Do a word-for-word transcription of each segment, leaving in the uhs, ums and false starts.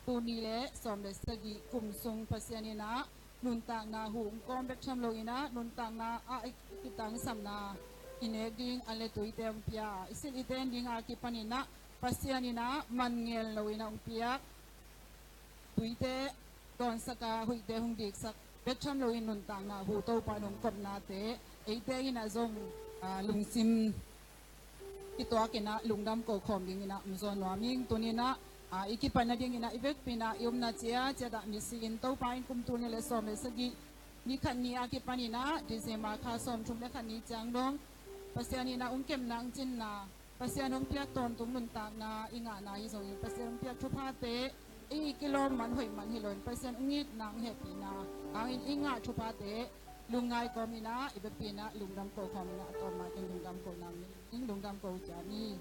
Tul nih le sawm le sagih kum sung Pasian in ah nuntakna hu hong kawm bek tham loin ah nuntakna ah i kitangsamna i nek ding an le tuite hong pia a, i silh i ten ding a kipanin ah Pasian in ah man ngel loin ah hong piak tuite dawnsak a, huihte hong diksak bek tham loin nuntakna hu Topa in hong kopnate eite in ah zong, ah, lungsim kituakin ah lungdam ko khawm dingin ah hong zawn nuam ing. Tuni in ah, ah, i kipan nadingin ah i vekpi in ah i omna ciatciat ah misi in Topa in kum tul nih le sawm le sagih ni khat ni a kipanin ah December kha sawmthum le khat ni ciang dong Pasian in ah hong kepna hong cinna, Pasian hong piak tawntung nuntakna i ngahna hi zongin Pasian hong piak thuphate i kilawm man hoih man hi loin Pasian hong itna hong hehpihna hangin i ngah thuphate lungngai kawmin ah i vekpi in ah lungdam ko khawmin ah a tawpna in lungdam ko nang in lungdam ko ciat ni.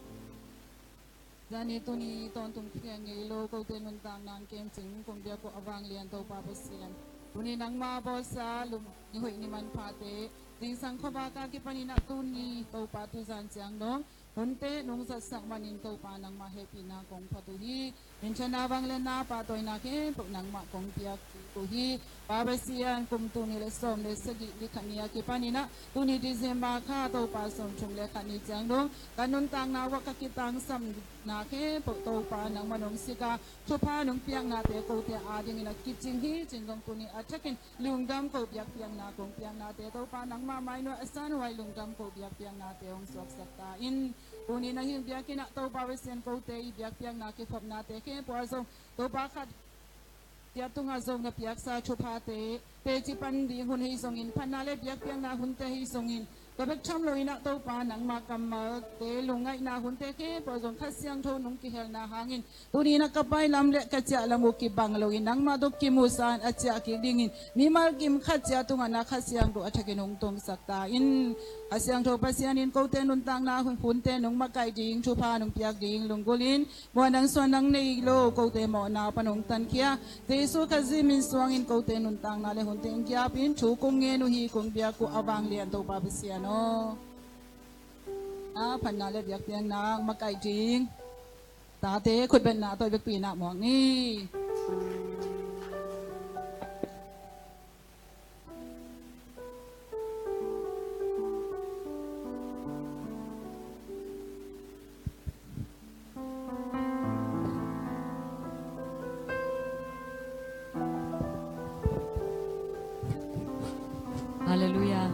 Zani tuni tawntung khia ngei lo kote nuntakna hong kem cing kong biak uh a vanglian Topa Pasian, tuni nangma bawlsa lum ni hoih ni manphate zingsang khuavak a kipanin ah tuni Topa tuzan ciang dong hunte nong zatsak manin Topa nangmah hehpihna kong phat uh hi. Minthanna vangliatna pahtawina khempeuh nangmah kong piak kik uh hi. Pa Pasian, kum tul nih le sawm le sagih ni khat ni a kipanin ah tuni December kha Topa sawmthum le khat ni ciang dong ka nuntakna uah ka kitangsamna khempeuh Topa nangmah nong sik a, thupha nong piaknate kote adingin a kicing hi cin zong tuni a thakin lungdam ko biakpiakna kong piaknate Topa nangmah mainuai a sanhuai lungdam ko biakpiaknate hong suaksak ta in. Tuni na hing biakinn ah Topa Pasian kote i biakpiakna kikhopnate khempeuh ah zong Topa khat ciat tungah zong na piaksa thuphate teci pan ding hun hi zongin phatna le biakpiakna hunte hi zongin ka bek tham loin ah Topa nangmah kammalte lungngaihna hunte khempeuh ah zong Kha Siangtho nong kihelna hangin tuni in ah ka pai lam le ka ciah lam uh kibang loin nangmah tawh kimuhsa in a ciah kik dingin mimal kim khat ciat tungah na Kha Siangtho a thakin hong tungsak ta in. Kha Siangtho Pasian in kote nuntakna hun, hunte nong makaih ding, thupha nong piak ding lunggulh in muan nang suan nang nei lo kote mawhna pan hong tankhia Jesu Khazih min suangin kote nuntakna le hunte hong kiapin thu kong ngen uh hi kong biak uh a vanglian Topa Pasian aw. A phatna le biakpiakna makaih ding tate khutbetna tawh i vekpi in ah muak ni. Halleluiah.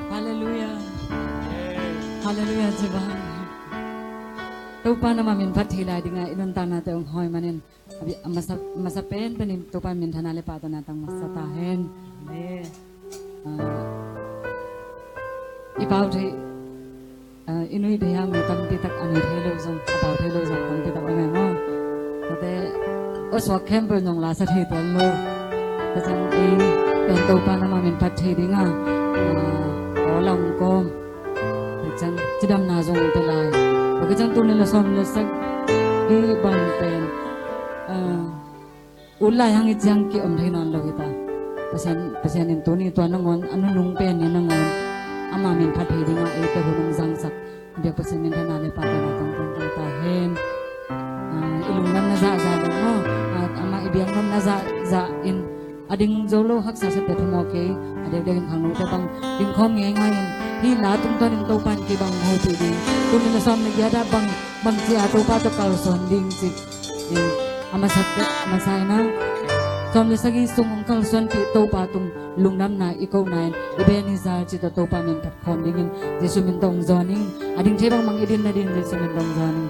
Halleluiah. Halleluiah, Jehovah. Topa nangmah min phat thei lai dingah i nuntaknate hong hawi manin a masa, a masa penpen in Topa minthanna le pahtawina tang masa ta hen. Amen. Ah, i pau thei, ah, i nuih thei a mi tampi tak a nuih thei lo zong, a pau thei lo zong tampi tak om e maw. Tate aw suak khempeuh nong lasa thei tuan lo. Tua ciang ei pen Topa nangmah min phat thei dinga, ah, aw la hong kawm. Tua ciang cidamna zong pe lai. Tua ciang tul nih le sawm le sagih bang pen, ah, ut lai hang i ciang ki-om thei nawn lo hi ta. Pasian, Pasian in tuni tua nangawn a nunung pen ni nangawn ama min phat thei dinga eite hun hong zangsak biak Pasian minthanna le pahtawina tangtang tang ta hen. Ah, i lungdamna zahzah lo maw, ah, ama i biaknopna zahzah in a ding zo lo haksa sa pia thumawk kei. A dekdek in khangnote bang dingkhawm ngeingai in hih la tungtawn in Topa in kei bang hopih ding, tul nih le sawm le giat ah bang, bang ci a Topa tawh kalsuan ding ci. In a masa, a masa in ah sawm le sagih sung hong kalsuanpih Topa tung lungdamna i kohna in Ebenezer ci tawh Topa min phat khawm dingin Jesu min tawh hong zawn ing. A ding thei bangbang i din nadin Jesu min tawh hong zawn ing.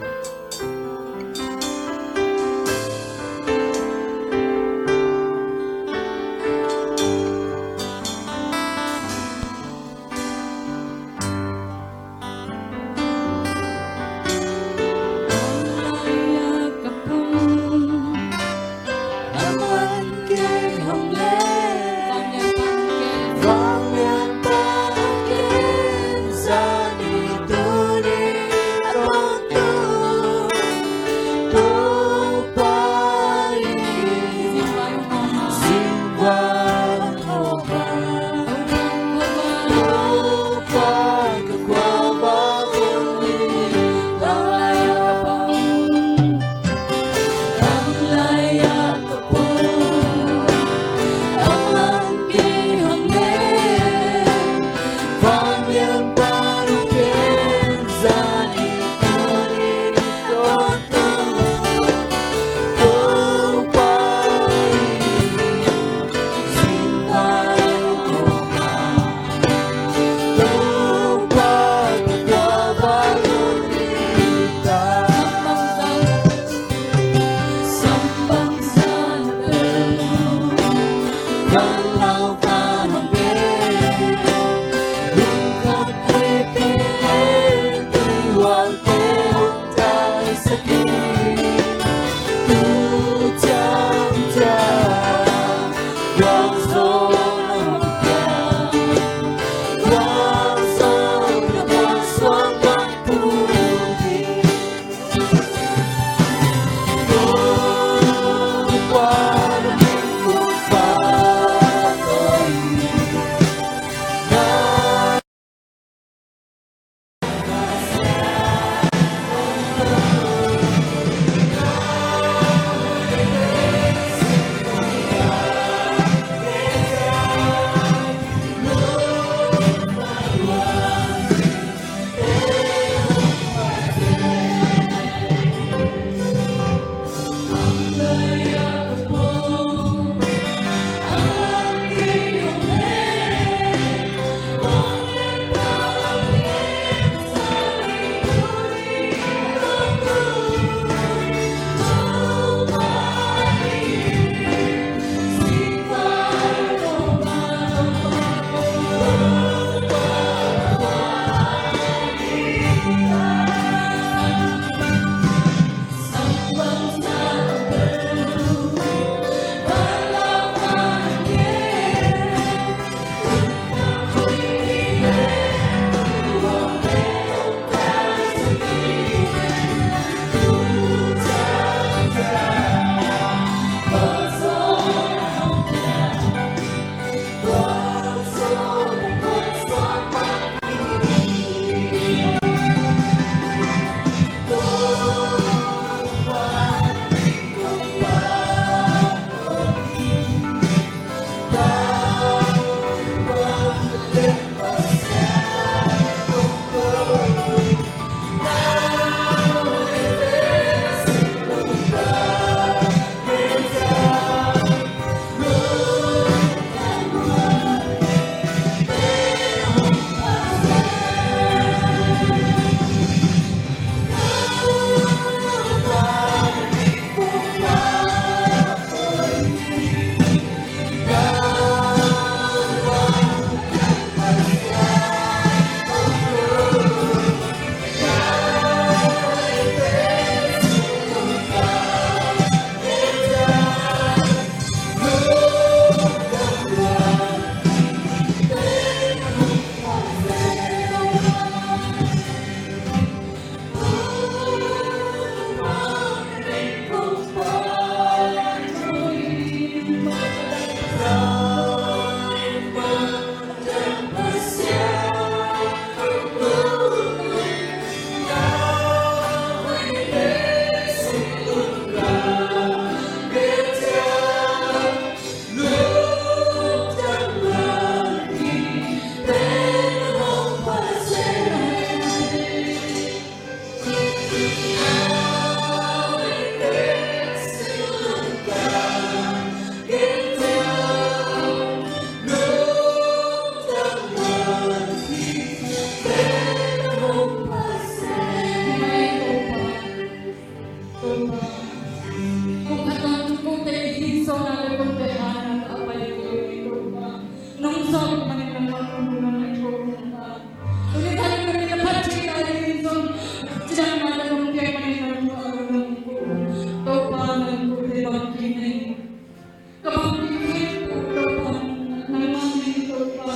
Kong khat kong kongte i hih sawna le kongte hana ka a pai ko i Topa. Nong zawh manin nangmah nong nunung nai ko Topa. Tuni khat kongte na phat thei lai ding zong cidamna le kongte manin nang ko a nunung ko. Topa nang kongte bang kine. Ka bang kine Topa nangmah ni Topa.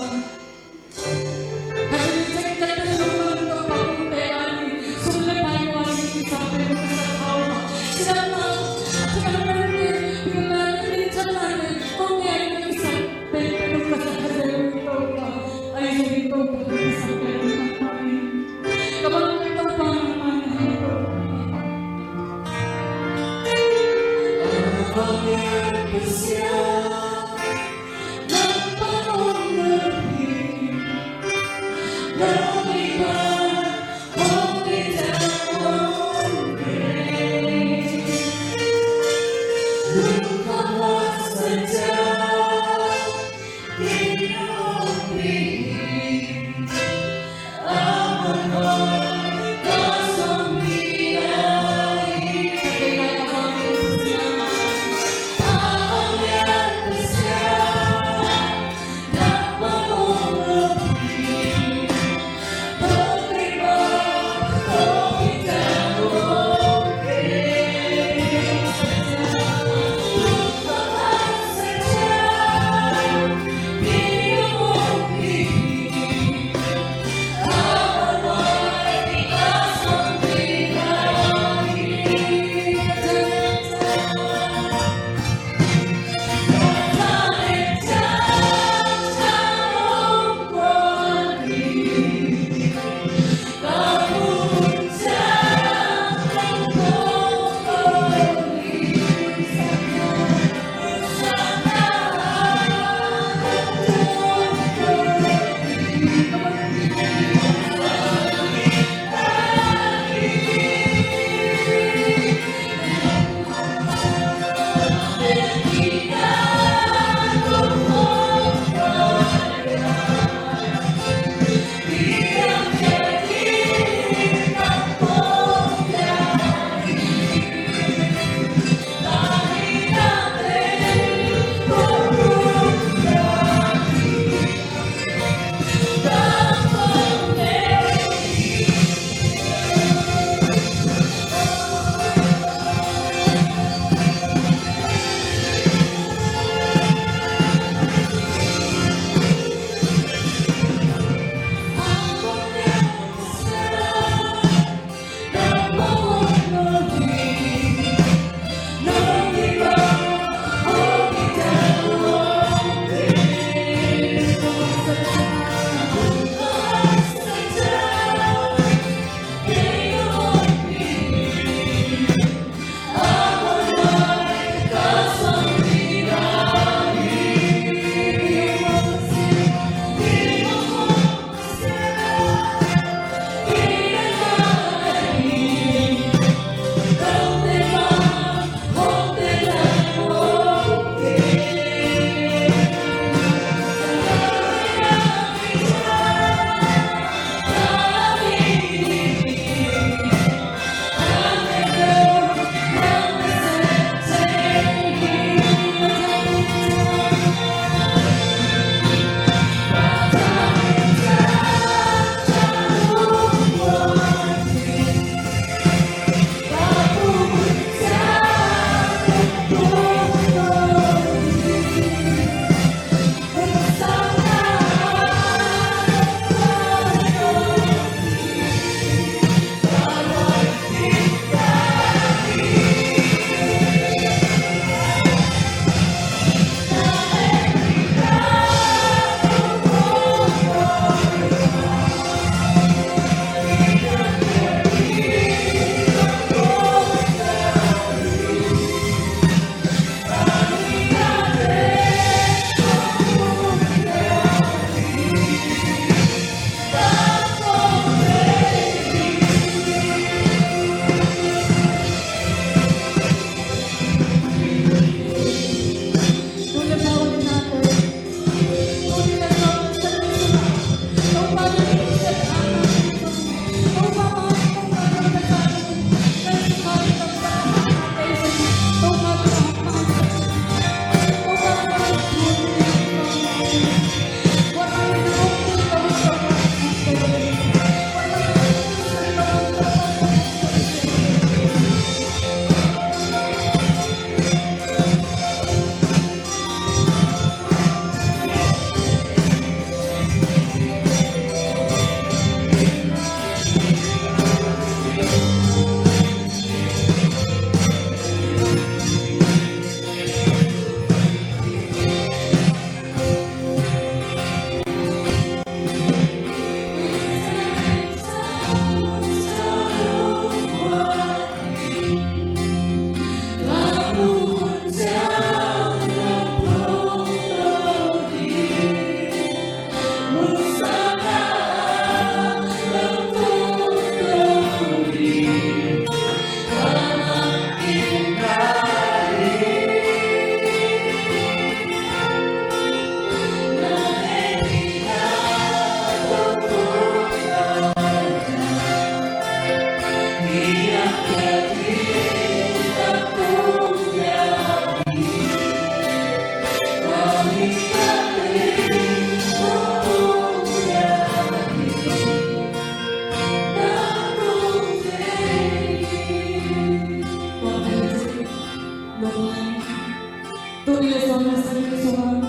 Tuni a sawm le sagih sungah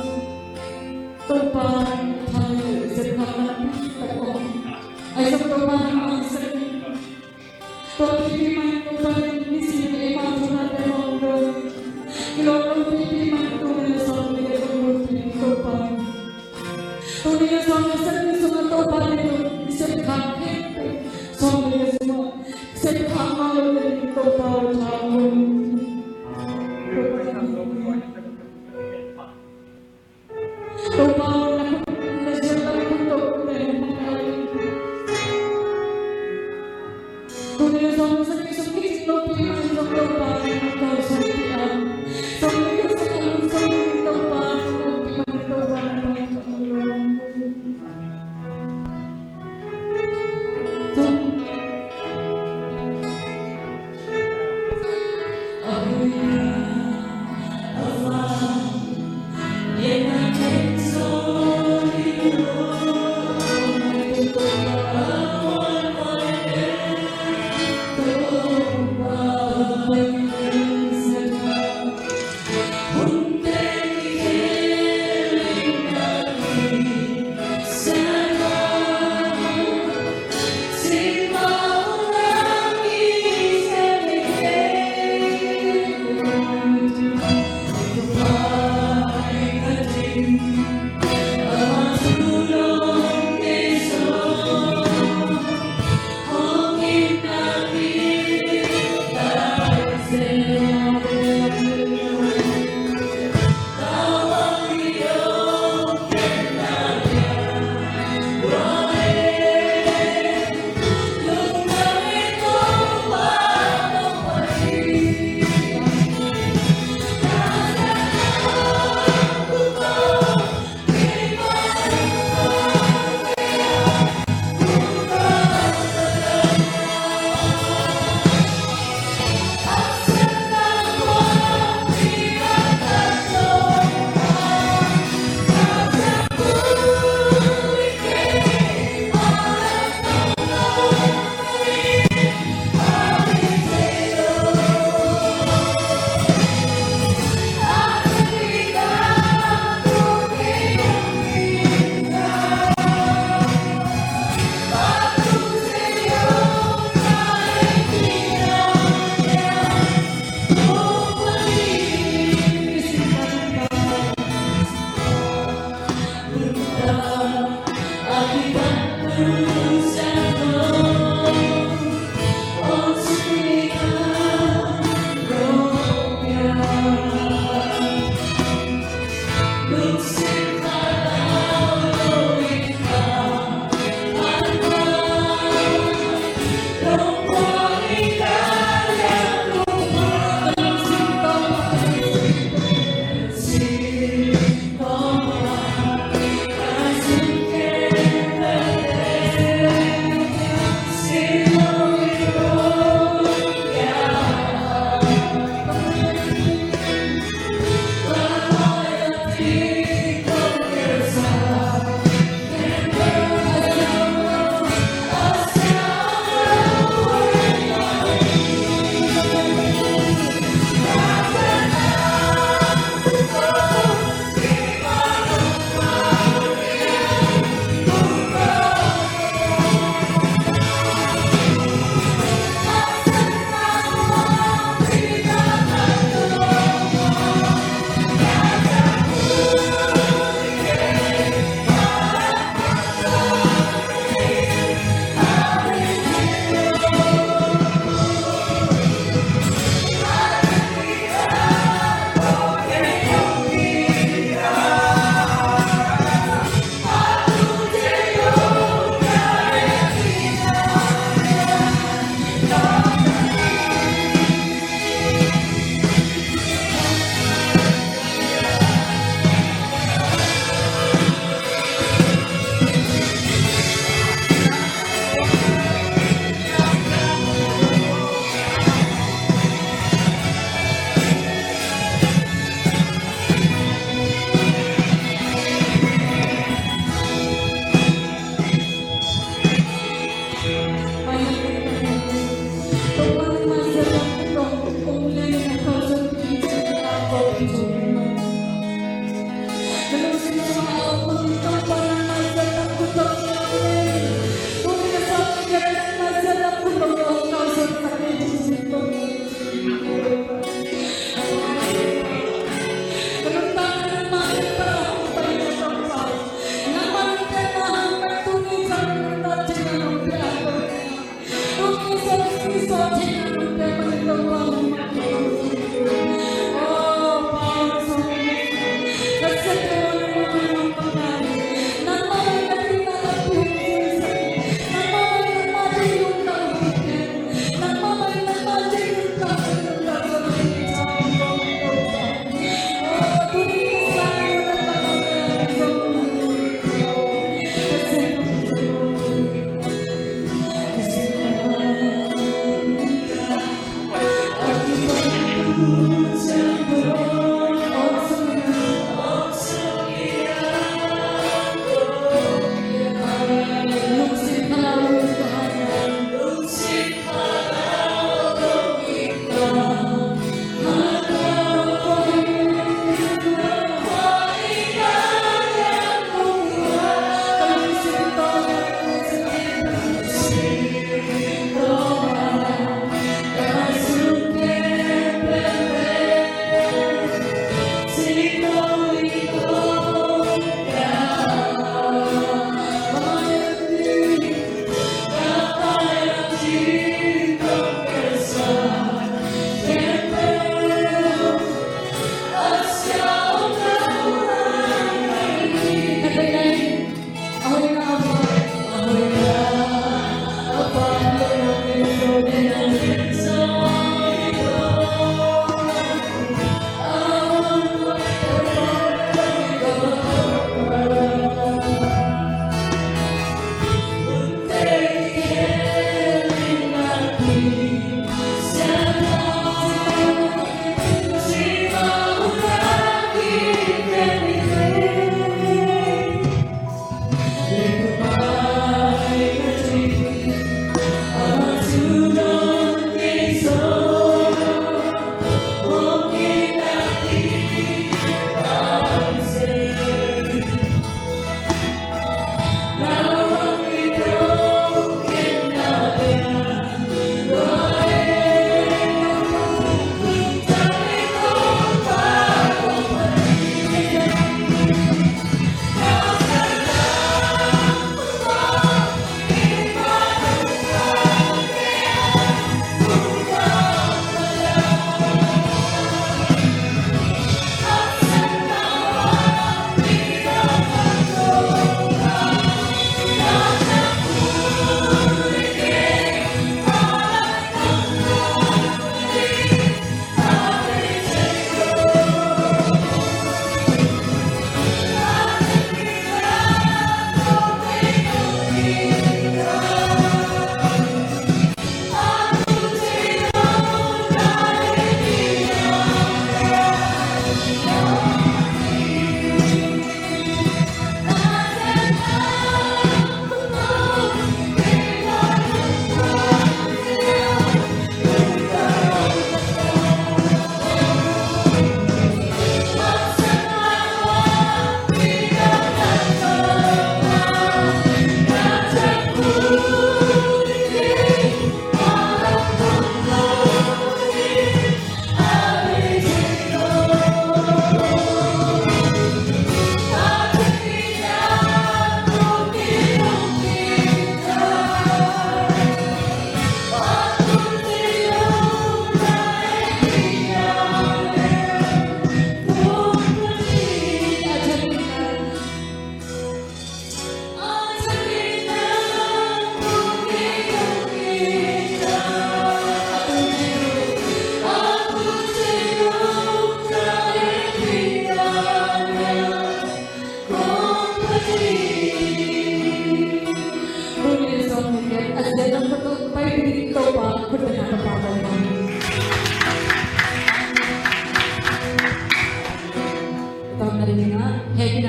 Topa thaneih sepkhatna tak om. Ahi zong Topa in mang sak in. Tua pipi mah in Topa in nisim in eima thunate hong lo. Kilawm lo pipi mah in tuni a sawm le sagih sungah lo pipi Topa in. Tuni a sawm le sagih sungah Topa in sepkhat khempeuh sawm le sagih sungah sepkhat mah lo le Topa in thaneih. Topa na khut na zial na khut tawh na hong ngai. Tuni a sawm sagih sung kici lo pi mah zong Topa na kau sung pi a. Sawm sagih sung a lung sung Topa na kau pi mah Topa na kau sung pi a.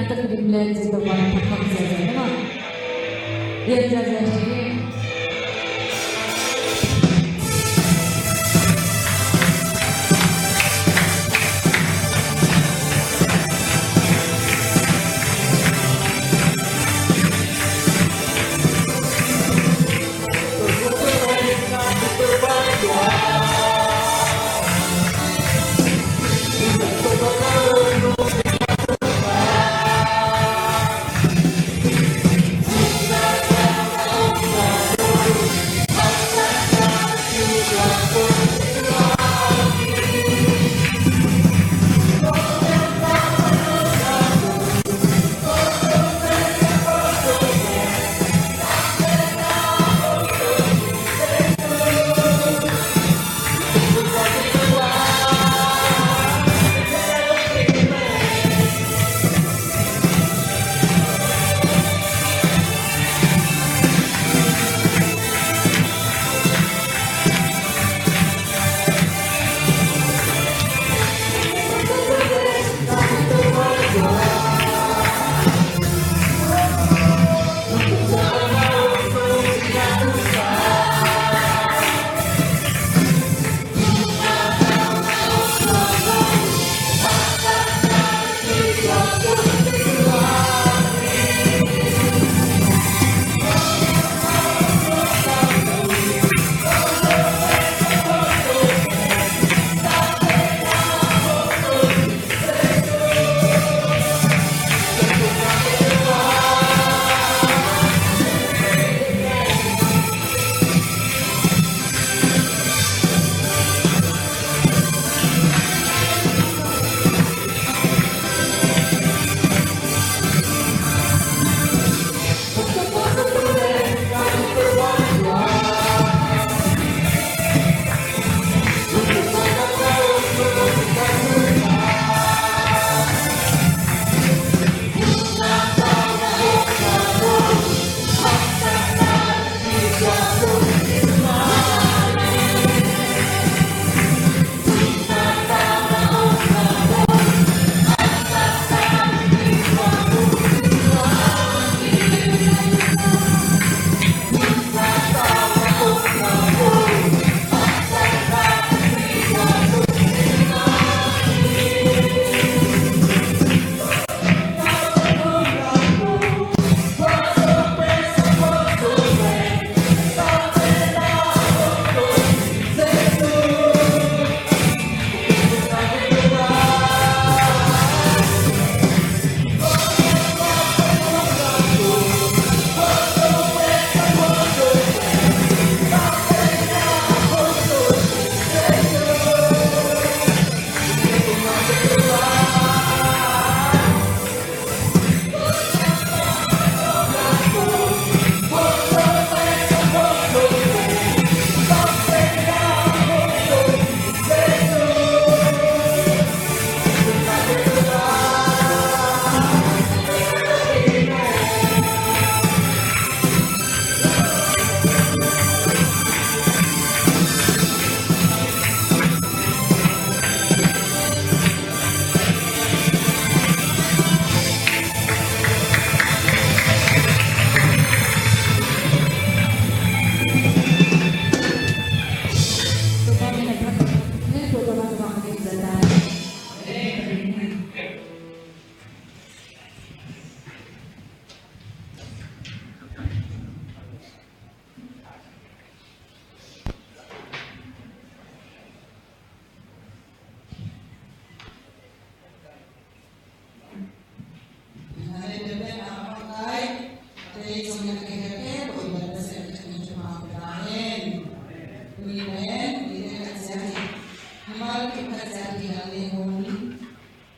Takdim le cih tawh ban thakhat ziahziah na mah. Lian ziahziah hi.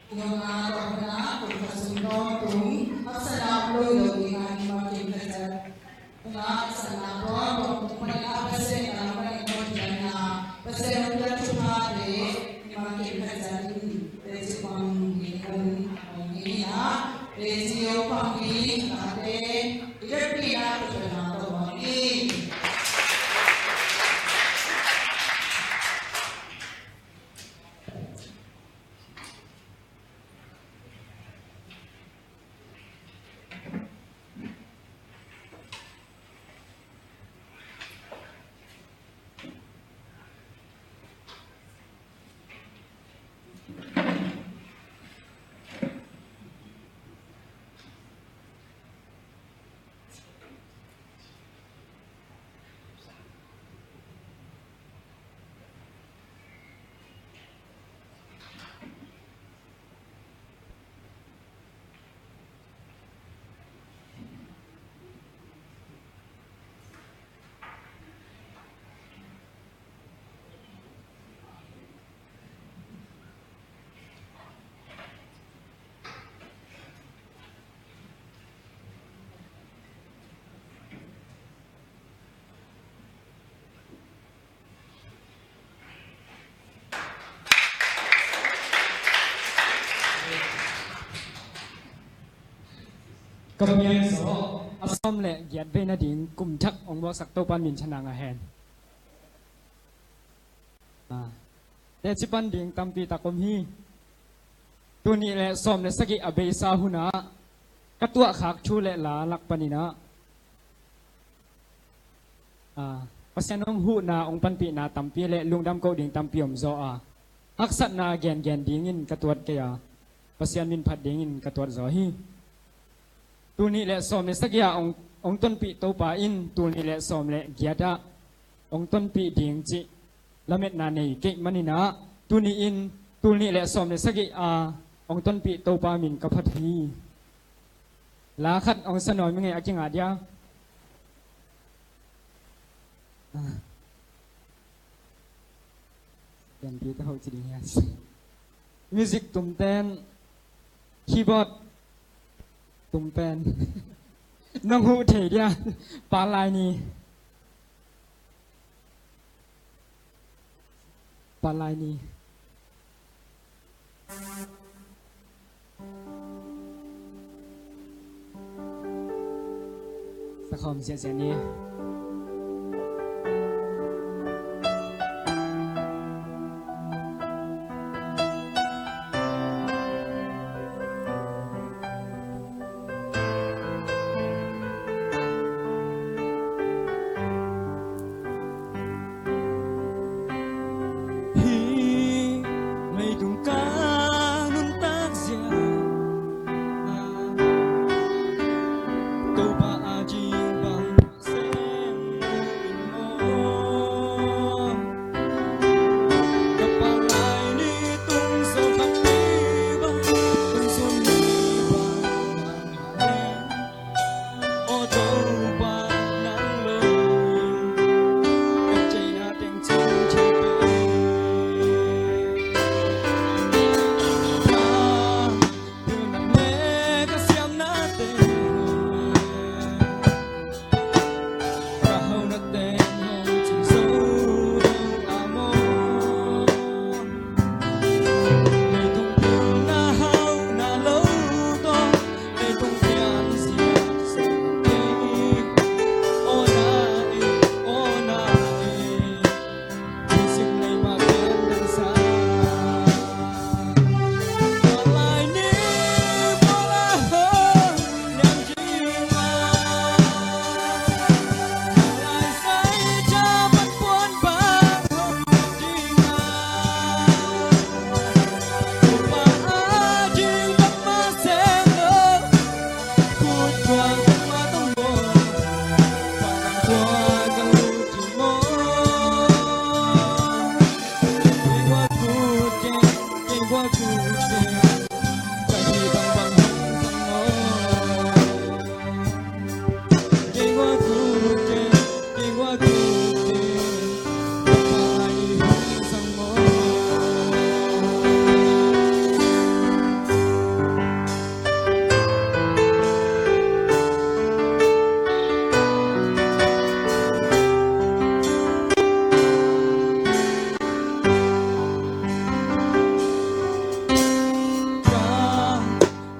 Kum a tawpna kum khat sung tawntung haksatna om lo lo ding a, mimal kim khat ciat kum a haksatna tawntung panin a Pasian in a panin Pasian in a Pasian hong piak thuphate mimal kim khat ciat in teci pang ding un hong in a, teci hong pang ding tate i vekpi in a thuphate hong in. Ka pian zawh a sawm le giat bei nading kum thak hong buaksak Topa in minthanna ngah hen. Ah, teci pan ding tampi tak om hi. Tul nih le sawm le sagih a beisa hunah ka tuahkhak thu le la lak paninah, ah, Pasian hong huhna, hong panpihna tampi le lungdam koh ding tampi om zaw a, haksatna gengen dingin ka tuat kei a, Pasian min phat dingin ka tuat zaw hi. Tul nih le sawm le sagih ah hong, hong tonpih Topa in tul nih le sawm le giat ah hong tonpih ding cih lametna nei kei maninah, tuni in tul nih le sawm le sagih a hong tonpih Topa min ka phat hi. La khat hong sa nuam ing ei, a kingah dia. Ah. Pianpi ka hoh ci ding hian. Music tumten, keyboard tumpen. Nong huh thei dia. Pa Lai Ni. Pa Lai Ni. Sakhawm ziahziah ni. Hih leitung ka nuntak zia, Topa a ding bang sem lo in maw. Ka Pa Lai Ni tung so khat pi bang, tung so ni bang. Aw Topa nang lo, ka ceina teng cin cin pe. Ka pilna le ka siamna teng, ka hona teng hong cin zo lo a maw. Leitung pilna hauhna lo tawh, leitung pian zia sawm kei. Aw na e, aw na e, music nei mah pian dang sa. Ka Lai Ni, ka Lai ho, niam ding a.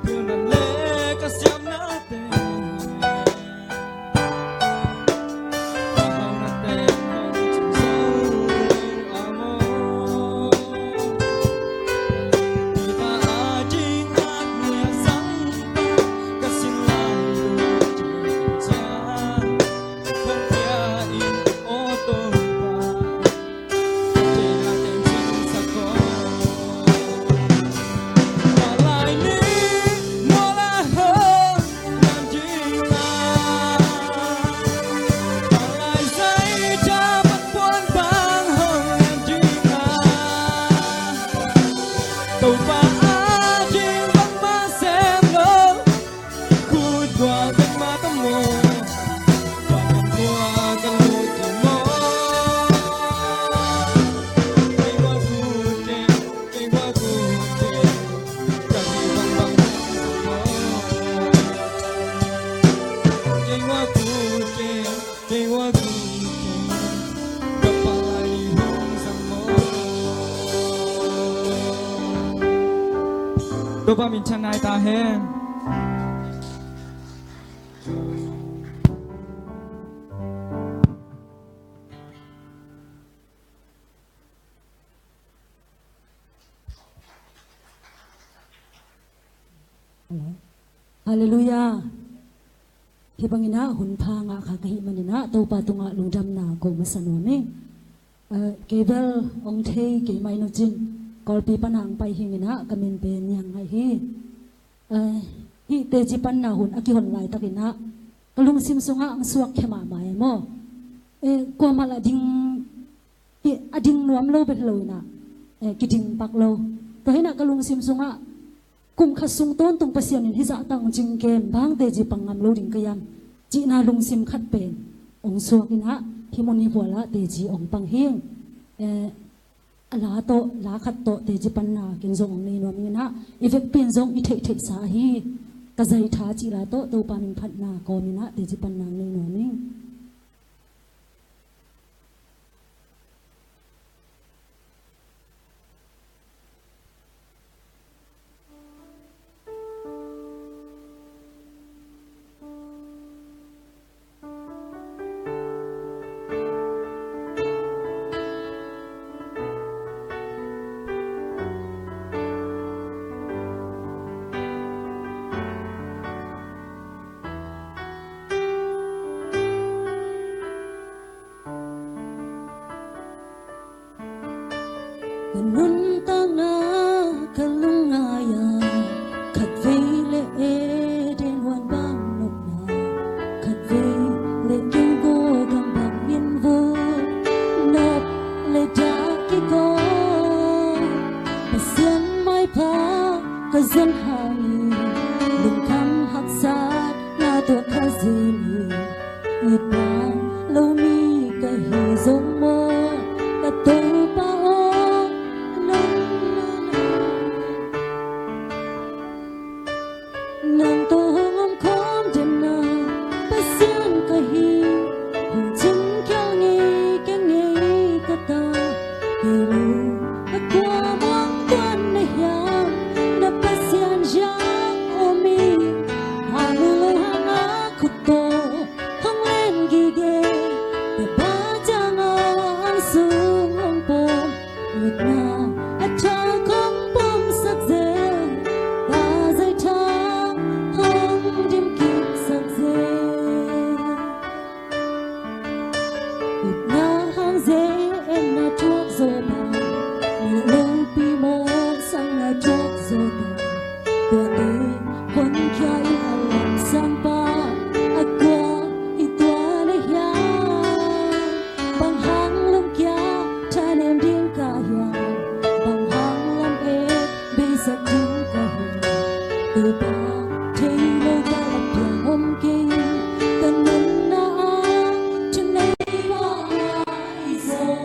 Pilna le ka siamna teng, ka hona teng hong cin zo lo a maw. Pi Pa a ding at ni a zang pa, ka sin lai lua cin cia, hong pia in aw Topa. Topa a ding bangmah sem lo. Khut guak bek mah ka maw, tua ka khut guak ka lut hi maw. Kei guak khut teng, kei guak khut teng, ka hih bangbang hong zang maw. Kei guak khut teng, kei guak khut teng, ka Pa Lai Ni hong zang maw. Topa minthanna hi ta hen. Halleluiah. Hih bangin ah hun pha ngah kha ka hih manin ah Topa tungah lungdamna ko masa nuam ing. Eh, kei bel ong thei kei mai no cin, Kawlpi pan ah ong pai hi ing in ah ka min pen Niang Ngaih hi. Eh, hih teci panna hun a kihon laitakin ah ka lungsim sungah ong suak khia mahmah e maw. Eh, kuamah lah ding, hih a ding nuam lo bek hi lo in ah, eh, kiding pak lo. Tua hi in ah ka lungsim sungah kum khat sung tawntung Pasian in hih zah tang cing kem bang teci pang ngam lo ding ka hiam cihna lungsim khat pen ong suak in ah hih mun hih vual ah teci ong pang hi ing. Eh, a la tawh, la khat tawh teci panna ken zong ong nei nuam ing in ah, i vekpi in zong i theihtheihsa ahi Ka Zai Tha cih la tawh Topa min phatna kawm in ah teci panna ong nei nuam ing. Ka nuntakna ka lungngai a, khatvei leh Eden huan bang nopna, khatvei leh Gilgal gam bang minvul, nop leh dah kikawm. Pasian maipha ka zon hangin, lungkham haksatna tuak kha zen hi. It pang lo mi ka hi zong maw, ka Topa aw, nang, nang, nang, nang tawh hong om khawm den a, Pasian ka hi, hong cingkhial ngei kei ngei ka ta. Kei lo a kua muang tuan na hiam, na Pasian ziang om hi. Hang lo hang a khut tawh hong len gige, ka ba ciang a ang sung hong pom. Itna a thak hong pomsak zel, Ka Zai Tha hong dim kiksak zel. Itna hang zen na thuak zaw ta, mi lopi mawhsakna thuak zaw ta. Tuate honkhia in a lamsang pa a kua hi tua na hiam? Bang hang lungkia thanem ding ka hiam? Bang hang lam e beisak ding ka hiam? Topa thei lo ka lam piang om kei, ka nunna ah thunei mawh lai zaw.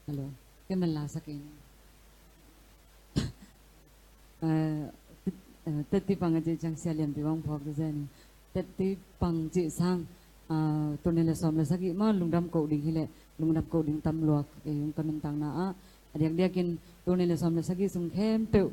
Hello. Kei man la sak ing. Eh, eh, teti pang a cih ciang Sia Lian Pi Wang phawk tu zen. Teti pang cih sang, ah, tul nih le sawm le sagih mah lungdam ko ding hi leh, lungdam ko ding tam luak, eh, ung ka nuntakna ah. A diakdiakin tul nih le sawm le sagih sung khempeuh,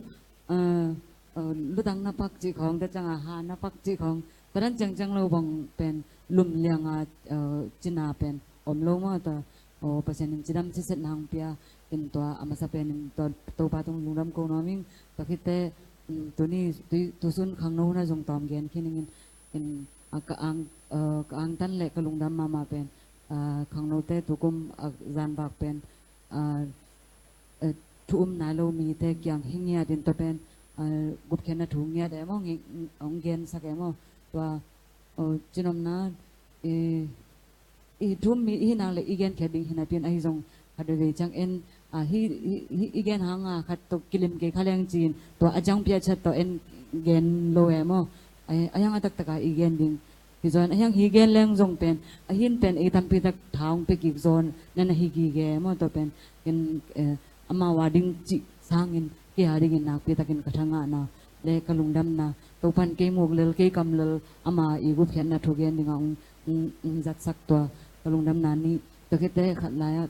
eh, eh, lutang na pak cih khawng, tua ciang a ha na pak cih khawng, tua dan ciangciang lo bang pen lum liang a, eh, cina pen om lo mah ta, aw, Pasian in cidam siset nang pia, in tua a masa pen in tua Topa tung lungdam ko nuam ing, tua khit teh, um, tuni, tu, tu sun khangno hun a zong tawm gen khin ing in, in, a ka ang, eh, ka angtan le ka lungdam mahmah pen, ah, khangnote tukum a zanvak pen, ah, eh, thu um nai lo mite kiang hi ngiat in tua pen, ah, gupkhiatna thu ngiat e maw, ngi-, hong gensak e maw. Tua, oh, cinomna, eh, i thu um mi i hi nak le i genkhiat ding hi napi in ahi zong khat veivei ciang en, ah, hi, hi, hi, i gen hang a khat tawh kilim kei kha leng ci-in tua a ciang piachat tawh en gen lo e maw. Ai, a hiang a taktak a i gen ding hi zaw in, a hiang hi gen leng zong pen, a hin pen ei tampi tak tha hong pia kik zaw in, na na hi gige maw, tua pen, ken, eh, amau a ding cih sangin, kei a dingin nakpi takin ka thangahna, le ka lungdamna, Topan kei muk lel, kei kam lel, ama i gupkhiatna thu gen dingah ung, ung, ung zatsak tua, ka lungdamna nih, tua khit teh khat lai ah,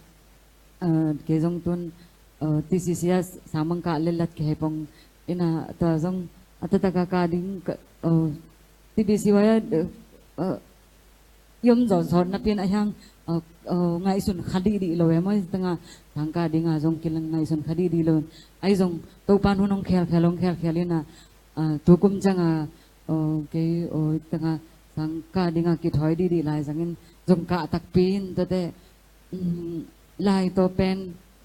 eh, kei zong tun, eh, T C C ah sang bang kah le lat kei hei pong in a, tua zong a taktak a kah ding ka, eh, T B C Y ah, eh, eh, i om zawh sawt napi in a hiang, eh, eh, ngaihsun kha dihdih lo e maw, hi tangah sang kah ding a zong kilang ngaihsun kha dihdih lo in, ahi zong Topan hun hong khelkhel, hong khelkhel in a, eh, tukum ciang a, eh, kei, eh, hi tangah sang kah ding a kithawi dihdih lai zangin zong kah takpi in, tua teh, um, lai tawh pen,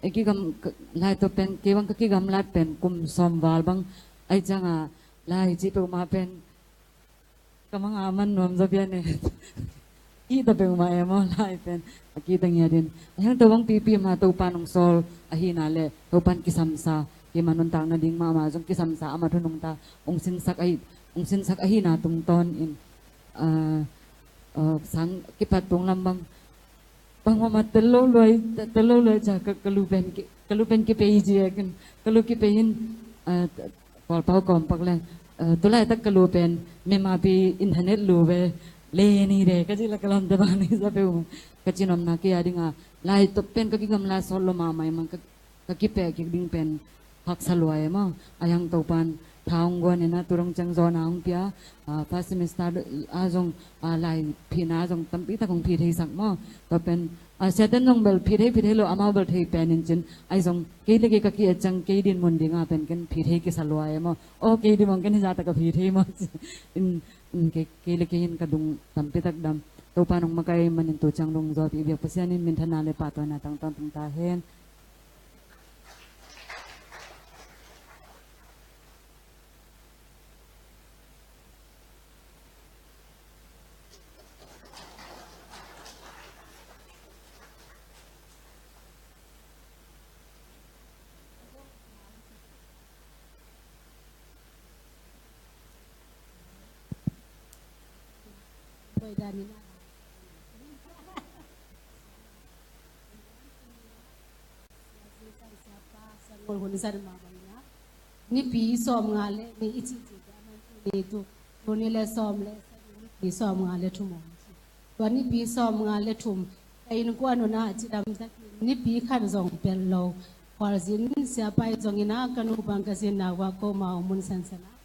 eh, kigam, k-, lai tawh pen, kei bang ka kigamlat pen kum sawm val bang, ahi ciang a, lai cih peuhmah pen, ka mang a man nuam zaw pian e. Kihta peuhmah e maw, lai pen, a kihta ngiat in. A hiang tua bang pipi mah Topa nong sawl, ahina le, Topan kisamsa, keima nuntakna ding mahmah zong kisamsa, ama thu nungta, ung sinsak ahi, ung sinsak ahina tungtawn in, ah, ah, sang kipat tung lam bang, bangmah mah tel lo luai, tel lo luai ca ka, ka lu pen ki, ka lu pen kipei ci e ken, ka lu kipei in, ah, Paul Pau kawm pak leng, ah, tu laitak ka lu pen, memapi internet lu ve, le ni de, ka ci la ka lamte bang ni sa pe um, ka cinomna kei a ding a, lai tawh pen ka kigamla sawt lo mahmah ih man ka, ka kipeh kik ding pen haksa lua e maw. A hiang Topan tha hong guan in a tu dong ciang zawhna hong pia, ah, first semester ah zong, ah, lai phihna zong tampi tak hong phih thei sak maw. Tua pen, ah, siaten zong bel phih thei, phih thei lo, amau bel thei pen in cin. Ahi zong kei le kei ka ki-et ciang kei din mun ding a pen ken phih thei kisa lua e maw. Aw, kei din mong ken hi zah tak ka phih thei maw. In, in kei, kei le kei in ka dung tampi tak dam. Topan hong makaih manin tu ciang dong zawhpih biak Pasian in minthanna le pahtawina tangtang tang ta hen. Nipi sawmnga le nih i cih cih te a man tuni tu, tuni le sawm le sagih, nipi sawmnga le thum om ci. Tua nipi sawmnga le thum ka innkuan un ah cidam takin nipi khat zong pelh lo. Khualzin siapa in zong in ah ka nu bang ka zinna uah ko mau mun sansan ah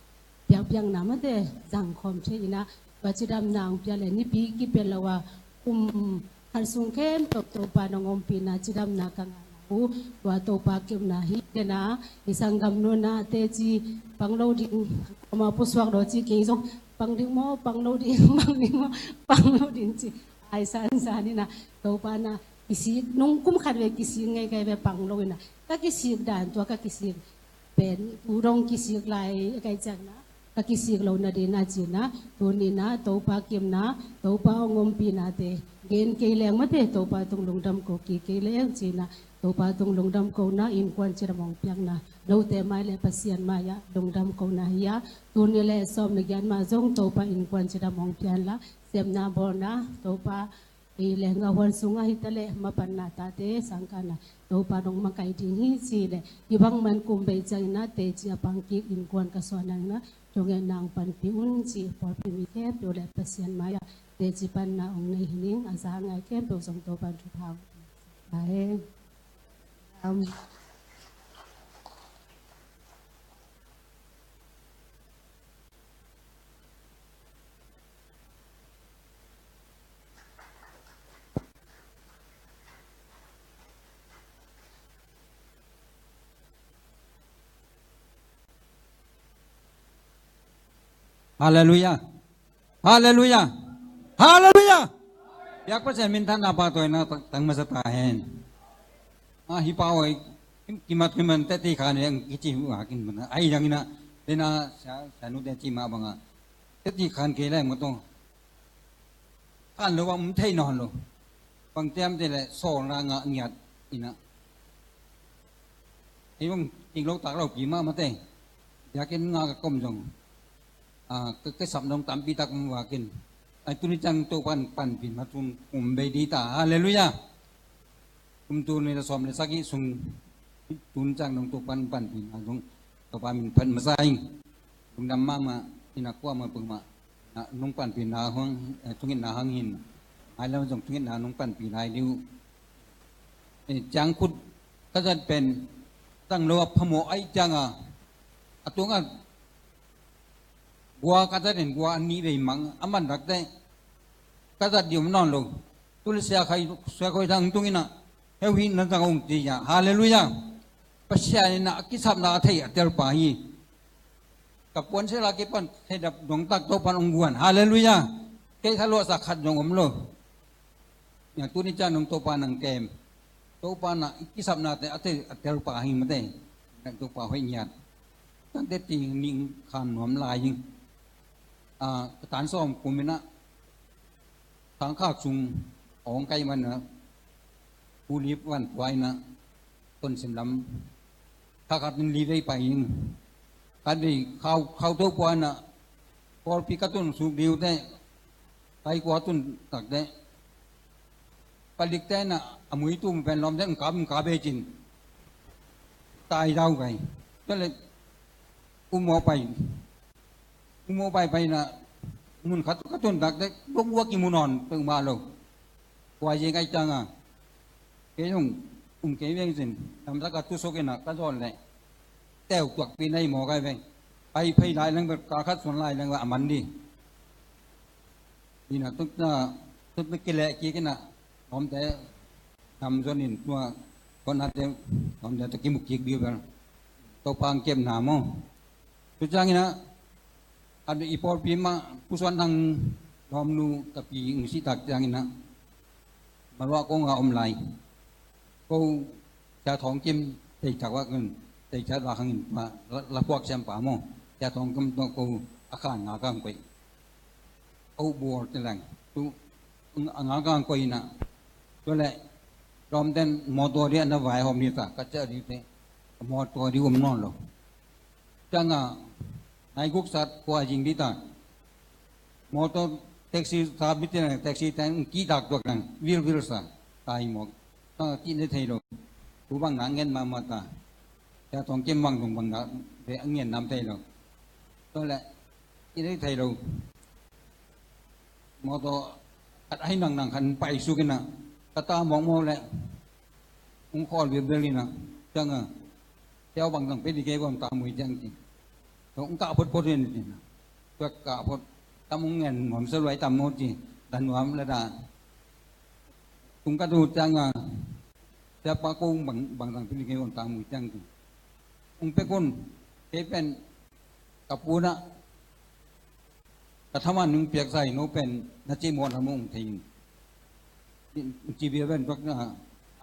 biakpiakna mate zangkhawm thei in ah, tua cidamna hong pia le nipi kipelh lo a kum khat sung khempeuh Topa nong ompihna cidamna ka ngahna uh, tua Topa kiupna hi. Kei na i sanggamnu na teci pang lo ding, koma pusuak lo ci, kei zong pang ding maw, pang lo ding, pang ding maw, pang lo ding ci. Ai sansan in ah Topa na kisik, nung kum khat ve kisik ngei kai ve pang lo in ah, ka kisik dan tua ka kisik pen, tu dong kisik lai kai ciang na, ka kisik lo nading ah ci-in ah, tuni-in ah Topa kimna, Topa hong ompih nate gen kei leng mate, Topa tung lungdam ko kik kei leng ci-in ah, Topa tung lungdam kona innkuan cidam hong piakna, note mai le Pasian mai-ah lungdam kona hi a, tuni le sawm le giat mah zong Topa innkuan cidam hong pia inla, sepna bawlna Topa ei le ngahuan sungah hi ta le mapanna tate sangkahna Topa nong makaih ding hi ci le, hih bang man kum bei ciangin ah teci a pang kik innkuan ka suahna in ah, thungetna hong panpih un ci, pawlpi mi khempeuh le Pasian mai-ah teci panna hong nei hi ning. A za ngai khempeuh zong Topa in thupha hong pia hen. Amen. Halleluiah. Halleluiah. Halleluiah. Biak Pasian minthanna pahtawina tang masa ta hen. A, hih pa oi, kimat kiman teti khan veng kici uh a kin mana. Ai yang ina, dena sia, sia nu teti ma banga. Teti khan kei lai mato. Khan lo bang um thei nawn lo. Bang tiam te le sawlna ngah ngiat ina. Ei bang ting lo tak lo pi mah mate. Biakinn ngah ka kom zong. A, ka, ka sap dong tampi tak um vakin. Ai tuni ciang Topa in panpih ma tum um bei di ta. Halleluiah. Kum tul nih le sawm le sagih sung tuni ciang dong Topa in panpih ma zong Topa min phat masa ing. Lungdam mahmah ina kuamah peuhmah. Na, nong panpihna hang, eh, thungetna hang hin. Ai lam zong thungetna nong panpih lai ding uh. Eh, ciang khut ka zat pen tang lo a phamawh ai cianga a tunga gua ka zat in gua a nih vei mang a man dak te ka zat dih om nawn lo. Tu le sia khai, sia khoi thang tung ina heu hi na zang ong ci ya. Halleluiah. Pasian ina a kisapna a thei a tel pa hi. Ka puan sela kipan thei dap dong tak Topan ong guan. Halleluiah. Kei thaluahsa khat zong om lo. Nia tuni ciang nong Topa nang kem. Topa na i kisapnate a thei a tel pa hi mate. Nang Topa hoih ngiat. Tangte ti ning khan nuam lai ing. A, ka tan sawm kum ina. Thangkhak sung awng kai man na, Pu Lip van tuai na, Tonsim lam, thakhat in li vei pai in, khat vei khau, khau to pua na, pawlpi ka tun suk diu te, kai kua tun tak te, palik te na, a mui tum pen lawm te, ka, ka bei cin, tai dau kai, te le, um maw pai, Mu mu pai pai na mun khat ka tun tak tek dong ua kimu nawn peuhmah lo. Kua zia ngai cianga kei zong um kei veng cin lamsak a tusuk ina ka zawn leh teu tuakpi na hi maw kai veng. Pai phei lai leng bel kal khat suan lai leng a man di. Ina tukna tukna kileh kik ina lawmte nam zon in tua kona te lawmte ta kimu kik di bel. Topa ang kepna maw. Tu ciangin ah, a i pawlpi mah Pu Suan Thang lawmnu ka pi ung sih tak ciangin ah, Maluah kong a om lai. Ko Sia Thawng Kim tei tak wak in, tei ciat wak hangin pa, la, la puak siam pa maw. Sia Thawng Kim tawh ko a khan nga kang koih. Au buar te leng. Tu a nga kang koih in ah. Tua leh lawmten mawtaw di a na vai hawm ni ta, ka ciah di te. Mawtaw di om nawn lo. Ciangah nai guk sat khua zing dih ta. Mawtaw taxi sa bit in taxi teng kih dak tuak nang vilvil sa. Tai mawk. Tang kih ne thei lo. Ku bang na ngen mahmah ta. Sia Thawng Kim bang zong bang na be a ngen nam thei lo. Tua leh kih ne thei lo. Mawtaw khat ahi nangnang khat pai suk in ah ka ta mawkmawk leh hong khawl vilvel in ah ciangah Sia bang zang pe dih kei bang ta mui ciang ci. Tua hong kah photphot in ci. Tua kah phot tam hong ngen nuam sa luai tam maw ci. Dan nuam la da. Tung ka tu ciangah Sia pa ko bang, bang zang pe dih kei bang ta mui ciang ci. Hong pek un kei pen ka pu na ka thaman nung piak zai no pen na ci mawh na mawh thei in. Ci bia ben bak na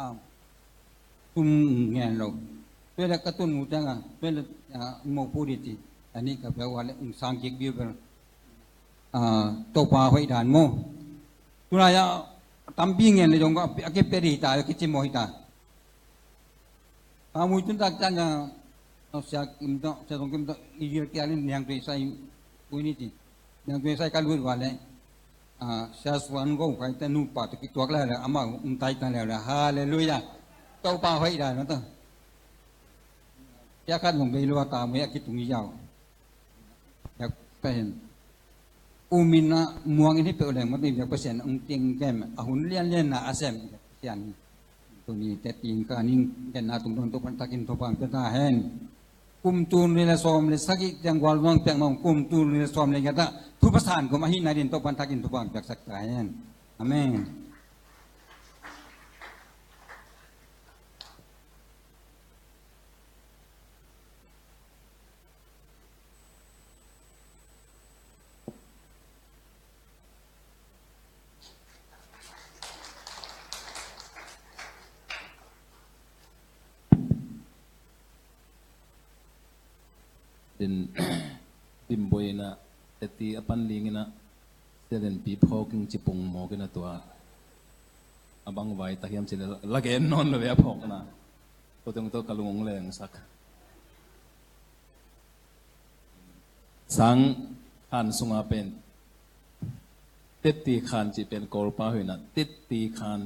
a tum ngen lo. Tua leh ka tun mu ciangah tua leh a mo pu di ci. Anih ka bia ua le ung sang kik biu bel. Ah, Topa hoih dan maw. Tunai a tampi ngen le dong a kipia di ta, a kicimo hi ta. A mui tun tak cang a, no, Sia Kim tawh, Sia Tong Kim tawh, i gil kia lin niang tui sai, ui ni ti. Niang tui sai ka lut ua le. Ah, Sia Suan Go khai te nupa tawh kituak lai le, amau um tai ta le le. Halleluiah. Topa hoih dan maw tawh. Pia khat zong bei lua ta mui a kitung i yau. Yak pahin. Umin a muangin hi peuh leng mah teng biak Pasian ung ting kem a hun lianlian na a sem biak Pasian. Tuni teti in ka ning genna tungtawn Topan takin thupha pia ta hen. Kum tul nih le sawm le sagih tiang gual nuang piak mah kum tul nih le sawm le giat ah thupha san kum ahihna din Topan takin thupha piaksak ta hen. Amen. Din, Dimboi in a, teti a pan ling in a, Sia Lianpi phawk in cipung mawk in a tua. A bang vai ta hiam cin la gen nawn lo ve a phawkna. Tua teng tawh ka lung hong lengsak. Sang khan sunga pen teti khan cih pen Kawlpa hoihna teti khan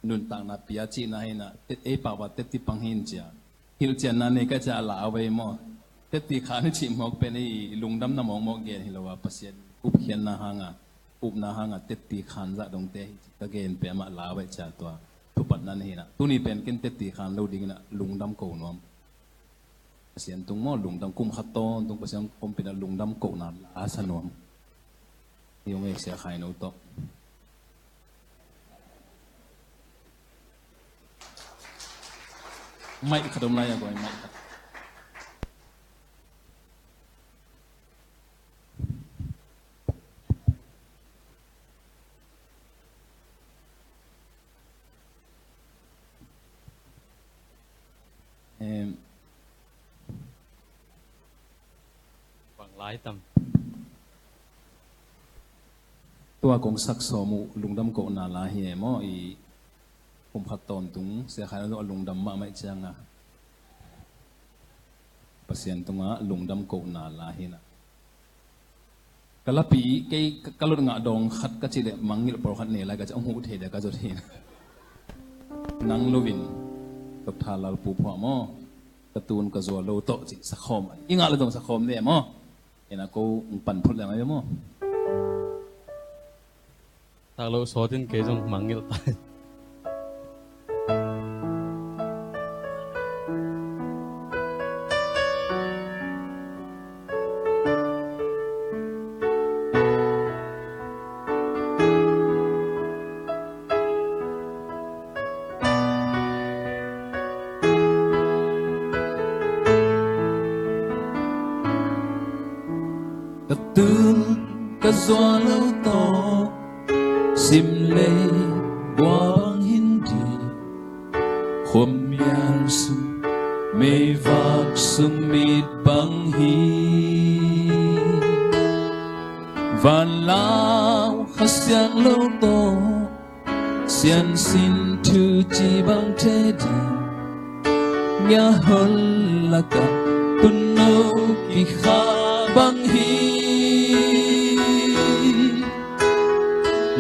nuntakna pia cihna hi na, tet ei pau a teti pang hi in cia. Hilhcianna nei ka cia a la a vei maw. Teti khan i cih mawk pen i lungdamna mawkmawk gen hi lo a Pasian upkhiatna hanga, upna hanga teti khan zah dongte hi cih ka gen peuhmah la a vei cia tua. Thupatna nei hi na. Tuni pen ken teti khan lo dingin a lungdam ko nuam. Pasian tung maw lungdam kum khat tawntung Pasian kawmpi in a lungdam kohna la a sa nuam. Hi ung e Sia Khai No tawh. Maih khat om lai a guai maih khat. Em, bang lai tam. Tua kong sak sawm uh lungdam kohna la hi e maw i kum khat tawntung Sia Khai No a lungdam mahmah cianga Pasian tunga lungdam kohna la hi na. Ka lapi kei ka, ka lot ngah dawng khat ka cih leh mangngilh pawlkhat ne lai ka cih hong huh thei dia ka zot hi. Nang loin Doctor Lalpu Phuah maw ka tun ka zual lo tawh cih sakhawm. I ngah lo dong sakhawm ne maw. Ina ko hong pan phot leng ai maw. Tak lo sawtin kei zong mangngilh tai. Ka tun ka zual lo tawh sim lei gua bang hin di, khuamial sung meivak sung mit bang hi. Vanlau Kha Siang Lo tawh siansin thu ci bang thei ding, ngia hol lakah tunno kikha bang hi.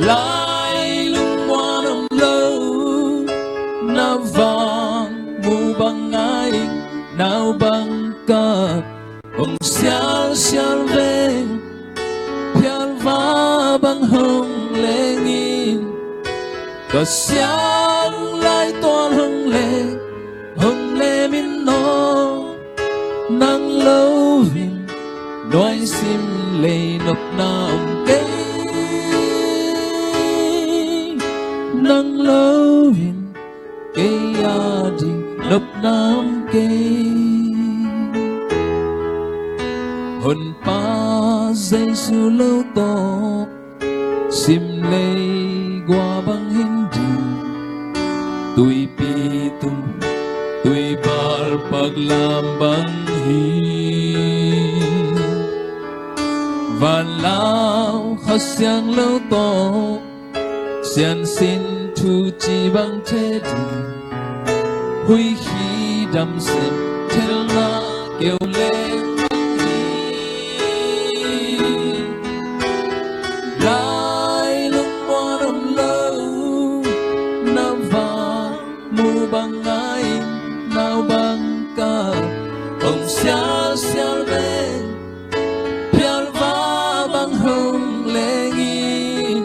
Lai lungmuan om lo na vang mu bang ngai nau bang ka hong sialsial veng, phialva bang hong lengin, ka siang lai tual hong leng, hong lemin naw, nang loin nuai sim lei nopna om kei, nang loin kei a ding nopna om kei. Honpa Jesu lo tawh sim lei gua bang hin ding, tuipi tung tuibal paklam bang hi. Vanlau Kha Siangtho tawh siansin thu ci bang thei ding, huih khi damsem thelna keu leng hi. Lai lungmuan om lo, na va mu bang ngai, nau bang ka om sialsial ve. Phialva bang hong lengin,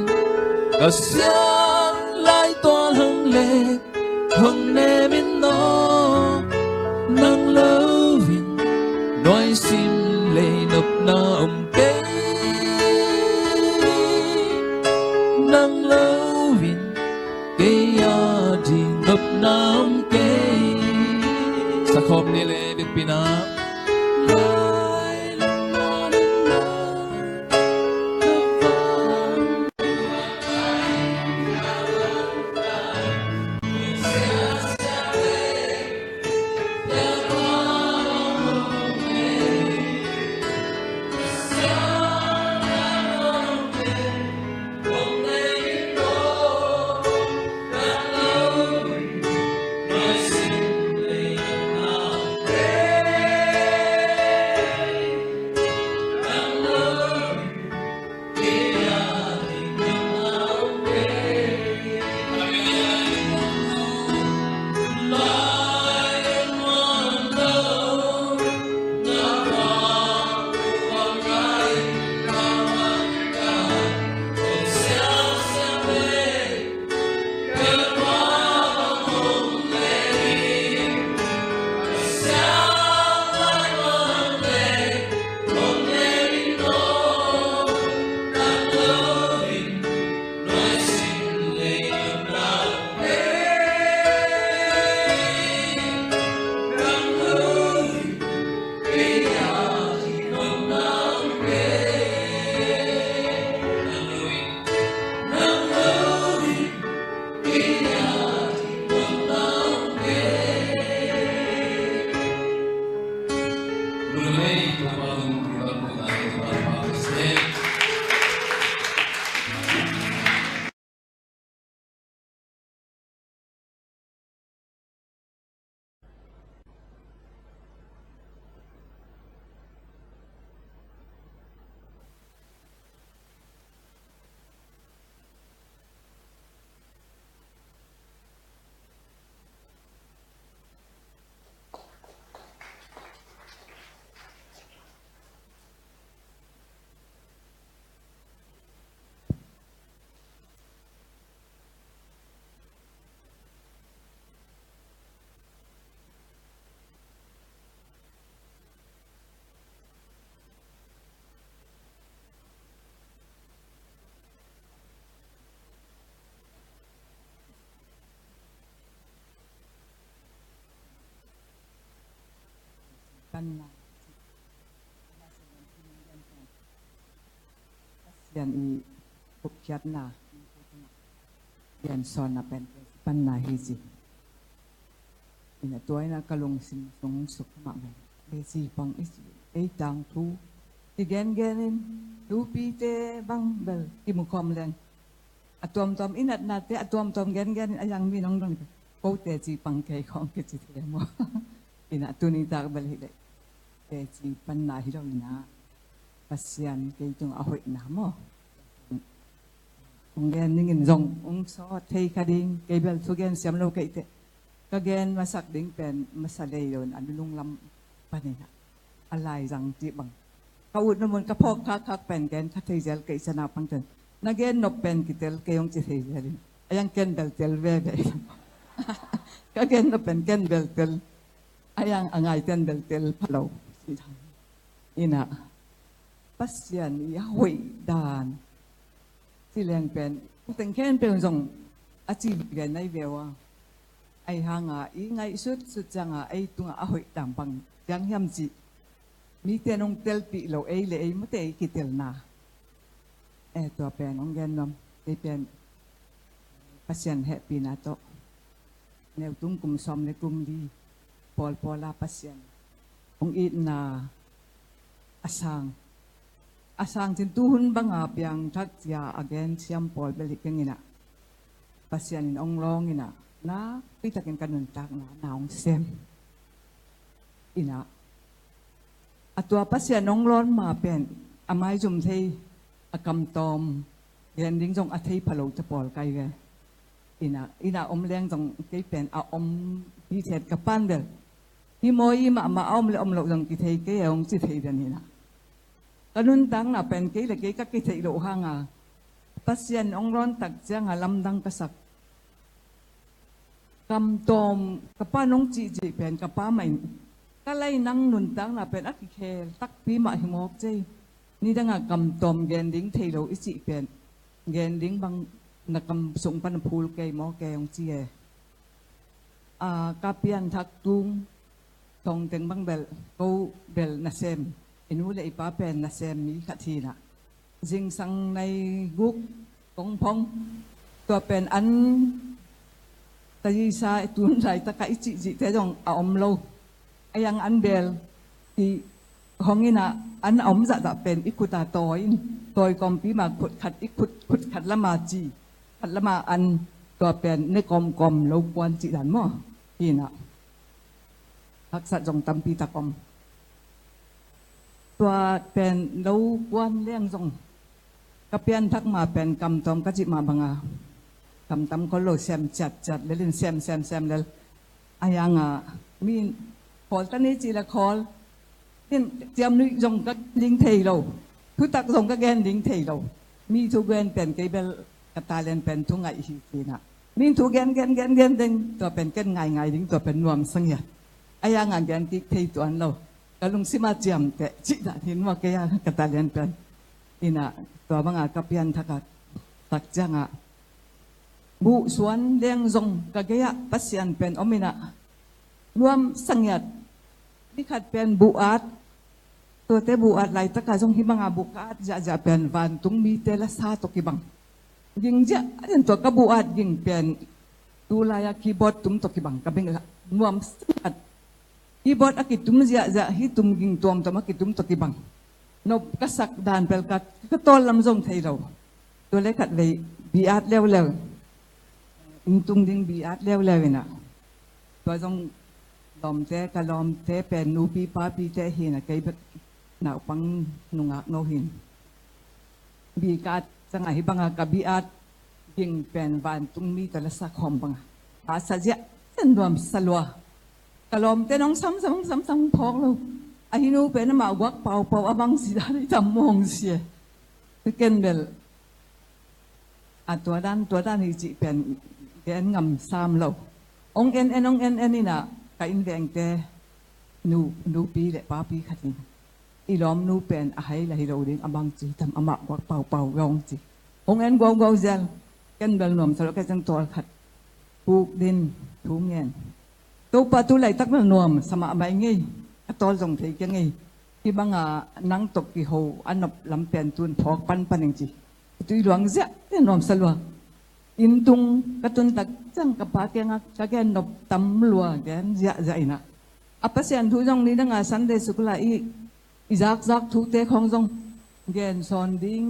ka siang lai tual hong leng, hong nemin no. Nang loin nuaisim lei nopna om kei. Nang loin kei a ding nopna om kei. Sakhawm ni le biakpina. Panna. Pasian i gupkhiatna, liansawnna pen panna hi ci. Ina tua ina ka lungsim sung suk mahmah. Ei ci pang i ci, ei tangthu i gengen in, tupite bang bel kimukhawm leng a tuamtuam i natnate a tuamtuam gengen in a yang mi nong dong kote ci pang kei khawng kici thei maw? Ina tuni tak bel hi leh teci panna hi lo ina. Pasian kei tungah a hoihna maw? Hong gen ningin zong hong sawt thei kha ding, kei bel thugen siam lo kei teh. Ka gen masak ding pen masa lei lo in a nunung lam panin a laizang cih bang ka ut na mun ka phawk khakkhak pen gen kha thei zel kei sana pang ten. Na gen nop pen kitel kei hong ci thei zel in. A yang ken bel tel veve. Ka gen nop pen ken bel tel. A yang a ngai ten bel tel pha lo. Ina Pasian i a hoih dan ci leng pen teng khen pen zong a ci gen nai ve ua. Ai hanga i ngaihsut sut cianga ei tunga a hoih dan bang ciang hiam cih mite nong telpih lo ei le ei mate i kitelna. E tua pen hong gen nuam ei pen Pasian hehpihna tawh neutung kum sawm le kum li pawlpawla Pasian hong itna a sang a sangcin tuhun banga piangthak cia a gen siam pawl bel hi keng inah, Pasian in ong lawng inah, nakpitakin ka nuntakna na ong sem inah, a tua Pasian ong lawng ma pen a maizum thei, a kamtawm gen ding zong a thei phalo te pawl kai ve. Inah, inah om leng zong kei pen a om hi thet ka pan bel, hi maw i mahmah a om le om loh zong kithei kei a ong ci thei den inah, ka nuntakna pen kei le kei ka kitheih loh hanga Pasian ong lawng tak cianga lamdang ka sak. Kamtawm ka pa nong cihcih pen ka pa mah in, ka lai nang nuntakna pen a kikhel takpi mah hi mawk cei. Nidanga kamtawm gen ding thei lo i cih pen, gen ding bang na kam sung pan a phul kei maw kei ong ci e. A, ka pianthak tung thong teng bang bel, ko bel nasem, i nu le i pa pen nasem mi khat hi inah, zingsang nai guk kong phong, tua pen an tayisa i tun laitakah i cihcihte zong a om lo. A yang an bel i hong inah, an a om zahzah pen i khuta tawi in, tawi kawmpi ma khut khat i khut, khut khat lama ci, khat lama an, tua pen ne kawmkawm lo kuan cih dan maw? Hi inah, haksat zong tampi tak om. Tua pen lo kuan leng zong ka pianthak ma pen kamtawm ka cih ma banga kamtam khol lo, sem ciatciat lel in, sem sem sem lel. A yanga mi in khawl ta ni cih le khawl in, ciam nuih zong ka ding thei lo, thutak zong ka gen ding thei lo. Mi thu gen pen kei bel ka talent pen thu ngaih hi ci inah, mi in thu gen gen gen gen ding, tua pen ken ngaingai ding, tua pen nuamsa ngiat. A yanga gen kik thei tuan lo, ka lungsima ciamteh cih dan hi nuam kei a ka talent pen. Inah, tua banga ka pianthak a tak cianga buh suan leng zong ka gei-ah Pasian pen om inah, nuamsa ngiat. Ni khat pen buh at, tuate buh at laitaka zong hih banga buh ka at ziahziah pen vantung mite lasa tawh kibang. Ging ziah in tua ka buh at ging pen tu lai-a keyboard tum tawh kibang ka beng la, nuamsa ngiat. Keyboard a kitum ziahziah, hih tum ging tuamtuam a kitum tawh kibang. Nop ka sak dan pel ka, ka tawl lam zong thei lo. Tua le khatvei bi at leuleu, inn tung ding bi at leuleu inah, tua zong lawmte, ka lawmte pen nupi papite hi inah, kei bek naupang nungak no hi in. Bi ka at cianga hih banga ka bi at ging pen vantung mi tawh lasa khawm banga, a sa ziah in nuamsa lua. Ka lawmte nong samsam samsam phawk lo. A hih nu pen amah guak paupau a bang si dan i tam mawng si e. Ken bel a tua dan tua dan hi cih pen gen ngam sam lo. Ong en en ong en en inah, ka innvengte nu, nupi le papi khat in, i lawmnu pen a hai la hi lo ding a bang ci tam, amah guak paupau gawng ci. Hong en guauguau zel. Ken bel nuamsa lo, ka ceng tawl khat puk din thu ngen. Topa tu laitak bel nuamsa mahmah i ngei. A tawl zong thei kei ngei. Hih banga nang tawh kiho a nop lam pen tun phawk panpan ing ci. Tui luang ziah, nuamsa lua. Inn tung ka tun tak ciang ka pa kiangah ka gen nop tam lua, gen ziahziah inah. A Pasian thu zong nidanga Sunday school ah i, i zakzak thute khawng zong gen sawn ding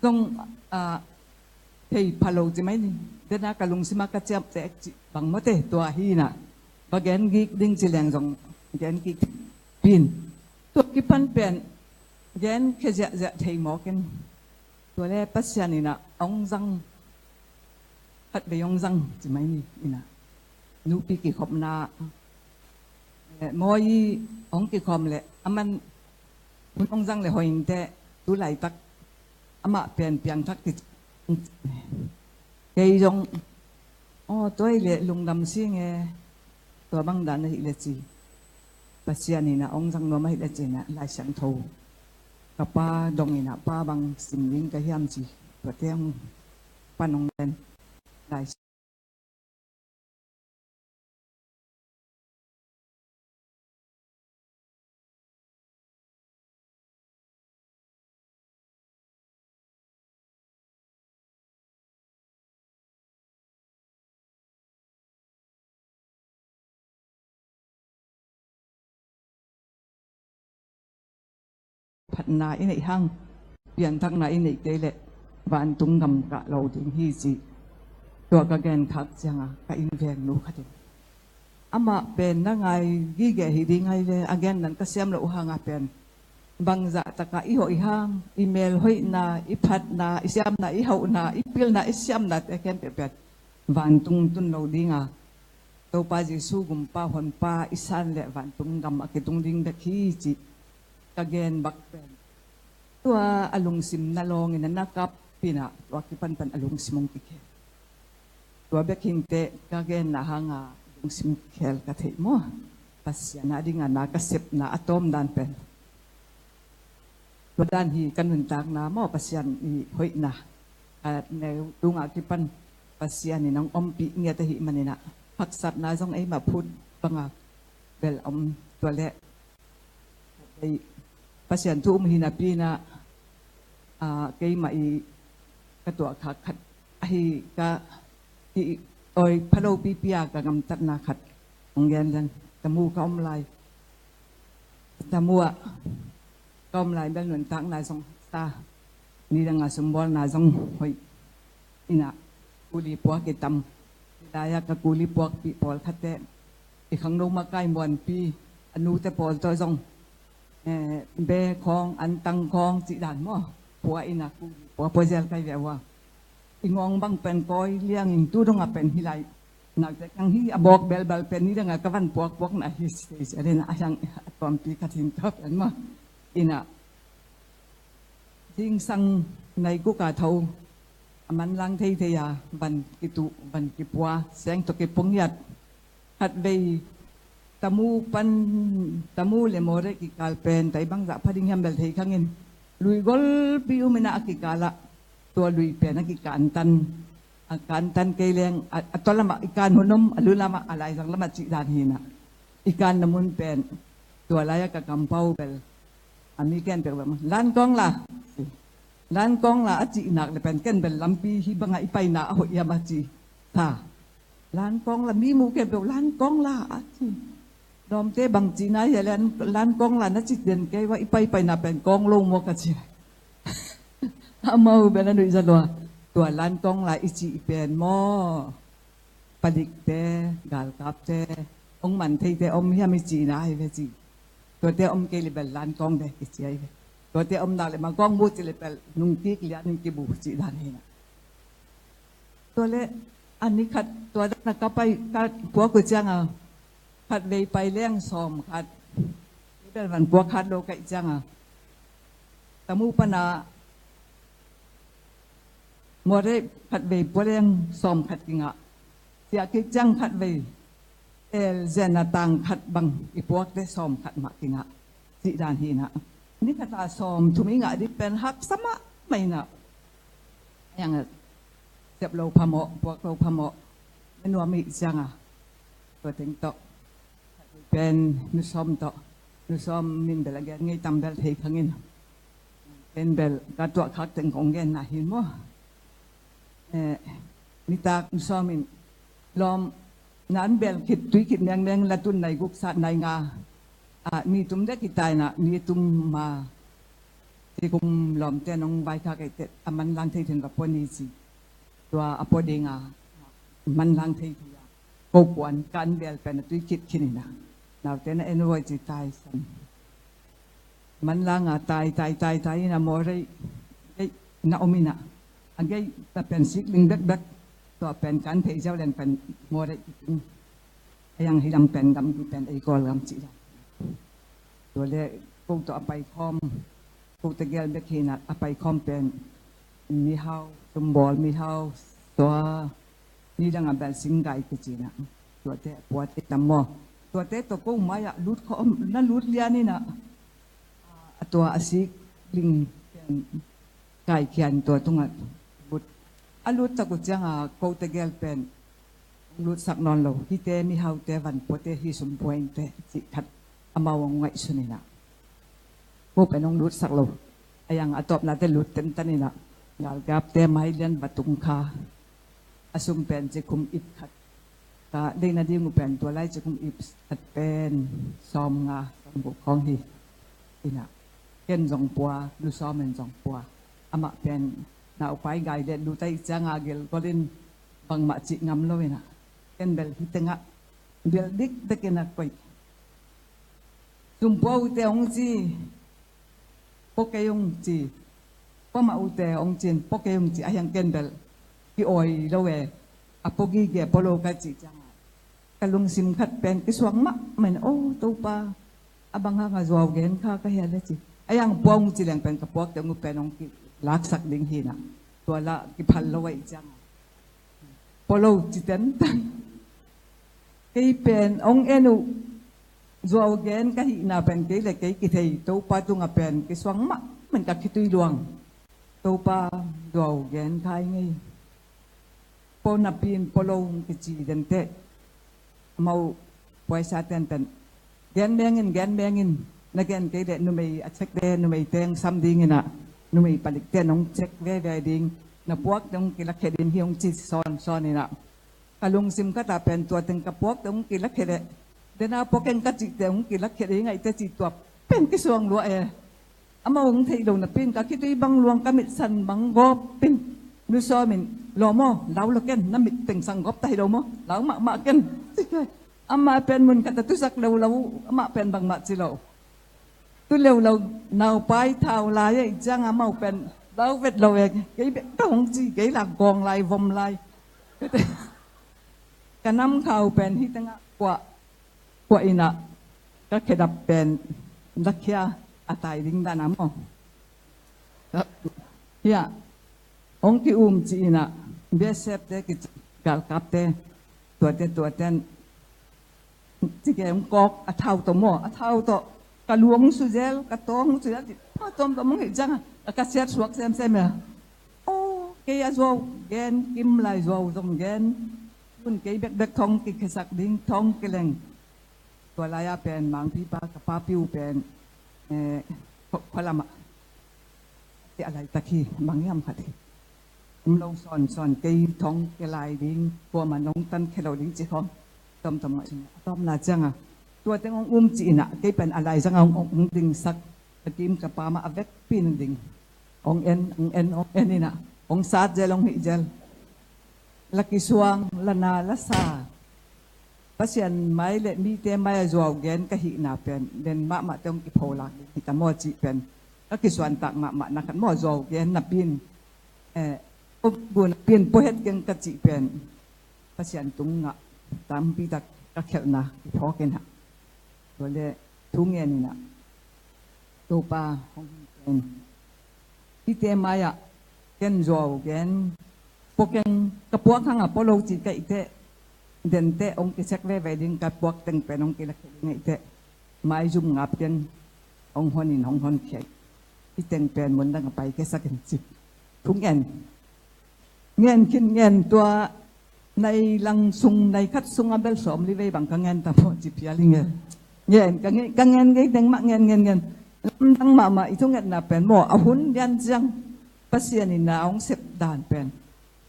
zong, ah, thei phalo ci mai ni. Dena ka lungsima ka ciamteh cih bang mawte tua hi inah, va gen gik ding ci leng zong gen gik pin. Tua kipan pen gen khia ziahziah thei mawk in. Tua le Pasian inah ong zang, khatvei ong zang ci mai ni inah. Nupi kikhopna, eh, mawi ong kikhawm le aman hun ong zang le hoih inteh, tu laitak amah pen piangthak kici. Kei zong, aw, tua hi le lungdam si nge, tua bang dan ahih le ci. Pasian inah ong zang nuam ahih le ci inah, Lai Siangtho ka pa dong inah, pa bang sim ding ka hiam ci. Tua teng pan ong len Lai Khatna i neih hang, pianthakna i neih kei leh vantung gam kah lo ding hi ci. Tua ka gen khak cianga ka innveng nu khat in, amah pen na ngai gige hi ding ahi ve, a gen nan ka siam loh hanga pen bangzah takah i hoih hang, i mel hoihna, i phatna, i siamna, i hauhna, i pilna, i siamnate khempeuh pen vantung tun lo dinga, Topa Jesu gumpa honpa i san leh vantung gam a kitung ding bek hi ci ka gen bak pen, tua a lungsim na lawngin a na kap pinah tua kipan pan a lungsim hong kikhel. Tua bek hinteh ka genna hanga lungsim kikhel ka theih maw? Pasian a dinga na ka sepna a tawmdan pen tua dan hi. Ka nuntakna maw, Pasian i hoihna ka neu tunga kipan Pasian in hong ompih ngiat ahih maninah haksatna zong eimah phut banga bel om. Tua leh Pasian thu um hi napi inah, ah, keimah i ka tuahkhak khat ahi ka hi. Oi, phalo pipi a ka gamtatna khat hong gen leng, Tamu ka om lai. Tamu ah ka om lai bel nuntakna zong sa, nidanga sumbawlna zong hoih inah, kuli puak i tam. Hidai-ah ka kuli puakpih pawlkhatte i khangno makai muanpi a nute pawl tawh zong, eh, be khawng, antang khawng cih dan maw, pua inah kuli pua pua zel kai ve ua. I ngawng bang pen kawi liangin tu dongah pen hi lai. Nakte kang hi a bawk belbal pen nidanga ka van puakpuakna hi stage a dena a hiang a tuampi ka thin tawh pen maw. Inah zingsang naikuka tho a manlang theithei a van kituh, van kipua, seng tawh kipua ngiat. Khatvei Tamu pan, Tamu le Mawreh kikal pen tai bangzah pha ding hiam bel thei khangin, lui golpi um inah a kikalah tua lui pen a kikantan, a kantan kei leng a, a tua lamah i kan hun om, a lu lamah, a laizang lamah cih dan hinah i kanna mun pen tua lai-ah ka kampau bel a mi ken peuh bel Lankawng la, Lankawng la a cihnak le pen ken bel lampi hi banga i paina a hoih hiam a ci. Tha Lankawng la, mi muh ken peuh Lankawng la a ci. Lawmte bang cihna hia, Lankawng la na ci den kei ua, i paipaina pen kawng lo maw ka ci. Amau bel a nuihza lua. Tua Lankawng la i cih pen maw, palikte, galkapte hong man theite om hiam i cihna ahi ve ci. Tuate om kei le bel Lankawng ve i ci ahi ve. Tuate om nak le ma kawng bu ci le bel nungkik lian in kibu cih dan hinah. Tua leh a ni khat tua dana ka pai ka puak uh cianga khatvei pai leng sawm khat. Bel van puak khat lo kaih cianga Tamu pana Mawreh khatvei pua leng sawm khat kingah. Ciah kik ciang khatvei el zen a tang khat bang i puakte sawm khat mah kingah. Cih dan hinah. Ni khata sawm thum i ngah dih pen haksa mahmah inah. Ayang sep lo phamawh, puak lo phamawh. Na nuam ih cianga tua teng tawh pen nu sawm tawh, nu sawm min bel a gen ngei tam bel thei khangin. Ken bel ka tuahkhak teng kong genna hi maw. Eh, nitak nu sawm in lawm na an bel khit tui khit mengmeng la tun nai guk sat nai nga. Ah, ni tum dek hi ta inah, ni tum ma cikum lawmte nong vaikhak eite a manlang thei thin va pua ni ci. Tua a pua dinga manlang thei thei a ko kuan kan bel pen a tui khit khin inah. Naute na en uai ci tai san. Manlanga tai tai tai tai ina Mawreh na om ina. A gei ta pen sikling bekbek tua pen kan theih ziau leng pen Mawreh i tung. A yang hidam pen gam hi pen ei Kawlgam cih dan. Tua le ko tawh a paikhawm, ko tegel bek hi ina a paikhawm pen mihau, sumbawl mihau, tua nidang a bel singgai kici ina. Tuate a puate tam maw. Tuate tawh ko mai-ah lut khawm, na lut lian ina. A tua a sikling pen kaikhian tua tungah lut. A lut tak uh cianga ko tegel pen hong lutsak nawn lo. Hihte mihaute van puate hi sumbuaingte cih khat amau hong ngaihsun ina. Ko pen hong lutsak lo. A yang a tawpnate lut tentan ina. Galkapte mai lian va tung kha. A sum pen cikhum ip khat. Ka deihna ding uh pen tua lai cikhum ip khat pen sawm nga, sawm guk khawng hi. Ina. Ken zong pua, Nu Sawm in zong pua. Amah pen naupai gai le lut ahih cianga gelgol in bangmah cih ngam lo inah, ken bel hih tengah bel dikdekin a koih. Sumpua ute hong ci, pua kei ung ci. Pua mah ute hong ci-in pua kei ung ci, a hiang ken bel ki-awi lo e. A pua gige, pua lo ka cih cianga ka lungsim khat pen kisuang mahmah in, "O Topa, a bang hanga zuau gen kha ka hia le?" ci. A hiang pua ung ci leng pen ka puakte ung uh pen hong kilaksak ding hinah, tua lah kiphal lo ahih cianga pua lo ci tentan. Kei pen hong en uh, zuau gen ka hihna pen kei le kei kithei, Topa tungah pen kisuang mahmah in ka khitui luang. Topa, zuau gen kha ing ei. Pua napi in pua lo hong kici denteh, amau puaisa tentan, "Gen mengin, gen mengin. Na gen kei leh numei a cek ve, numei teng sam ding inah, numei palikte nong cek veve ding, na puakte hong kilakhia ding hi," hong ci sawnsawn inah, ka lungsim khatah pen tua teng ka puakte hong kilakhia leh, dena pua keng ka cihte hong kilakhia ding ahih teh ci, tua pen kisuang lua e. Amau hong theih lo napi in ka khitui bang luang, ka mitsan bang gawp in, Nu Sawm in, "Lawm aw, lau lo ken, na mit teng sang gawp ta hi lo maw, lau mahmah ken." Amah pen mun khat a tusak leuleu, amah pen bangmah ci lo. Tu leuleu, naupai thau lai ahih cianga amau pen lau vet lo e. Kei bek ka hong ci, kei lah gawng lai, vom lai. Ka namkhau pen hih tengah kuah, kuah inah ka khedap pen lakhia a tai ding dan a maw. Hiah hong ki-um ci inah, B S F te kici, galkapte, tuate, tuate in ci kei, hong kawk a thau tawh maw, a thau tawh ka luang hong suzel, ka tawng hong suzel, ci pha tuamtuam hong hih cianga ka siat suak semsem e. O, kei a zuau gen kim lai, zuau zong gen, tun kei bekbek thong kikhesak ding, thong kileng. Tua lai-a pen Mangpipa ka papi uh pen, eh, khua, khua lamah, ti a laitak hi, bang hiam khat hi, um lo sawnsawn, kei thong kia lai ding, kuamah nong tankhia lo ding ci khawng, tawmtawm ngah sung a tawpna cianga tua teng hong um ci inah, kei pen a lai zanga hong, hong dingsak, ka kim ka pam ah a vekpi in ding. Hong en, hong en, hong en inah, hong sat zel, hong hih zel. La kisuang, la na, la sa, Pasian mai le mite mai-ah zuau gen ka hihna pen den mahmahte hong kipholak ding hi ta maw cih pen ka kisuantak mahmahna khat maw, zuau gen napi in, eh, bu napi in pua het keng ka cih pen Pasian tungah tampitak ka khelhna kiphawk inah, tua le thu ngen inah, Topa hong hong pen hihte mai-ah ken zuau gen, pua keng, ka puak hanga pua lo ci ka hih teh, denteh hong kisek veve ding, ka puak teng pen hong kilakhia ding ahih teh, maizum ngap keng, hong hon in hong honkhia in, hih teng pen mundang a pai kiasak in ci. Thu ngen, ngen khin ngen, tua nai lang sung, nai khat sungah bel sawmli vei bang ka ngen ta maw ci phial ing e. Ngen, ka ngen, ka ngen ngei teng mah ngen, ngen, ngen. Lamdang mahmah i thungetna pen maw, a hun lian ciang Pasian in na hong sep dan pen,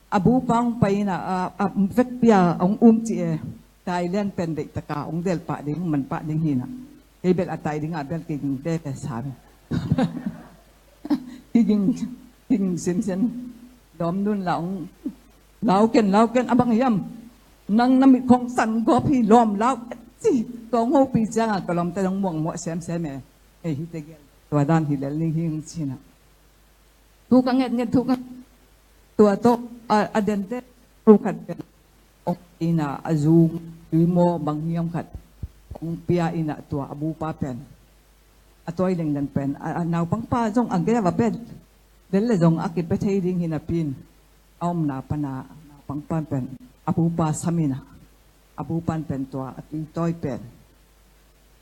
a bupa hong pai inah, a, a vekpi-a hong um ci e. Thailand pen deihtaka hong del pah ding, man pah ding hinah, kei bel a tai dingah bel kiging tete sa ve. Kiging, kiging sinsin. Lawm nun la hong, "Lau ken, lau ken, a bang hiam? Nang na mit khong san gawp hi, lawm lau ken," ci. Tua hong hopih cianga ka lawmte dong muangmuah semsem e. Ei, hihte gel tua dan hi lel ni hing ci inah, thu ka ngetnget, thu ka, tua tawh a, a denteh thu khat pen, ong inah a zung tui maw bang hiam khat hong pia inah, tua a bupa pen a tawi lenglen pen, a, a naupangpa zong a gei a va pia lel le zong a kipia thei ding hi napi in, a omna pana naupangpa pen a bupa sam inah, a bupan pen tua a tui tawi pen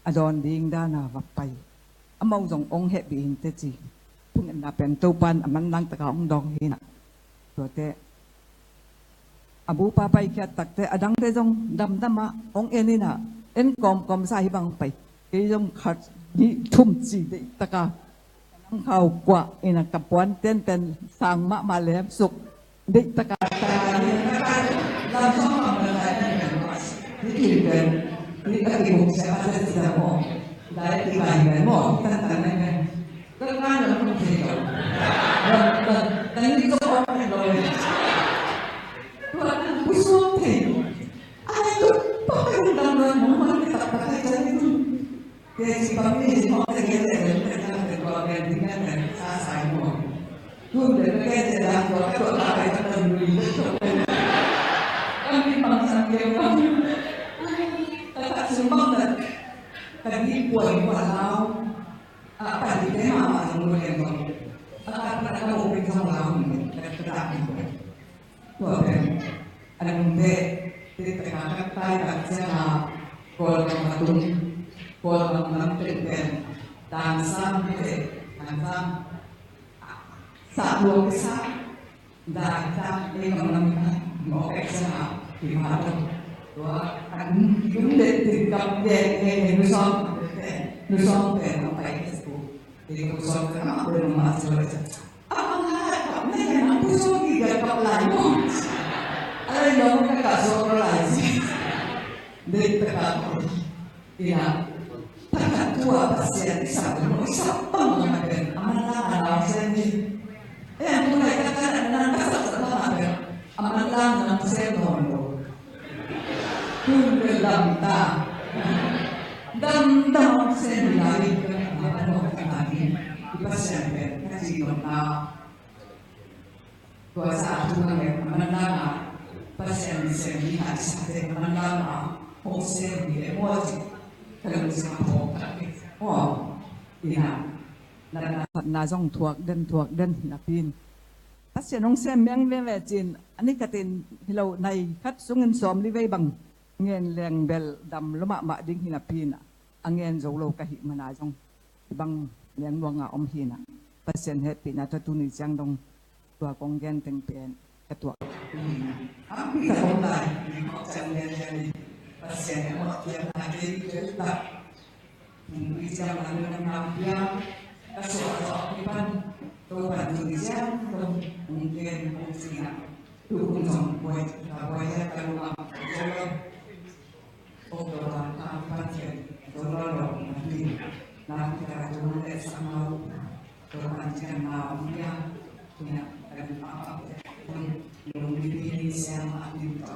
a dawn ding dana va pai. Amau zong ong hehpih inteh ci. Thungetna pen Topan a manlang taka ong dawng hinah. Tuate a bupa paikhiat takteh a dangte zong damdamah ong en inah, en kawmkawm sa hi bang pai. Kei zong khat, nih, thum ci deihtaka, ka namkhau kuah inah ka puan tenten sang mahmah lemsuk. Deihtaka, lam sawm mahmah lai ni pen, ni pen, ni ka kibuk sia a sia maw, lai ki pai pen maw, tan tan lai pen. Ka kan lam tung thei lo. Lam, lam, lam ni tung thei lo. Tua kan pusuak thei lo. Ai, tu pa kan lam lam mo man ka tak tak ai chan ni tung. Kei ci pang ni ci pang te kei te kei te kei te kua kei ni kei te sa sai mo. Tun te kei te la tua ka tua la kei te tua lui te tua. Kan ni pang san kei mo. Ai, ka tak sung pang te. Kan ni kua ni kua lau. A, pahnih te mahmah zong lua lian zong. A, ka, ka, ka mawh pen zong lau hi, ka, ka dak hi. Tua pen a nungte, te, te ka, ka tai tak ciang a, Kawlgam a tung, Kawlgam lam pen pen, dan sam te, dan sam. Sa lua ke sa. Daidang ei gam lam mawk eksa hi mah lo. Tua an lunglet tin gam den ei nu sawm, nu sawm pen a pai Facebook. Ei nu sawm ka mah pen mah sawm. A mah ka kap ne ka nang pu sawm ki ka kap lai mawk. A lai lo ka ka sawm lai si. Dei ta ka. Ina, taktak tua Pasian i sak lo, i sak bang bang pen a manlang a lau sem hi. E, a tu lai taktak na na sak sak bang pen a manlang na sem lo lo. Tun pen dam ta. Dam dam sem hi lai, a manlang ta hi. I Pasian pen ka ci lo na. Tua sa a thu a ngen a manlang a Pasian sem hi a i sa te a manlang a hong sem hi e maw ci ka lungsim a phawk tak hi. Aw, ina, na, na, na zong thuak den, thuak den napi in Pasian hong sem meng veve cin a ni khatin hi lo nai khat sungin sawm li vei bang ngen leng bel dam lo mahmah ding hi napi in a ngen zo lo ka hih mana zong bang leng nuang a om hi na Pasian hehpihna tawh tuni ciang dong tua kong gen teng pen ka tuak. Ampi ka om lai, mi hawk cang lian lian in Pasian a mawh tiam na kei tel tak. Hong ui ciang a lung nam pia ka suah a zawh ki pan Topan tuni ciang dong hong gen hong cina. Tu hong zong buai ka buai ka lung am ka zong. Ong Topa, a Topa Pasian, Topa lo, na ti, na ti ka tu le sa mau, Topa Pasian mau, ya, ya, kan a, a, a, nung ni ni ni siang a ti to,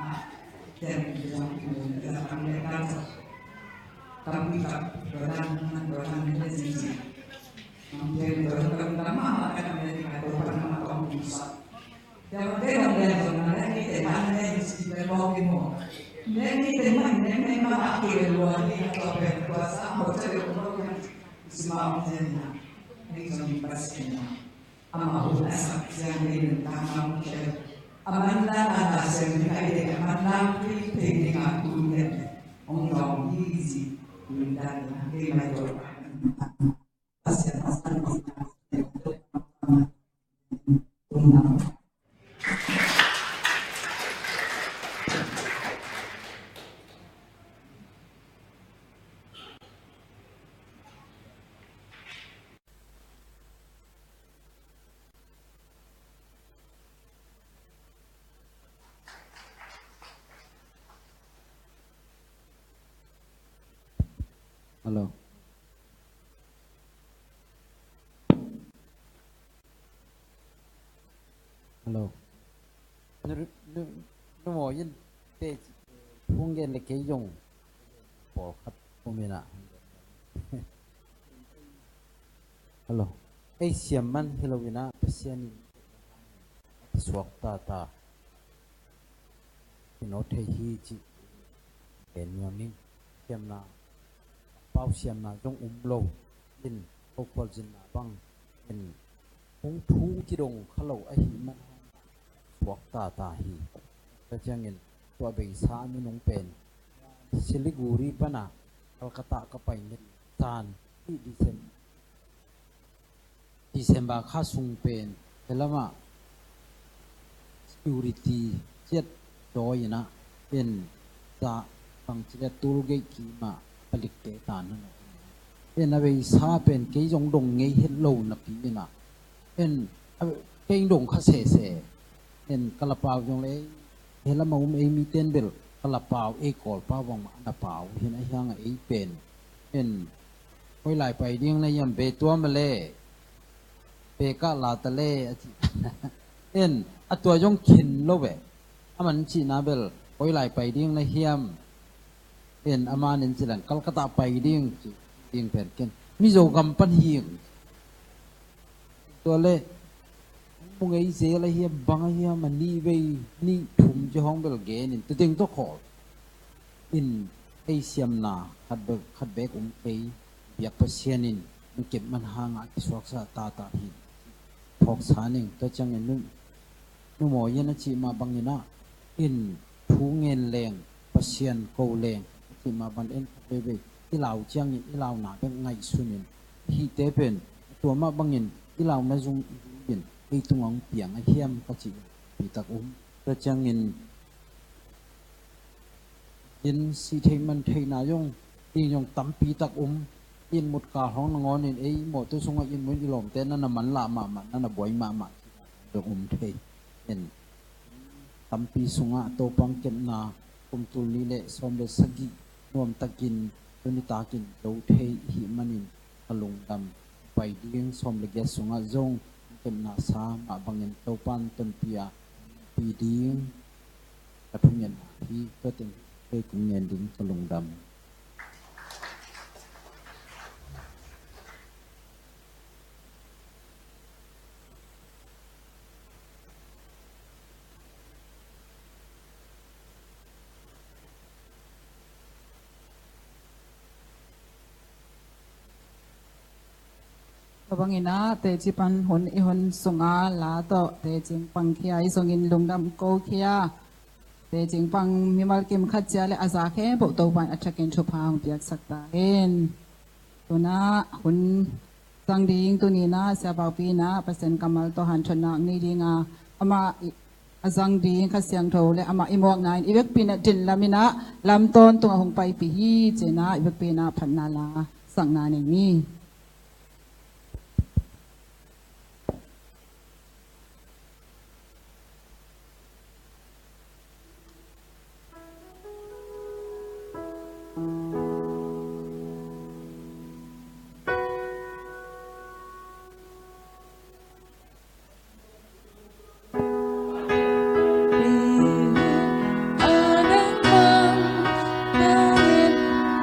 na, siang ni siang ni, ya, kan le kan sa, kan pi ka, Topa, Topa, ni ni ni, nung ni Topa, kan ma, kan le ka, Topa, na ma, Topa, ni sa. Tua mah te dong lian zong na, ne ni te man ne ni si pen mawk i maw. Ne ni te man ne ne man a tu le lua ni a tua pen tua sa ho ca le um lo ni. Si ma om te na. Ni zong ni Pasian na. Ama hun a sak siang ni nun ta ma om te. A man la na na siang ni ai te a man la pi te ni ka tu ne. Ong dong ni si nun ta ni na. Ke mai tua. Hello. Hello. Nu, nu, nu maw in te hong gen le kei zong pawlkhat om ina. Hello. Ei siam man hi lo ina Pasian in suak ta ta. Hi no thei hi ci. Gen nuam ning. Siamna, pau siamna zong um lo in, ko khualzinna bang in, hong thu kidong kha lo ahih man suak ta ta hi. Tua ciangin tua beisa a minung pen Siliguri pana Kolkata ka pai ngen tan hi December. December kha sung pen, he lamah security ciat dawi inah en ta bangci le toll gate kimah palikte tan hana. En a veisa pen kei zong dong ngei het lo napi inah en a kei dong kha sese. En ka lapau zong le ei he lamah um ei miten bel ka lapau ei Kawlpau bangmah a lapau hin a hiangah ei pen en Koi lai pai ding na hiam, be tua male, be kah lata le, a ci. En, a tua zong khin lo ve. A man cihna bel, koi lai pai ding na hiam. En, a man in ci leng, Calcutta pai ding, ci ding pen ken. Mizo gam pan hing. Tua le, mu ngei zel a hiam, bang a hiam, a nih vei, nih thum ci hong bel gen in, tu ding tawh khawl. In ei siamna khat bek, khat bek um kei, biak Pasian in, na kep man hangah kisuaksa tata hi. Phawksa ning, tua ciangin nu, nu Mawi in a cih mah bangin ah, in thu ngen leng, Pasian ko leng, a cih mah bangin khat veivei, i lau ciangin, i launa bek ngaihsun in, hihte pen, tua mah bangin, i launa zung in, ei tungah hong piang a hiam ka cih, pitak um. Tua ciangin, in sih theih man theihna zong, in zong tampi tak um, in mutkal hong nangawn in ei mawhtu sungah in mun i lawmte na na manlah mahmah, na na buai mahmah, zong um thei. In tampi sungah Topa hong kepna kum tul nih le sawm le sagih nuamtakin, tuni takin zo thei i hih manin ka lungdam. Pai ding sawm le giat sungah zong hong kepna sa mah bangin Topa in tonpih a, pi ding ka thungetna hi. Tua teng kei kong ngen ding, ka lungdam. Tua bangin ah teci pan hun i hun sungah la tawh teci pang khia i zongin lungdam ko khia. Teci pang mimal kim khat cia le a za khempeuh Topa in a thakin thupha hong piaksak ta hen. Tuna hun zang ding, tuni in ah Sia Paupi in ah Pasian kammal tawh hanthotna nei ding a, amah i, a zang ding Kha Siangtho le amah i muakna in i vekpi in ah dinlam in ah lam tawntung a hong paipih hi. Ci-in ah i vekpi in ah phatna la sakna nei ni.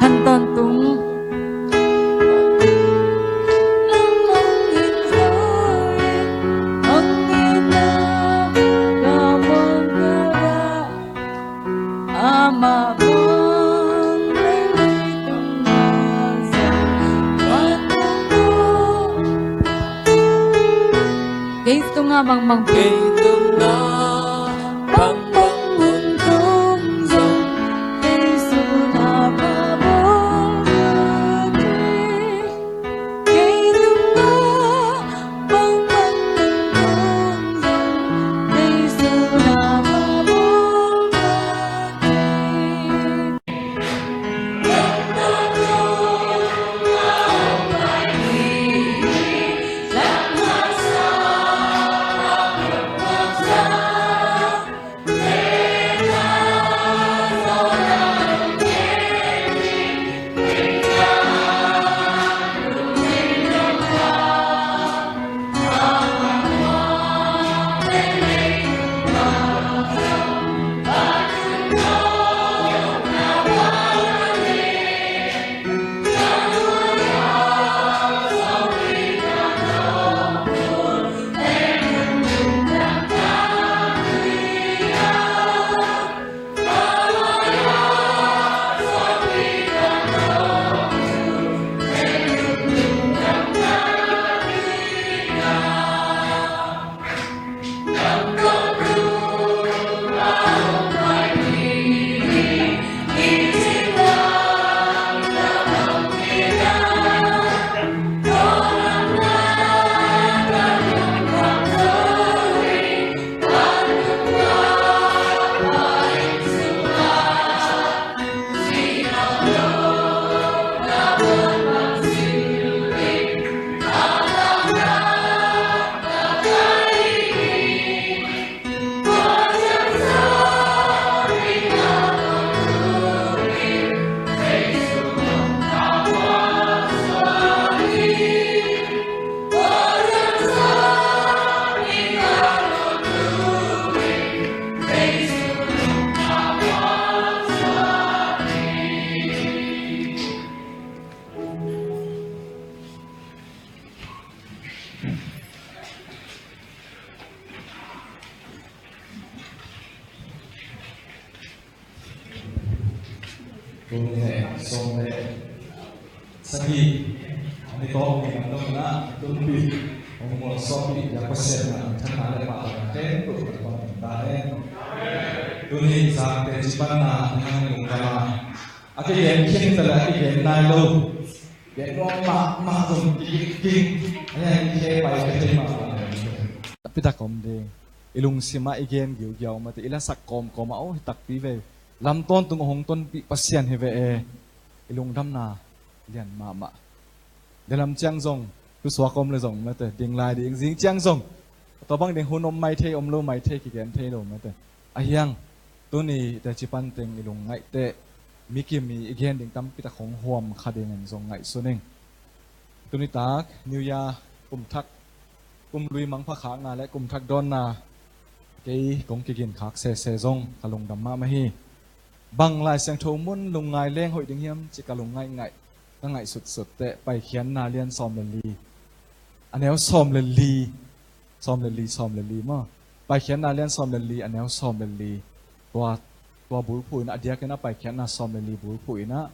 Khan tawntung. Kei tungah bangbang, kei tungah bangbang hun tung zong, kei sun a pha bawl mah hi. Tul nih le sawm le sagih a ni tawk ni lam lo na, tumpi hong mual sawpih ya Pasian na, thanna le pahna khempeuh kan pang ta hen. Tuni zak teci panna ni hang lungdam a, a kigen khin ta le a kigen nai lo, gen nuam mahmah zong kikik king, a hiang i khe pai ka thei mahmah. Pitak om ding, i lungsim ah i gen giugiau mate, i lasak kawmkawm ah, aw, hi takpi ve, lam tawntung a hong tonpih Pasian hi ve e. I lungdamna lian mahmah. Dalam ciang zong, thusuak om le zong mate, ding lai ding, zing ciang zong, tua bang ding hun om mai thei, om lo mai thei, kigen thei lo mate. A hiang, tuni teci pan teng i lungngaih teh, mi kim i, i gen ding tampi tak hong huam kha dingin zong ngaihsun ing. Tuni tak New Year kum thak, kum lui mangpha khakna le kum thak dawnna, kei kong kigin khak sese zong ka lungdam mahmah hi. Bang Lai Siangtho mun lungngai leng hoih ding hiam ci ka lungngaih ngaih, ka ngaih sutsut teh Paikhiatna lian sawm le li, a neu sawm le li, sawm le li, sawm le li maw. Paikhiatna lian sawm le li, a neu sawm le li. Tua, tua bulphuh in ah, a diakin ah Paikhiatna sawm le li bulphuh in ah,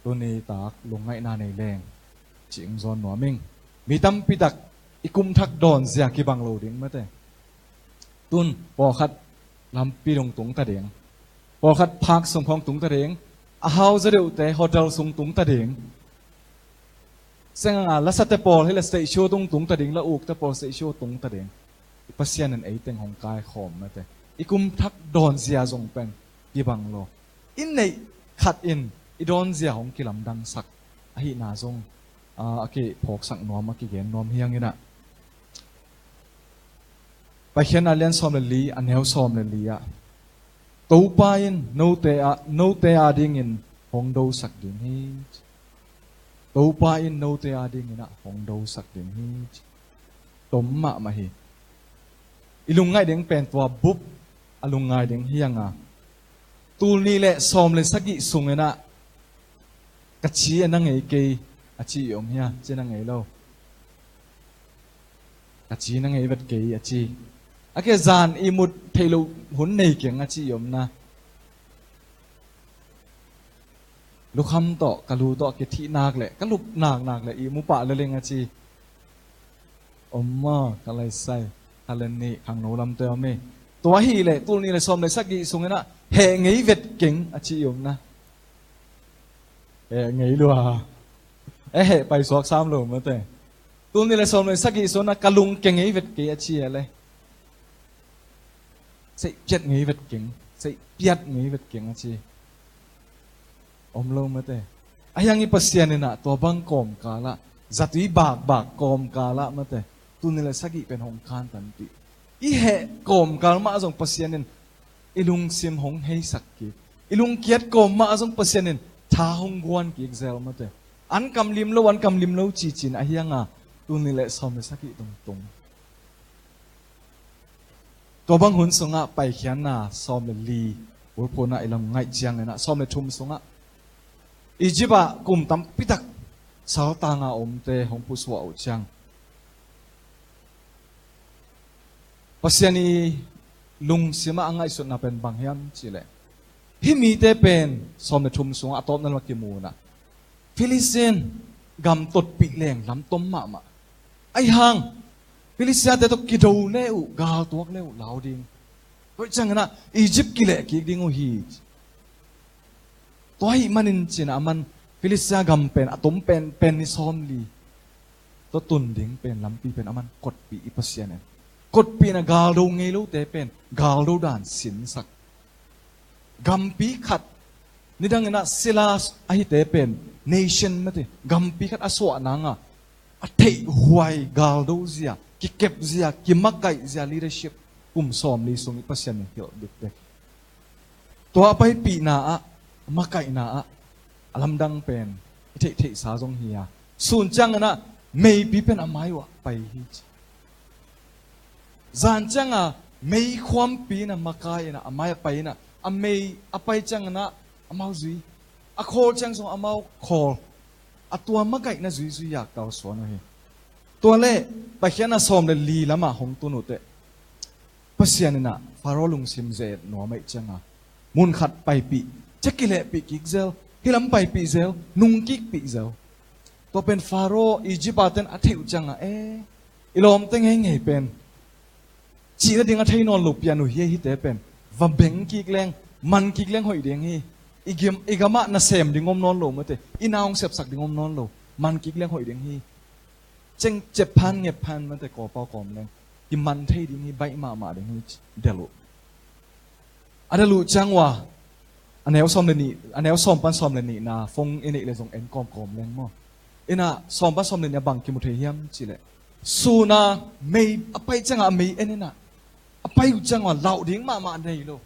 tuni tak lungngaihna nei leng ci-in zawn nuam ing. Mi tampi tak i kum thak dawn zia kibang lo ding mate. Tun pawlkhat lampi dong tung ta ding, pawlkhat park sung khawng tung ta ding, a hau zaw deuhte hotel sung tung ta ding. Seng anga lasate pawl hi le stage show tung tung ta ding, la ukte pawl stage show tung ta ding. I Pasian in ei teng hong kaikhawm mate. I kum thak dawn zia zong pen kibang lo. I neih khat in i dawn zia hong kilamdangsak ahihna zong, a, a kiphawksak nuam, a kigen nuam hi hang in ah. Paikhiatna lian sawm le li, a neu sawm le li ah, Topa in note a, note a dingin hong dosak ding hi. Topa in note a dingin ah hong dosak ding hi. Tom mahmah hi. I lungngaih ding pen tua bup a lungngai ding hi hang a, tul nih le sawm le sagih sungin ah ka ci a na ngei kei a ci i om hia? Ci na ngei lo. Ka ci na ngei vet kei a ci. A ke zan i mut theih loh hun nei keng a ci i om na. Lukham tawh ka lu tawh kithih nak le ka lup nak nak le i mu pah le leng a ci. Om maw, ka laisai, ka len nih khangno lamte om hi. Tua hi le tul nih le sawm le sagih sungin ah heh ngei vet keng a ci i om na. Heh ngei lua. E heh pai suak sam lo mate. Tul nih le sawm le sagih sungin ah ka lung ke ngei vet kei a ci a le. Seih piat ngei vet keng, seih piat ngei vet keng a ci. Om lo mate. A hiang i Pasian in ah tua bang kawmkal ah, zatui bakbak kawmkal ah mate, tul nih le sagih pen hong kantanpih. I heh kawmkal mah zong Pasian in i lungsim hong heisak kik, i lungkiat kawm mah zong Pasian in tha hong guan kik zel mate. An kam lim lo, an kam lim lo cici in a hiang a tul nih le sawm le sagih tungtung. Tua bang hun sungah Paikhiatna sawm le li bulphuh in ah i lungngaih ciangin ah, sawm le thum sungah Egypt ah kum tampi tak saltang a omte hong pusuah uh ciang, Pasian i lungsim ah a ngaihsutna pen bang hiam cih leh, hih mite pen sawm le thum sungah a tawpna lam ah kimu in ah Philistine gam totpih leng lamtom mahmah. Ahi hang Philistia-te tawh kido le uh, galtuak le uh lau ding. Tua ciangin ah Egypt kileh kik ding uh hi. Tua ahih manin ci in ah aman Philistia gam pen a tom pen, pen ni sawmli tawh tun ding pen lampi pen aman kotpih i Pasian in. Kotpih in ah galdo ngei lote pen galdo dan sinsak. Gampi khat, nidangin ah Sila ahite pen nation mate, gampi khat a suah nang a, a theihhuai galdo zia, kikep zia, kimakaih zia leadership kum sawmli sung i Pasian in hilh dikdek. Tua a paipihna ah, makaihna ah, a lamdang pen i theihtheihsa zong hi a, sun ciangin ah meipi pen a mai uh ah pai hi ci. Zan ciang a meikhuampi in ah makai in ah a mai a pai in ah, a mei a pai ciangin ah amau zui, a khawl ciang zong amau khawl, a tua makaihna zuizui a kalsuan uh hi. Tua le Paikhiatna sawm le li lamah hong tun uh teh, Pasian in ah Pharaoh lungsim ze-et nuam ahih ciang a, mun khat paipih, cia kilehpih kik zel, Hih lam paipih zel, nungkikpih zel. Tua pen Faro, Egypt a ten a theih uh ciangah, e, i lawmte ngeingei pen cih nading a thei nawn lo pian uh hi, hihte pen va beng kik leng, man kik leng hoih ding hi. I gam, i gamah nasem ding om nawn lo mate, i na hong sepsak ding om nawn lo, man kik leng hoih ding hi. Ceng cep phan ngep phan mate, kawpau kawm leng kiman thei ding hi, baih mahmah ding hi, delh uh. A delh uh ciang ua, a neu sawm le nih, a neu sawm pan sawm le nihna phone i neih le zong en kawmkawm leng maw. Inah sawm pan sawm le nih a bang kimu thei hiam cihleh, sun a mei a pai ciangah a mei en inah, a pai uh ciang ua lauh ding mahmah nei lo.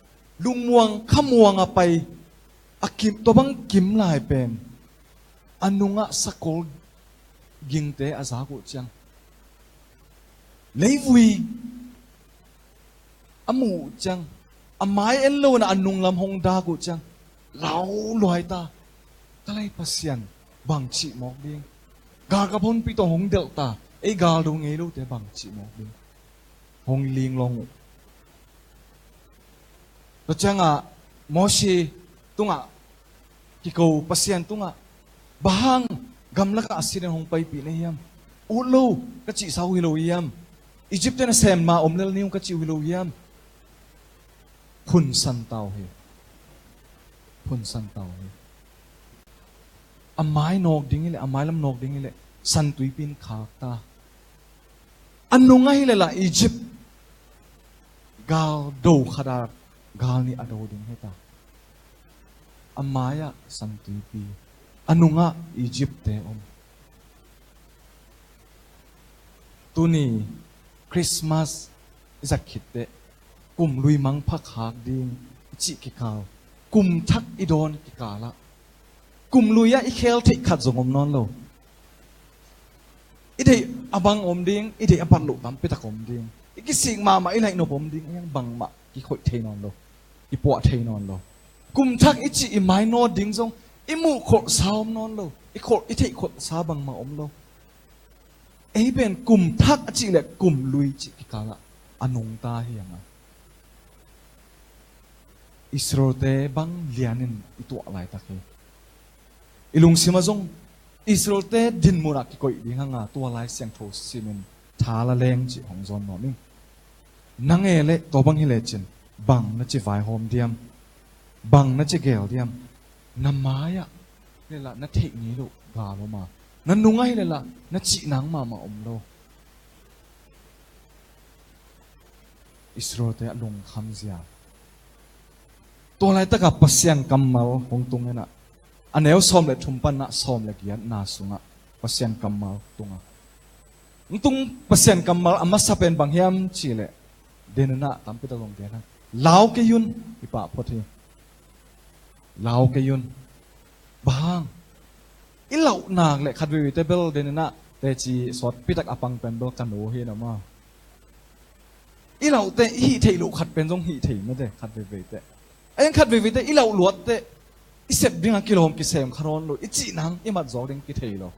Lungmuang khamuang a pai, a kim, tua bang kim lai pen a nungah sakol gingte a zak uh ciang, leivui a muh uh ciang, a mai en lo inah a nunglam hong dak uh ciang, lau luai ta. Ka lei Pasian bang cih mawk ding? Galkap honpi tawh hong delh ta, ei gal do ngei lote bang cih mawk ding? Hong linglawng uh. Tua ciangah Mose tungah kiko, Pasian tungah, bang hang gamlakah a sin in hong paipih na hiam? Ut lo ka cihsa uh hi lo hiam? Egypt in a sem ma om lel ni uh ka cih uh hi lo hiam? Phunsan ta uh hi. Phunsan ta uh hi. A mai nawk ding hileh, a mailam nawk ding hileh, San Tuipi in khak ta. A nung ahih leh lah Egypt gal do khat a gal nih a do ding hi ta. A mai-ah San Tuipi, a nungah Egypt-te om. Tuni Christmas i zat khit teh, kum lui mangpha khak ding i cih kikal, kum thak i dawn kikal ah, kum lui ah i khel theih khat zong om nawn lo. I deih a bang om ding, i deih a bat loh tampi tak om ding. I kisik mahmah, i laihnop om ding, a hiang bangmah kikhoih thei nawn lo, i puah thei nawn lo. Kum thak i cih i mainawt ding zong i muh kholhsa om nawn lo, i kholh, i theih kholhsa bangmah om lo. Ei pen kum thak a cih leh kum lui cih kikal ah a nungta hi hang a. Israel-te bang lianin i tuah laitak hi. I lungsim ah zong Israel-te dinmun ah kikoih ding hang a, tua Lai Siangtho simin tha la leng cih hong zawn nuam ing. Nang e leh tua bang hi lecin bang na ci vaihawm diam? Bang na ci geel diam? Na mai-ah leh lah na theih ngei loh gal om a, na nung ahih leh lah na cih nang mahmah om lo. Israel-te a lungkhamzia. Tua laitakah Pasian kammal hong tung inah, a neu sawm le thum panah sawm le giatna sungah Pasian kammal tung a. Hong tung Pasian kammal a masa pen bang hiam cih leh, den inah tampi tak zong gen hang. Lau kei un, i pah phot hi. Lau kei un. Bang hang? I lauh nak leh khat veiveite bel den inah teci sawtpi tak a pang pen bel ka nu hi na maw. I lauh teh i hih theih loh khat pen zong hih thei mate, khat veiveite. A hiang khat veiveite i lauh luat teh i sep dingah kilawm kisem kha nawn lo, i cih nang i mat zawk ding kithei lo.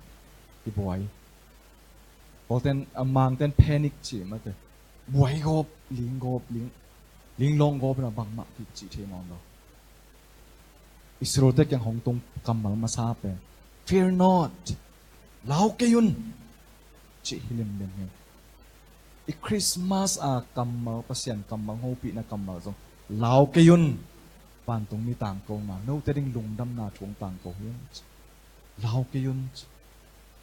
I buai. Pawlten, a Mangten panic ci mate. Buai gawp, ling gawp, ling, linglawng gawp inah bangmah kicih thei nawn lo. Israel-te kiang hong tung kammal masa pen, "Fear not, lau kei un," cih hi limlim hi. I Christmas a kammal, Pasian kammal, hopihna kammal zong, "Lau kei un, vantungmi tangkona, note ding lungdamna thu hong tangko hi," ci. "Lau kei un," ci.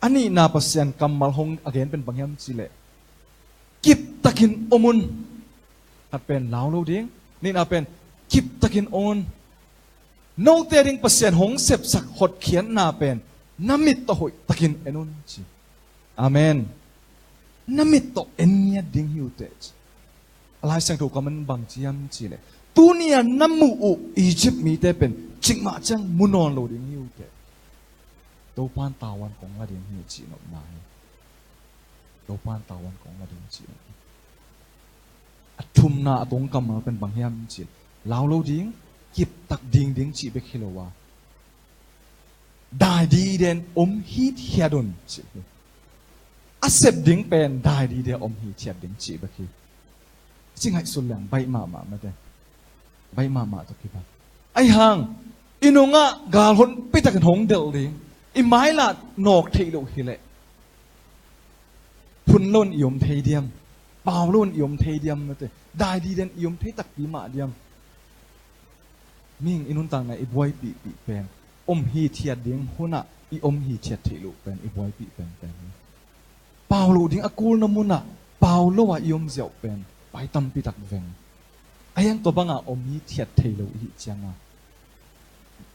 A nihna Pasian kammal hong a gen pen bang hiam cih leh, "Kiptakin om un." Khat pen lau lo ding, nihna pen kiptakin om un. Note ding Pasian hong sepsak hotkhiatna pen na mit tawh hoihtakin en un, ci. Amen. Na mit tawh en ngiat ding hi uh teh, ci. A Lai Siangtho kammal in bang ci hiam cih leh, tuni-a na muh uh Egypt mite pen cikmah ciang mu nawn lo ding hi uh teh, Topa'n tavuan kong la ding hi uh, cih nopna hi. Topa'n tavuan kong la ding, cih nopna. A thumna a tong kammal pen bang hiam cih leh, lau lo ding, kiptak ding ding cih bek hi lo a, dai diden om hithiat un, cih hi. A sep ding pen dai dide om hithiat ding cih bek hi. Ci ngaihsun leng baih mahmah mate. Baih mahmah tawh kibang. Ahi hang, I nungah gal honpi takin hong delh ding. I mailam nawk theih loh hileh phun loin i om thei diam? Pau loin i om thei diam? Mate, dai diden i om thei takpi mah diam? Mihing i nuntakna i buaipihpih pen, om hithiat ding hunah i om hithiat theih loh pen i buaipih penpen hi. Pau loh ding a kulna munah pau lo-a i om ziau pen pai tampi tak veng. A hiang tua banga om hithiat thei lo i hih cianga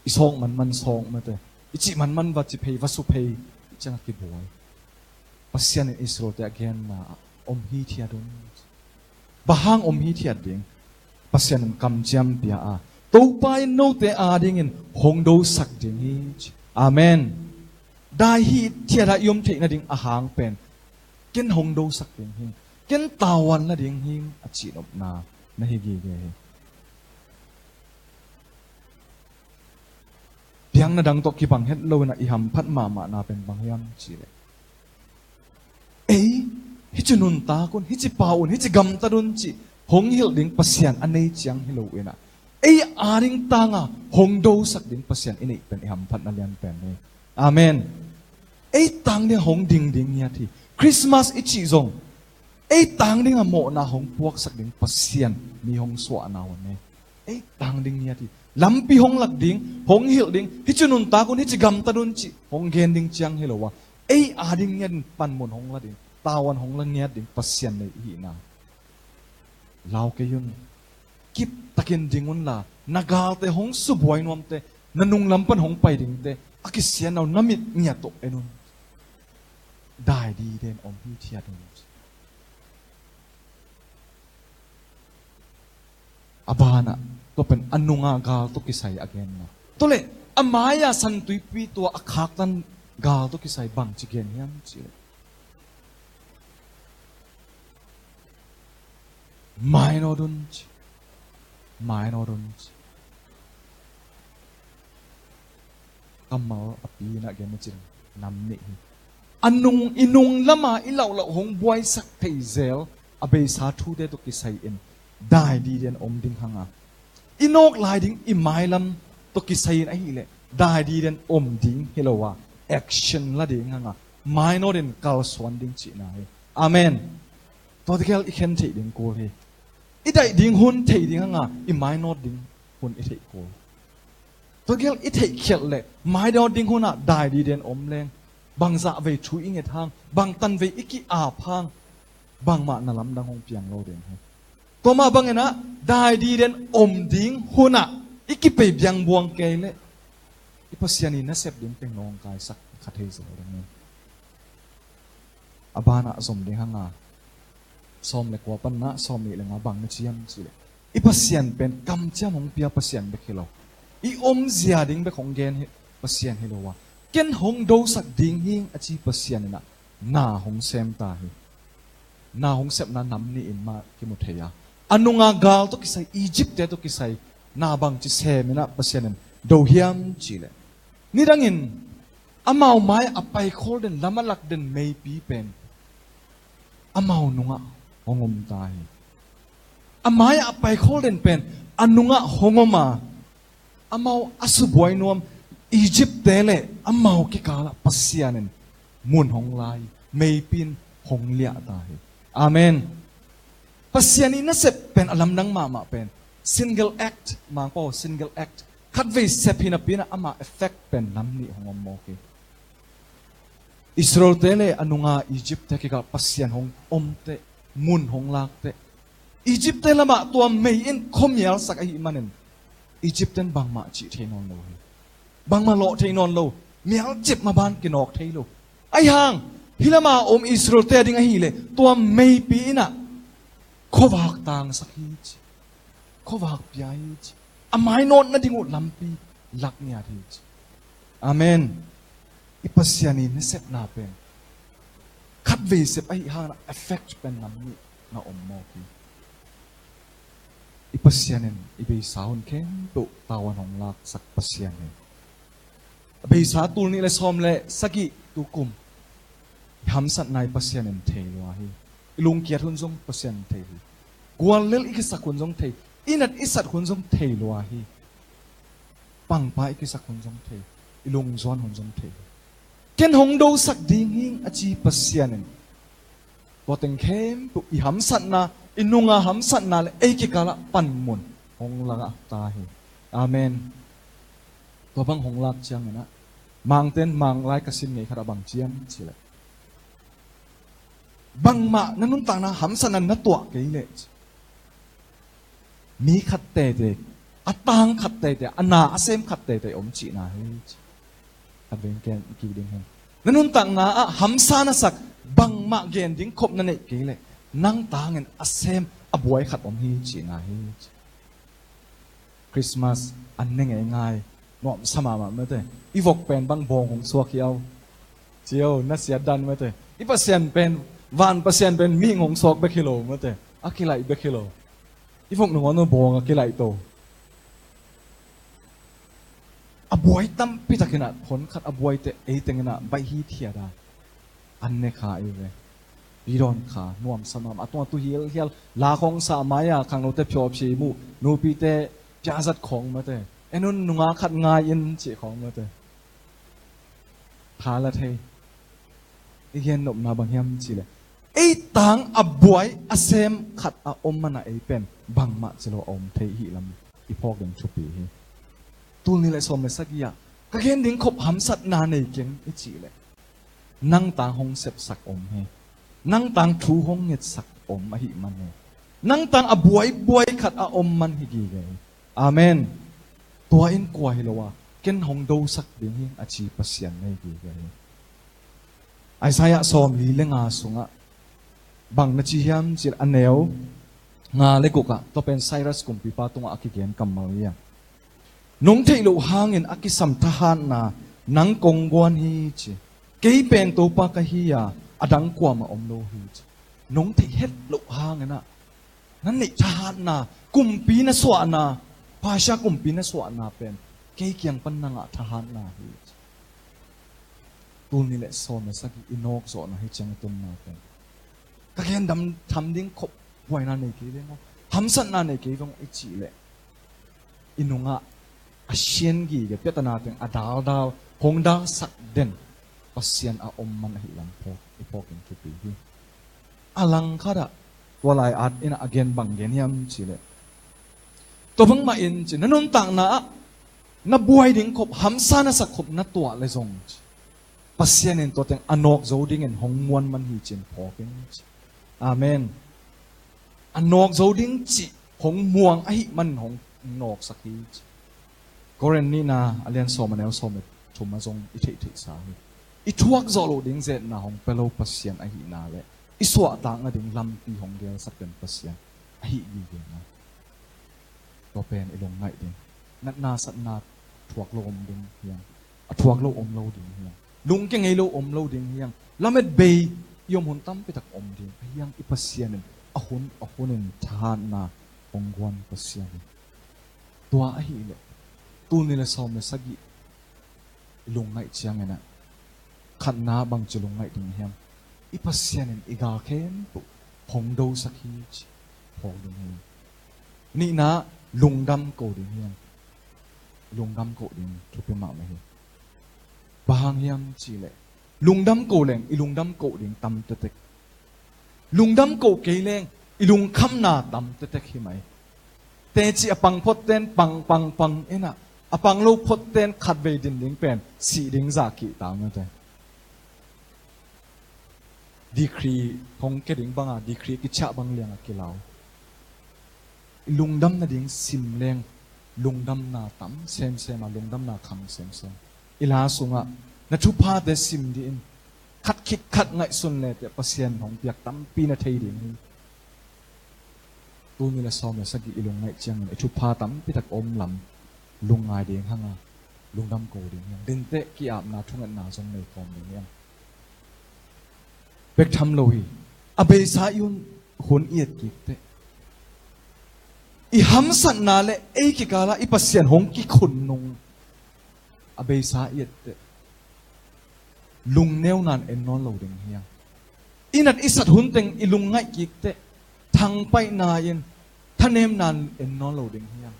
i sawk manman sawk mate, i cih manman va ci phei, va su phei, i cianga kibuai. Pasian in Israelte a genna ah om hithiat un. Bang hang om hithiat ding? Pasian in kamciam pia a, Topa in note adingin hong dosak ding hi, ci. Amen. Dai hithiat a i om theih nading a hang pen, ken hong dosak ding hi, ken tavuan la ding hi, a cihnopna na hi gige hi. Piang na dang tawh kibang het loin ah i hamphat mahmahna pen bang hiam cihleh, ei, hici nuntak un, hici pau un, hici gamtat un cih hong hilh ding Pasian a nei ciang hi loin ah, ei ading tanga hong dosak ding Pasian i neih pen i hamphatna lianpen hi. Amen. Ei tang ding hong ding ding ngiat hi. Christmas i cih zong ei tang dinga mawhna hong puaksak ding Pasian mi hong suahna hun hi. Ei tang ding ngiat hi. Lampi hong lak ding, hong hilh ding, hici nuntak un, hici gamtat un cih hong gen ding ciang hi lo a, ei ading ngiatin panmun hong la ding, tavuan hong la ngiat ding Pasian nei i hihna lau kei un. Kiptakin ding unla, na galte hong subuai nuamte, na nunglam pan hong pai dingte a kisianna uh na mit ngiat tawh en un. Dai diden om hithiat un. A banah tua pen a nunga gal tawh kisai a genna. Tua leh a mai-a santuipi tua a khaktan gal tawh kisai bangci gen hiam cihleh, mainawt un ci. Mainawt un ci. Kammal a pi-in ah gen na cin nam nih hi. A nung, i nung lama i lauhlauh hong buaisak thei zel a beisa thute tawh kisai-in dai diden om ding hanga, i nawk lai ding i mailam tawh kisai-in ahileh dai diden om ding hi lo a, action la ding hanga, mainawt in kalsuan ding cihna hi. Amen. Tua tegel i khen theih ding kul hi. I daih ding hun theih ding hanga, i mainawt ding hun i theih kul. Tua gel i theihkhialh leh mainawt ding hunah dai diden om leng, bangzah vei thu i nget hang, bangtan vei i ki-ap hang, bangmah na lamdang hong piang lo ding hi. Tua mah bangin ah dai diden om ding hunah i kipei biangbuang kei leh i Pasian i nasep ding teng nawngkaisak kha thei zel ding hi. A banah zom ding hanga, sawm le kua panna sawm nih le nga bang na ci hiam cihleh, i Pasian pen kamciam hong pia Pasian bek hi lo, i omzia ding bek hong gen hi Pasian hi lo a, ken hong dosak ding hing a ci Pasian in ah na hong sem ta hi. Na hong sepna nam nih in mah kimu thei a, a nunga gal tawh kisai, Egypt-te tawh kisai na bangci sem in ah Pasian in do hiam cihleh, nidangin amau mai a paikhawl den, lam a lak den meipi pen amau nungah hong om ta hi. A mai a paikhawl den pen a nungah hong om a, amau a subuai nuam Egypt-te le amau kikalah Pasian in mun hong la hi. Meipi in hong liah ta hi. Amen. Pasian i nasep pen a lamdang mahmah pen single act, Mangpau single act, khatvei sep hi napi in ah ama effect pen nam nih hong om mawk hi. Israel-te le a nunga Egypt-te kikal Pasian hong omte, mun hong lakte, Egypt-te lamah tua mei in khuamialsak ahih manin Egypt-ten bangmah cih thei nawn lo hi. Bangmah lawh thei nawn lo. Mialcip maban kinawk thei lo. Ahi hang hih lama om Israel-te ading ahileh tua meipi in ah khuavak tangsak hi ci. Khuavak pia hi ci. A mainawt nading uh lampi lak ngiat hi ci. Amen. I Pasian i nasepna pen khatvei sep ahih hangin ah effect pen nam nih na om mawk hi. I Pasian in i beisa hun khempeuh tavuan hong laksak Pasian hi. A beisa tul nih le sawm le sagih tukum i hamsatna i Pasian in thei lua hi. I lungkiat hun zong Pasian in thei hi. Guallel i kisak hun zong thei, i nat i sat hun zong thei lua hi. pangpa i kisak hun zong thei, i lungzuan hun zong thei. Ken hong dosak ding hi ing a ci Pasian in, tua teng khempeuh i hamsatna, i nunga hamsatna le ei kikalah panmun hong lak ta hi. Amen. Tua bang hong lak ciangin ah, Mangte'n Mang lai ka sim ngei khat ah bang ci hiam cih leh, bangmah na nuntakna hamsatna na tuah kei leh, mi khat teitei, a tang khat teitei, a na a sem khat teitei om cihna hi ci. Khat vei ken kik ding hi. Na nuntakna ah hamsa na sak, bangmah gen ding khop na neih kei leh, nang tangin a sem, a buai khat om hi cihna hi ci. Christmas an ne ngeingai, nuamsa mahmah mate. I vok pen bang bawng hong suak hi au. Ci au, na siat dan mate. I Pasian pen, van Pasian pen mihing hong suak bek hi lo mate. A kilaih bek hi lo. I vok nung a nu bawng a kilaih to. A buai tampi takin ah, phonkhat a buai teh ei tengin ah baih hithiat a, an ne kha i ve. Pi dawn kha, nuamsa mahmah, a tung a tu hialhial, la khawng sa mai a, khangnote phiawphi mu, nupite piazat khawng mate, en un nunga khat ngai in cih khawng mate. Tha la thei. I gen nopna bang hiam cih leh, ei tang a buai a sem khat a om man a ei pen bangmah ci lo a om thei hi lam i phawk ding thupi hi. Tul nih le sawm le sagih ah ka gen ding khop hamsatna nei keng i cih leh, nang tang hong sepsak om hi. Nang tang thu hong ngetsak om ahih man hi. Nang tang a buaibuai khat a om man hi gige hi. Amen. Tua in kua hi lo a, ken hong dosak ding hi a ci Pasian na hi gige hi. Isaiah sawmli le nga sungah bang na ci hiam cih leh, a neu nga le guk ah, tua pen Cyrus kumpipa tungah a kigen kammal hi a, nong theih loh hangin a kisam thahatna nang kong guan hi ci. Kei pen Topa ka hi a, a dang kuamah om lo hi ci. Nong theih het loh hangin ah, na neih thahatna, kumpi na suahna, Persia kumpi na suahna pen kei kiang pan na ngah thahatna hi ci. Tul nih le sawm le sagih i nawk zawhna hi ciang i tunna pen, ka gen dam tham ding khop buaina nei kei ve maw, hamsatna nei kei ve maw i cih leh, i nungah a sian gige, piatana teng a daldal, hong dalsak den Pasian a om man ahih lam phawk, i phawk in thupi hi. A langkhat ah tua lai at in ah a gen bang gen hiam cih leh, tua bangmah in ci, na nuntakna ah na buai ding khop, hamsa na sak khop na tuah le zong ci, Pasian in tua teng a nawk zo dingin hong muan man hi ci-in phawk in ci. Amen. A nawk zo ding cih hong muang ahih manin hong nawksak hi ci. Korin nihna a lian sawm a neu sawm le thum ah zong i theihtheihsa hi. I thuak zawh loh ding zetna hong pia lo Pasian ahihna le i suahtak nading lampi hong gelsak den Pasian ahi gige na. Tua pen i lungngaih ding. Natna satna thuak lo om ding hiang. A thuak lo om lo ding hiang. Lungkia ngei lo om lo ding hiang. Lamet bei i om hun tampi tak om ding. A hiang i Pasian in a hun a hunin thahatna hong guan Pasian hi. Tua ahih leh tul nih le sawm le sagih i lungngaih ciangin ah, khatna bangci lungngaih ding hiam? I Pasian in i gal khempeuh hong dosak hi ci phawk ding hi. Nihna, lungdam ko ding hiam? Lungdam ko ding thupi mahmah hi. Bang hang hiam cih leh, lungdam ko leng i lungdam ko ding tam tektek. Lungdam ko kei leng i lungkhamna tam tektek hi mai. Teci a pang phot ten pang, pang, pang in ah, a pang lo phot ten khatvei din ding pen sih ding zah kihta mate. Degree hong kia ding banga degree kiciah bang lianga kilau. I lungdam nading sim leng lungdamna tam semsem a, lungdamna khang semsem. I la sungah na thuphate sim dih in. Khat khit khat ngaihsun le teh Pasian hong piak tampi na thei ding hi. Tul nih le sawm le sagih i lungngaih ciangin i thupha tampi tak om lam lungngai ding hang a, lungdam ko ding hiang. Dinteh ki-apna thungetna zong nei kawm ding hiang. Bek tham lo hi. A beisa i hun, hun i et kik teh, i hamsatna le ei kikalah i Pasian hong kikhun nung a beisa i et teh, lungneu nan en nawn lo ding hiang. I nat i sat hun teng i lungngaih kik teh, thangpaihna in thanem nan en nawn lo ding hiang.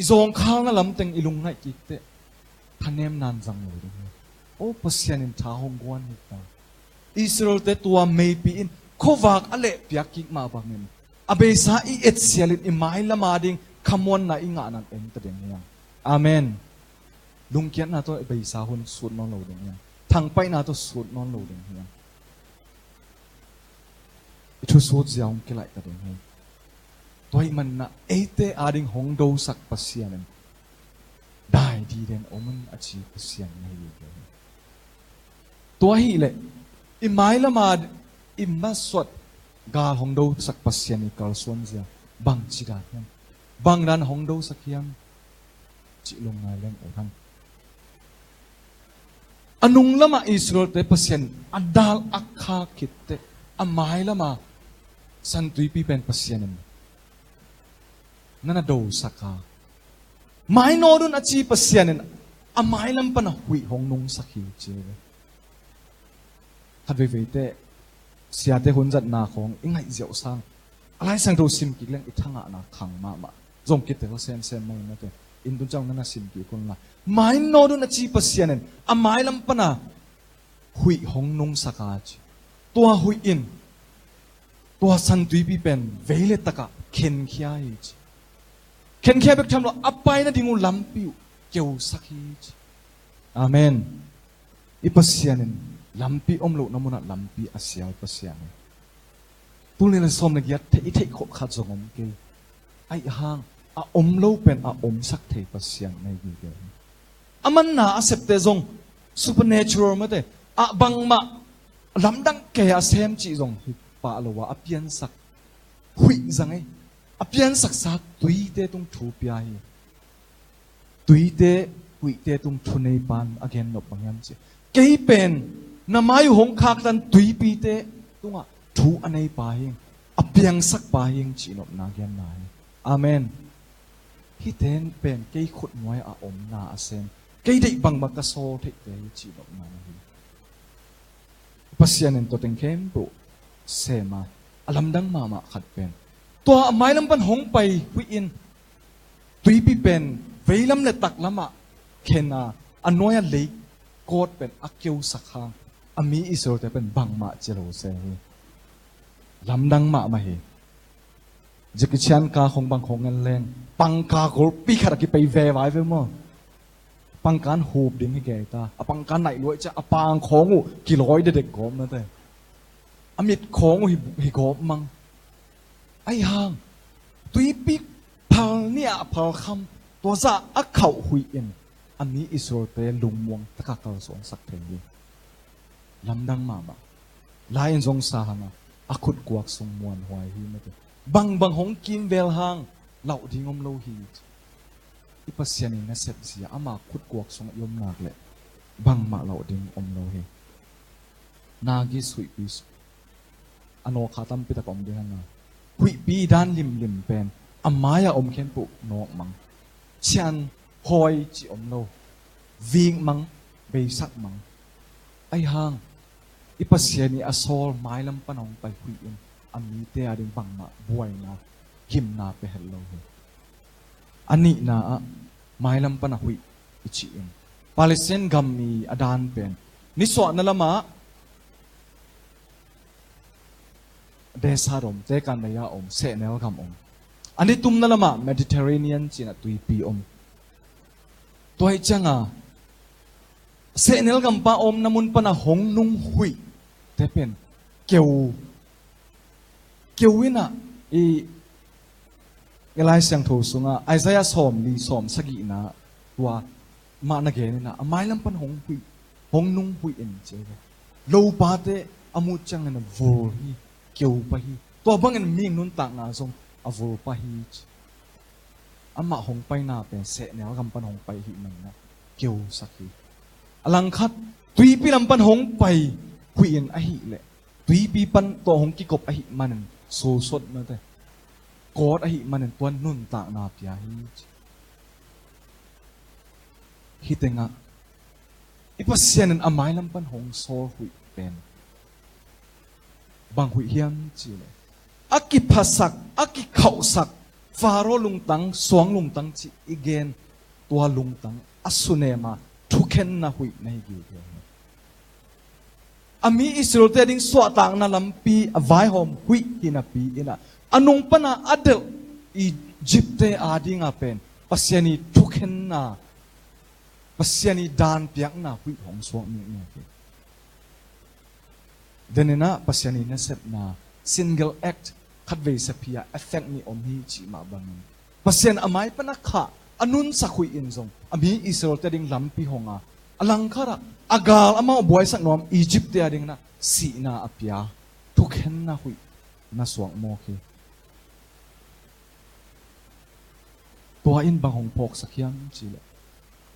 i zawngkhalna lamteng i lungngaih kik teh, thanemna in zang lo ding hi. O, Pasian in tha hong guan hi ta. Israelte tua meipi in khuavak a lehpiak kik mah bangin, a beisa i etsial in i mailam a ding khamuanna i ngahna en ta ding hi hang. Amen. Lungkiatna tawh i beisa hun sut nawn lo ding hi hang. Thangpaihna tawh sut nawn lo ding hi hang. I thusut zia hong kilaih ta ding hi. Tua ahih manin ah eite ading hong dosak Pasian in dai diden om un a ci Pasian na hi ding hi. Tua ahih leh i mailam a i masuat gal hong dosak Pasian i kalsuan zia bangci dan hiam? Bang dan hong dosak hiam? Cih lungngai leng ut hang. A nung lamah Israelte Pasian a dal a khak khit teh, a mai lamah San Tuipi pen Pasian in na na dosak a, mai nawn un a ci Pasian in a mailam pan a huih hong nungsak hi ci. Khat veivei teh siate hun zatna khawng i ngaih ziau sang a Lai Siangtho sim kik leng i thangahna khang mahmah. Zong kitel semsem mah hi mate. Inn tun ciang na na sim kik un la. Mai nawn un a ci Pasian in a mailam pan a huih hong nungsak a ci. Tua huih in tua San Tuipi pen vei le tak ah khenkhia hi ci. Khenkhia bek tham lo, a pai nading uh lampi uh keusak hi ci. Amen. I Pasian in lampi om lohna mun ah lampi a sial Pasian hi. Tul nih le sawm le giat thei, i theih khawh khat zong om kei. Ahih hang a om lo pen a omsak thei Pasian na hi gige hi. A manna a septe zong supernatural mate, a bangmah lamdang kei a sem cih zong hi pah lo a, a piansak huih zang hi. A piansaksa tuite tung thu pia hi. Tuite, huihte tung thu neipa in a gen nop bang hiam cih, kei pen na mai uh hong khaktan tuipite tungah thu a neipa hi ing, a piangsakpa hi ing cih nopna genna hi. Amen. Hihte pen kei khutnuai a omna a sem, kei deih bangmah ka sawl theihte hi cih nopna na hi. Pasian in tua teng khempeuh sem a, a lamdang mahmah khat pen tua a mailam pan hong pai huih in tuipi pen veilam le taklamah khen a, a nuai a leikawt pen a keusak hang a mi Israelte pen bangmah cia lo se hi. Lamdang mahmah hi. Jackie Chan ka khong bang khong ngen leng pangka golpi khat a kipei vevai ve maw? Pangka in hup ding hi kei ta. A pangka naih luai cia a pang khong uh kilawi dedek gawp na te. A mit khong uh hi, hi gawp mang. Ahi hang tuipi phal nih a phal kham tua zah a khauh huih in a mi Israelte lungmuang taka kalsuansak thei hi. Lamdang mahmah. Lai in zong sa hang a, a khutkuak sung muanhuai hi mate. Bangbang hong kimvel hang lauh ding om lo hi. I Pasian in na sepzia ama khutkuak sungah i om nak leh bangmah lauh ding om lo hi. Nagis huihpi a nawk kha tampi tak a om ding hang a, huihpi dan limlim pen a mai-ah om khempeuh nawk mang. Cian hawi cih om lo. Vik mang, beisak mang. Ahi hang i Pasian i a sawl mailam pan hong pai huih in a mite ading bangmah buaina, himna pia het lo hi. A nihna ah mailam pan a huih i cih in Palestine gam i a dan pen nisuahna lamah desert om, tekan lei-a om, sehnel gam om. A nitumna lamah Mediterranean cih in a tuipi om. Tua hi ciang a sehnel gampa omna mun pan a hong nung huih te pen keu, keu in a i, i Lai Siangtho sungah Isaiah sawmli sawmsagihna tua mah na gen in a, a mailam pan hong huih, hong nung huih in ci ve. Lopate a mut ciangin a vul hi, keu pah hi. Tua bangin mihing nuntakna zong a vul pah hi ci. Amah hong paina pen sehnel gam pan hong pai ahih manin a keusak hi. A langkhat tuipi lam pan hong pai huih in ahih leh tuipi pan tua hong kikop ahih manin sosot mate, kawt ahih manin tua nuntakna pia hi ci. Hih tengah i Pasian in a mailam pan hong sawl huih pen bang huih hiam cih leh a kiphasak, a kikhauhsak Faro lungtang, suang lungtang cih i gen, tua lungtang a sunem a thukhenna huih na hi gige hi. A mi Israelte a ding suahtakna lampi a vaihawm huih hi napi in ah, a nung pan a a delh Egyptte a ding a pen Pasian i thukhenna, Pasian i dan piakna huih hong suak mi hi. Deninah Pasian i nasepna, single act, khatvei sep hi a effect nih om hi cih mah bangin, Pasian a mai pan a khah a nunsak huih in zong a mi Israelte a ding lampi hong a, a langkhat ah a gal amau buaisak nuam Egyptte a ding inah sihna a pia, thukhenna huih na suak mawk hi. Tua in bang hong phawksak hiam cih leh,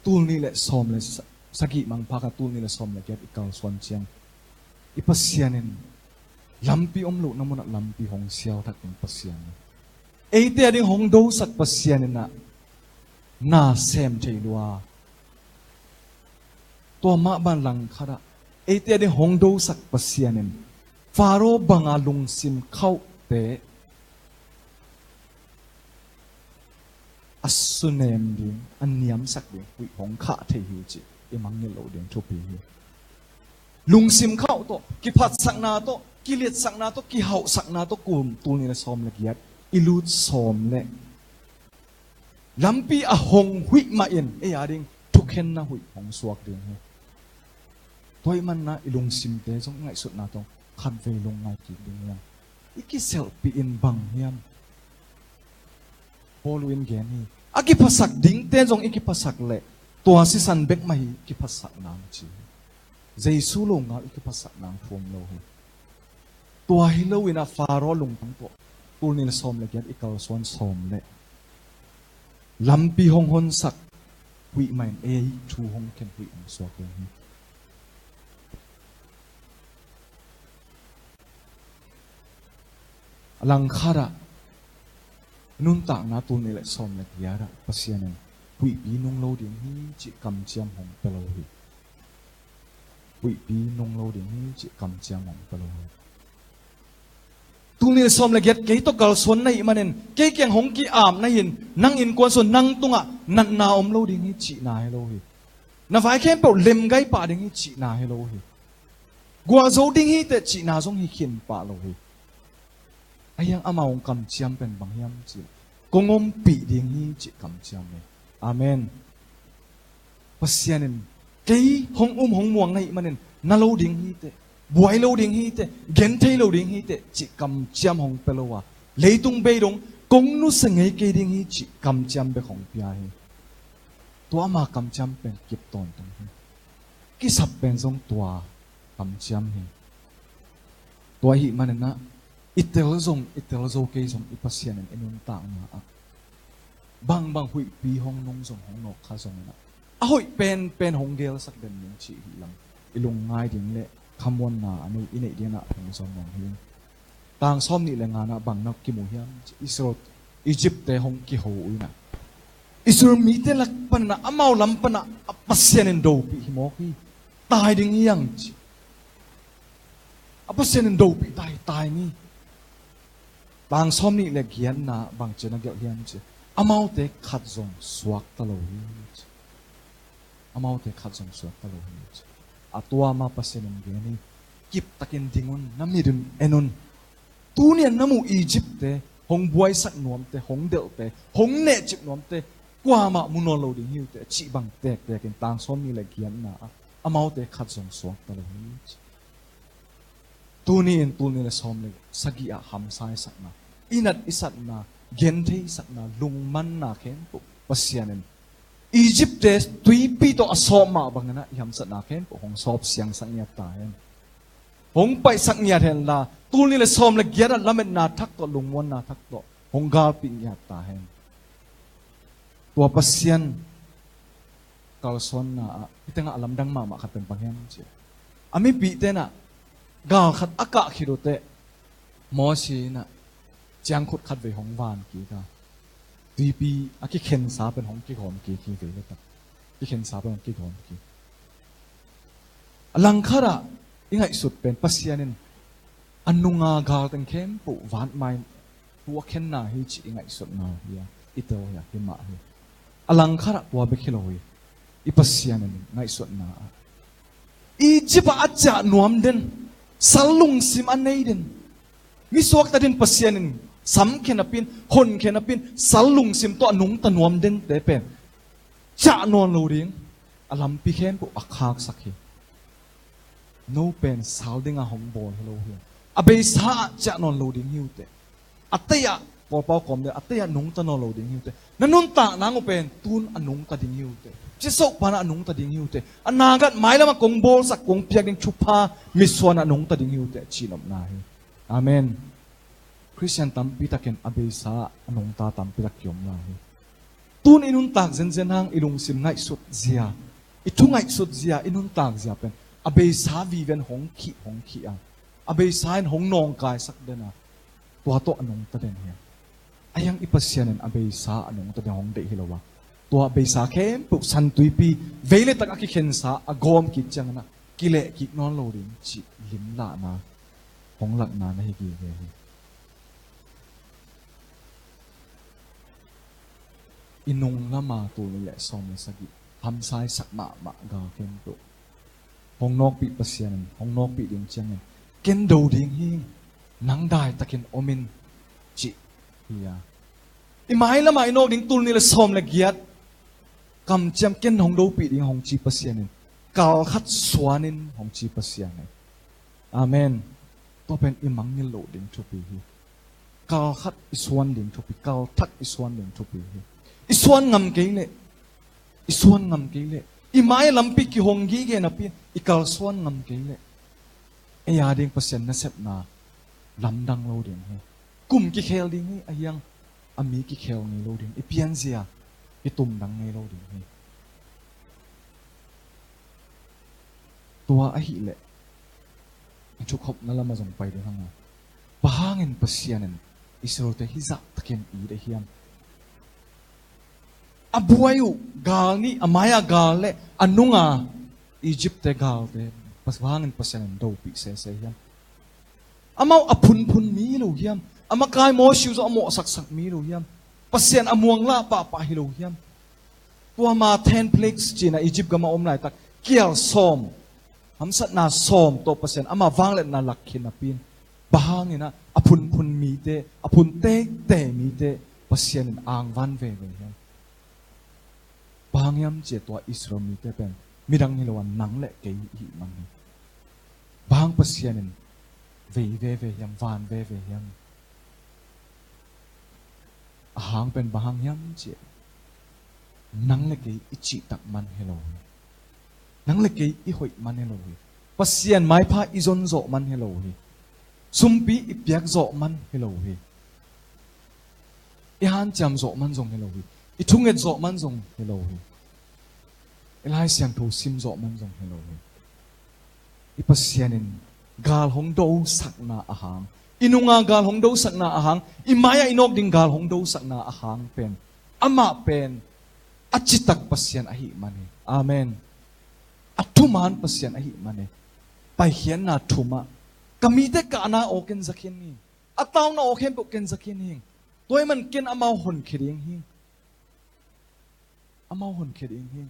tul nih le sawm le sa-, sagih mangpha khat, tul nih le sawm le giat i kalsuan ciang, i Pasian in lampi om lohna munah lampi hong sial thak ding Pasian hi. Eite a ding hong dosak Pasian in ah na sem thei lua. Tua mah bang langkhat ah eite a ding hong dosak Pasian in Faro bang a lungsim khauhte a sunem ding, a niamsak ding huih hong khah thei hi cih i mangngilh loh ding thupi hi. Lungsim khauh tawh, kiphatsakna tawh, kiliatsakna tawh, kihauhsakna tawh kum tul nih le sawm le giat i lut sawm leh, lampi a hong huih mah in ei a ding thukhenna huih hong suak ding hi. Tua ahih manin ah i lungsimte zong i ngaihsutna tawh khatvei lungngai kik ding hi hang. I kiselhpih in bang hiam? Paulu in gen hi. A kiphasak dingte zong i kiphasak leh tua sisan bek mah hi kiphasak nang ci hi. Jesu lo ngal i kiphasak nang thu om lo hi. Tua hi loin ah Faro lungtang tawh tul nih le sawm le giat i kalsuan sawm leh lampi hong honsak huih mah in ei thu hong khen huih hong suak ding hi. A langkhat ah nuntakna tul nih le sawm le giat ah Pasian in huihpi nung lo ding hi cih kamciam hong pia lo hi. Huihpi nung lo ding hi cih kamciam hong pia lo hi. Tul nih le sawm le giat kei tawh kalsuan na hih manin, kei kiang hong ki-ap na hi-in, nang innkuan sung nang tungah natna om lo ding hi cihna hi lo hi. Na vai khempeuh lemgai pah ding hi cihna hi lo hi. Guah zo ding hi teh cihna zong hi khin pah lo hi. Ahi hang amau hong kamciam pen bang hiam cih leh, kong ompih ding hi cih kamciam hi. Amen. Pasian in kei hong um hong muang na hih manin na lo ding hi teh, buai lo ding hi teh, genthei lo ding hi teh cih kamciam hong pia lo a, leitung bei dong kong nusia ngei kei ding hi cih kamciam bek hong pia hi. Tua ama kamciam pen kip tawntung hi. Kisap pen zong tua kamciam hi. Tua ahih manin ah i tel zong, i tel zo kei zong, i Pasian in i nuntakna ah bangbang huihpi hong nung zong, hong nawk kha zongin ah, a hoih penpen hong gelsak den ning cih hi lam, i lungngai ding le khamuanna a nei, i neih dingin ah hong zon nuam hi. Tang sawm nih le nga-na bang na kimu hiam? Israel, Egypt-te hong kiho uh inah, Israel mite lak panah, amau lam panah a Pasian in dopih hi mawk hi. Tai ding hi hang ci. A Pasian in dopih ta hi, tai ni. Tang sawm nih le giatna bang ci-in a gelh hiam ci. Amaute khat zong suakta lo hi ci. Amaute khat zong suakta lo hi ci. A tua mah Pasian in gen hi. Kiptakin ding un, na mit un en un. Tuni-a na muh Egypt-te, hong buaisak nuamte, hong delhte, hong nehcip nuamte, kuamah mu nawn lo ding hi uh teh, a cih bang tektekin tang sawm nih le giatna ah amaute khat zong suakta lo hi ci. Tuni in tul nih le sawm le sagih ah hamsa i sakna, i nat i satna, genthei i sakna, lungmanna khempeuh Pasian in Egypt-te tuipi tawh a sawp mah bangin ah i hamsatna khempeuh hong sawp siangsak ngiat ta hen. Hong paihsak ngiat hen la, tul nih le sawm le giat ah lametna thak tawh, lungmuanna thak tawh hong galpih ngiat ta hen. Tua Pasian kalsuanna ah, hih tengah a lamdang mahmah khat pen bang hiam ci. A mipihte in ah gal khat a kah khit uh teh, Mosi in ah ciangkhut khat vei hong van kik a, tuipi a kikhensa pen hong kigawm kik hi vei le tak. Kikhensa pen hong kigawm kik. A langkhat ah i ngaihsut pen Pasian in a nunga galteng khempeuh vatmai Tua khenna hi cih i ngaihsutna hi a, i tel hi a, hi mah hi. A langkhat ah tua bek hi lo hi. I Pasian in ngaihsutna ah Egypt ah a ciah nuam den, sal lungsim a nei den, mi suakta den Pasian in samkhia napi in, honkhia napi in, sal lungsim tawh a nungta nuam dente pen ciah nawn lo ding a lampi khempeuh a khaksak hi. No pen sal dinga hong bawl hi lo hi. A beisa ah ciah nawn lo ding hi uh teh. A tei ah, pawlpau kawm ding, a tei ah nungta nawn lo ding hi uh teh. Na nuntak nang uh pen tun a nungta ding hi uh teh. Cisoh pan a nungta ding hi uh teh. A nagat mailam ah kong bawlsak, kong piak ding thupha mitsuan a nungta ding hi uh teh, ci nopna hi. Amen. Khristian tampi takin a beisa ah a nungta tampi tak kiom lai hi. Tun i nuntak zenzen hang i lungsim ngaihsut zia, i thu ngaihsut zia, i nuntak zia pen a beisa viven hong khih, hong khih a, a beisa in hong nawngkaisak den a, tua tawh a nungta den hi. A hiang i Pasian in a beisa a nungta den hong deih hi lo a, tua a beisa khempeuh santuipi veiletak a kikhensa a gawm kik ciangin a kileh kik nawn lo ding cih limlahna hong lakna na hi gige hi. I nung lama tul nih le sawm le sagih hamsaisak mahmah gal khempeuh hong nawkpih Pasian in, hong nawkpih ding ciangin, ken do ding hi, nang daitakin om in, cih hi a. I mailamah i nawk ding tul nih le sawm le giat kamciam ken hong dopih ding hong ci Pasian in, kal khat suan in hong ci Pasian in. Amen. Tua pen i mangngilh loh ding thupi hi. Kal khat i suan ding thupi, kal thak i suan ding thupi hi. I suan ngam kei leh, i suan ngam kei leh, i mai lampi kihong gige napi in i kal suan ngam kei leh, ei a ding Pasian nasepna lamdang lo ding hi. Kum kikhel ding hi, a hiang a mi kikhel ngei lo ding, i pianzia kitumdang ngei lo ding hi. Tua ahih leh a thukhopna lamah zong pai ding hang a, bang hangin Pasian in Israelte hizah takin it a hiam? A buai uh gal nih, a mai-a gal le a nunga Egyptte galte bang hangin Pasian in dopih sese hiam? Amau a phunphun mi hi lo hiam? A makai Moses uh a mawhsaksak mi hi lo hiam? Pasian a muanglah pahpah hi lo hiam? Tua ma ten plagues cihna Egypt gam a om laitak kial sawm, hamsatna sawm tawh Pasian ama vangliatna lak khin napi in, bang hangin a phunphun mite, a phun tekte mite Pasian in angvan veve hiam? Bang hang hiam cih leh tua Israel mite pen midang hi lo a, nang le kei i hih man hi. Bang hang Pasian in vei veve hiam, van veve hiam? A hang pen bang hang hiam cih leh nang le kei i cihtak man hi lo hi. Nang le kei i hoih man hi lo hi. Pasian maipha i zon zawh man hi lo hi. Sumpi i piak zawh man hi lo hi. I hanciam zawh man zong hi lo hi. I thunget zawh man zong hi lo hi. I Lai Siangtho sim zawh man zong hi lo hi. I Pasian in gal hong dosakna a hang, i nunga gal hong dosakna a hang, i mai-ah i nawk ding gal hong dosakna a hang pen, amah pen a citak Pasian ahih man hi. Amen. A thuman Pasian ahih man hi. Paikhiatna thumah, ka mite kahna aw ken za khin hi. A tauna aw khempeuh ken za khin hi. Tua ahih man ken amau honkhia ding hi. Amau honkhia ding hi.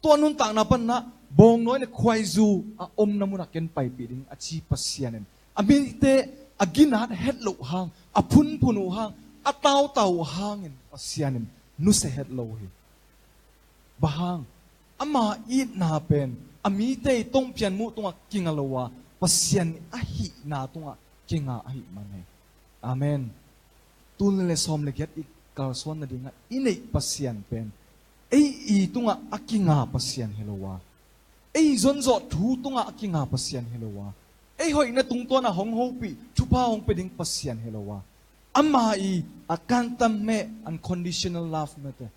Tua nuntakna panna bawngnawi le khuaizu a omna munah ken paipih ding a ci Pasian in, a mite a ginat het loh hang, a phunphun uh hang, a tautau uh hangin Pasian in nusia het lo hi. Bang hang? Ama itna pen a mite i tongpian muh tungah kinga lo a, Pasian ahihna tungah kinga ahih man hi. Amen. Tul nih le sawm le giat i kalsuan nadingah i neih Pasian pen ei i tungah a kinga Pasian hi lo a, ei zonzawh thu tungah a kinga Pasian hi lo a, ei hoihna tungtawnah hong hopih, thupha hong pia ding Pasian hi lo a, ama i agape meh, unconditional love mete,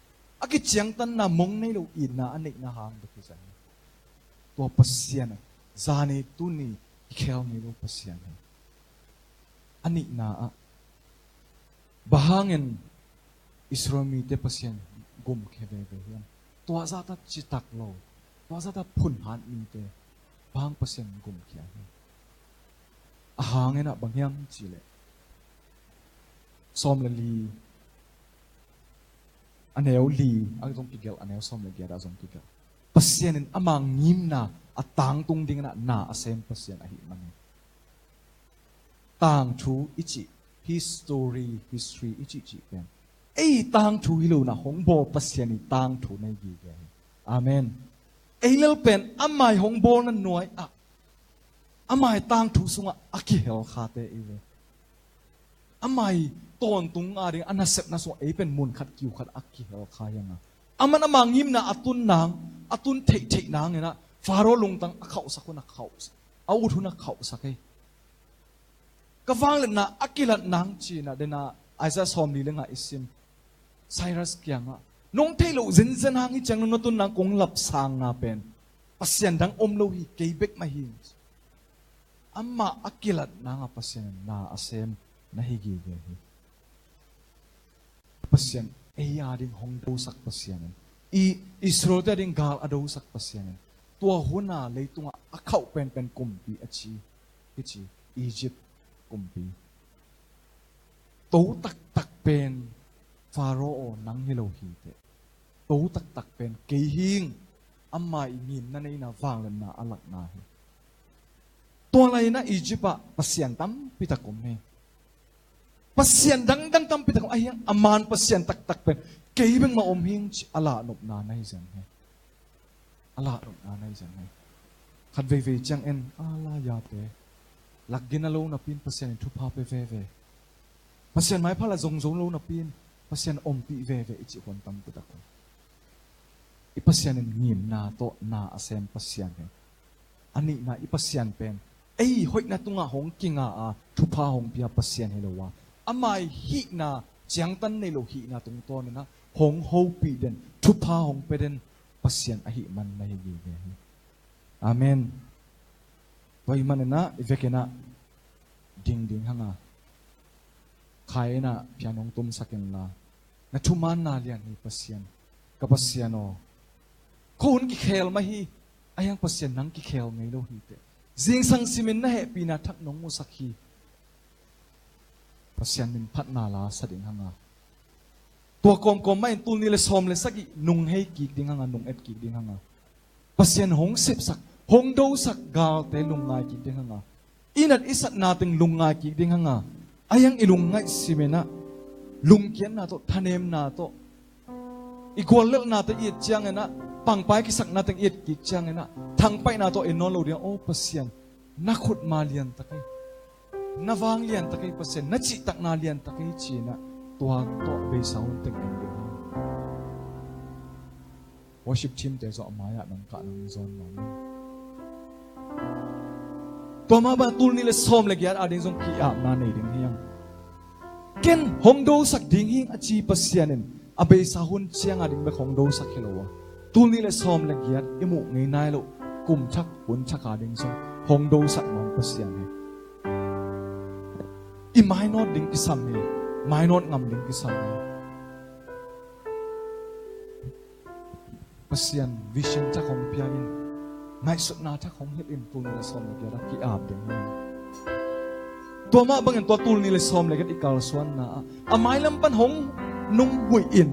a kiciangtanna mong nei lo itna a neihna hang bek hi zang hi. Tua Pasian ah zani tuni i khel ngei lo Pasian hi. A nihna ah, bang hangin Israel mite Pasian gumkhia veve hiam? Tua zahta citak lo, tua zahta phunhat mite bang hang Pasian gumkhia hiam? A hangin ah bang hiam cih leh, sawm le li, a neu li a zong kigelh, a neu sawm le giat a zong kigelh. Pasian in ama ngimna a tangtung dingin ah na a sem Pasian ahih manin, tangthu i cih, history, history i cih cih pen ei tangthu hi lo-in ah hong bawl Pasian i tangthu na hi gige hi. Amen. Ei lel pen ama i hong bawlna nuai-ah, ama i tangthu sungah a kihel khate i ve. Ama i tawntung a ding a nasepna sungah ei pen mun khat kiu khat a kihel kha hi hang a, aman ama ngimna a tun nang, a tun theihtheih nangin ah Faro lungtang a khauhsak hun a khauh, a ut hun a khauhsak hi. Ka vangliatna a kilat nang ci-in ah, den a Isaiah sawm li le nga i sim, Cyrus kiangah, nong theih loh zenzen hang hi ciang nong na tun nang kong lapsangna pen Pasian dang om lo hi, kei bek mah hi. Amah a kilat nang a Pasian in na a sem na hi gige hi. Pasian, ei a ding hong dosak Pasian in, i Israelte a ding gal a dosak Pasian in, tua hun a leitungah a khauh penpen kumpi a ci, i ci, Egypt kumpi. To taktak pen Faro aw nang hi lo hi teh. To taktak pen kei hi ing, ama i ngimna neihna vangliatna a lakna hi. Tua lai-in ah Egypt ah pasian tampi tak om hi. Pasian dangdang tampi tak om, ahi hang a man pasian taktak pen kei bek mah om hi ing ci a lahnopna na hi zen hi. A lahnopna na hi zen hi. Khat veivei ciang en, a la yate, lak gina lo napi-in Pasian in thupha pia veve. Pasian maipha la zongzo lo napi-in Pasian ompih veve i cih huan tampi tak om. I Pasian in ngimna tawh na a sem Pasian hi. A nihna, i Pasian pen ei hoihna tungah hong kinga a thupha hong pia Pasian hi lo a, ama i hihna, ciangtan nei lo hihna tungtawnin ah hong hopih den, thupha hong pia den Pasian ahih man na hi gige hi. Amen. Tua ahih manin ah i vekin ah ding ding hang a, khai in ah pian hong tumsak inla, na thumaanna lian hi Pasian. Ka Pasian aw, ko hun kikhel mah hi, ahi hang Pasian nang kikhel ngei lo hi teh. Zingsang simin na hehpihna thak nong musak hi. Pasian min phatna la sa ding hang a, tua kawmkawm mah in tul nih le sawm le sagih nung hei kik ding hang a, nung et kik ding hang a, Pasian hong sepsak, hong dosak galte lungngai kik ding hang a, i nat i satna teng lungngai kik ding hang a, ahi hang i lungngaih simin ah lungkiatna tawh, thanemna tawh, i guallelhnate i et ciangin ah, pangpai kisakna teng i et kik ciangin ah, thangpaihna tawh en nawn lo ding a, aw Pasian, na khutma lian tak hi, na vang lian tak hi Pasian, na cihtakna lian tak hi ci-in ah, tua tawh beisa hun teng en ding hi. Worship team te zong a mai-ah nang kah nang zawn nuam in. Tua mah bang tul nih le sawm le giat a ding zong ki-apna nei ding hi hang. Ken hong dosak ding hi ing a ci Pasian in a beisa hun ciang a ding bek hong dosak hi lo a, tul nih le sawm le giat i muh ngei nai loh kum thak hun thak a ding zong hong dosak nuam Pasian hi. I mainawt ding kisam hi. Mainawt ngam ding kisam hi. Pasian vision thak hong pia in, ngaihsutna thak hong hilh in, tul nih le sawm le giat ah ki-ap ding hi. Tua mah bangin tua tul nih le sawm le giat i kalsuanna ah a mailam pan hong nung huih in,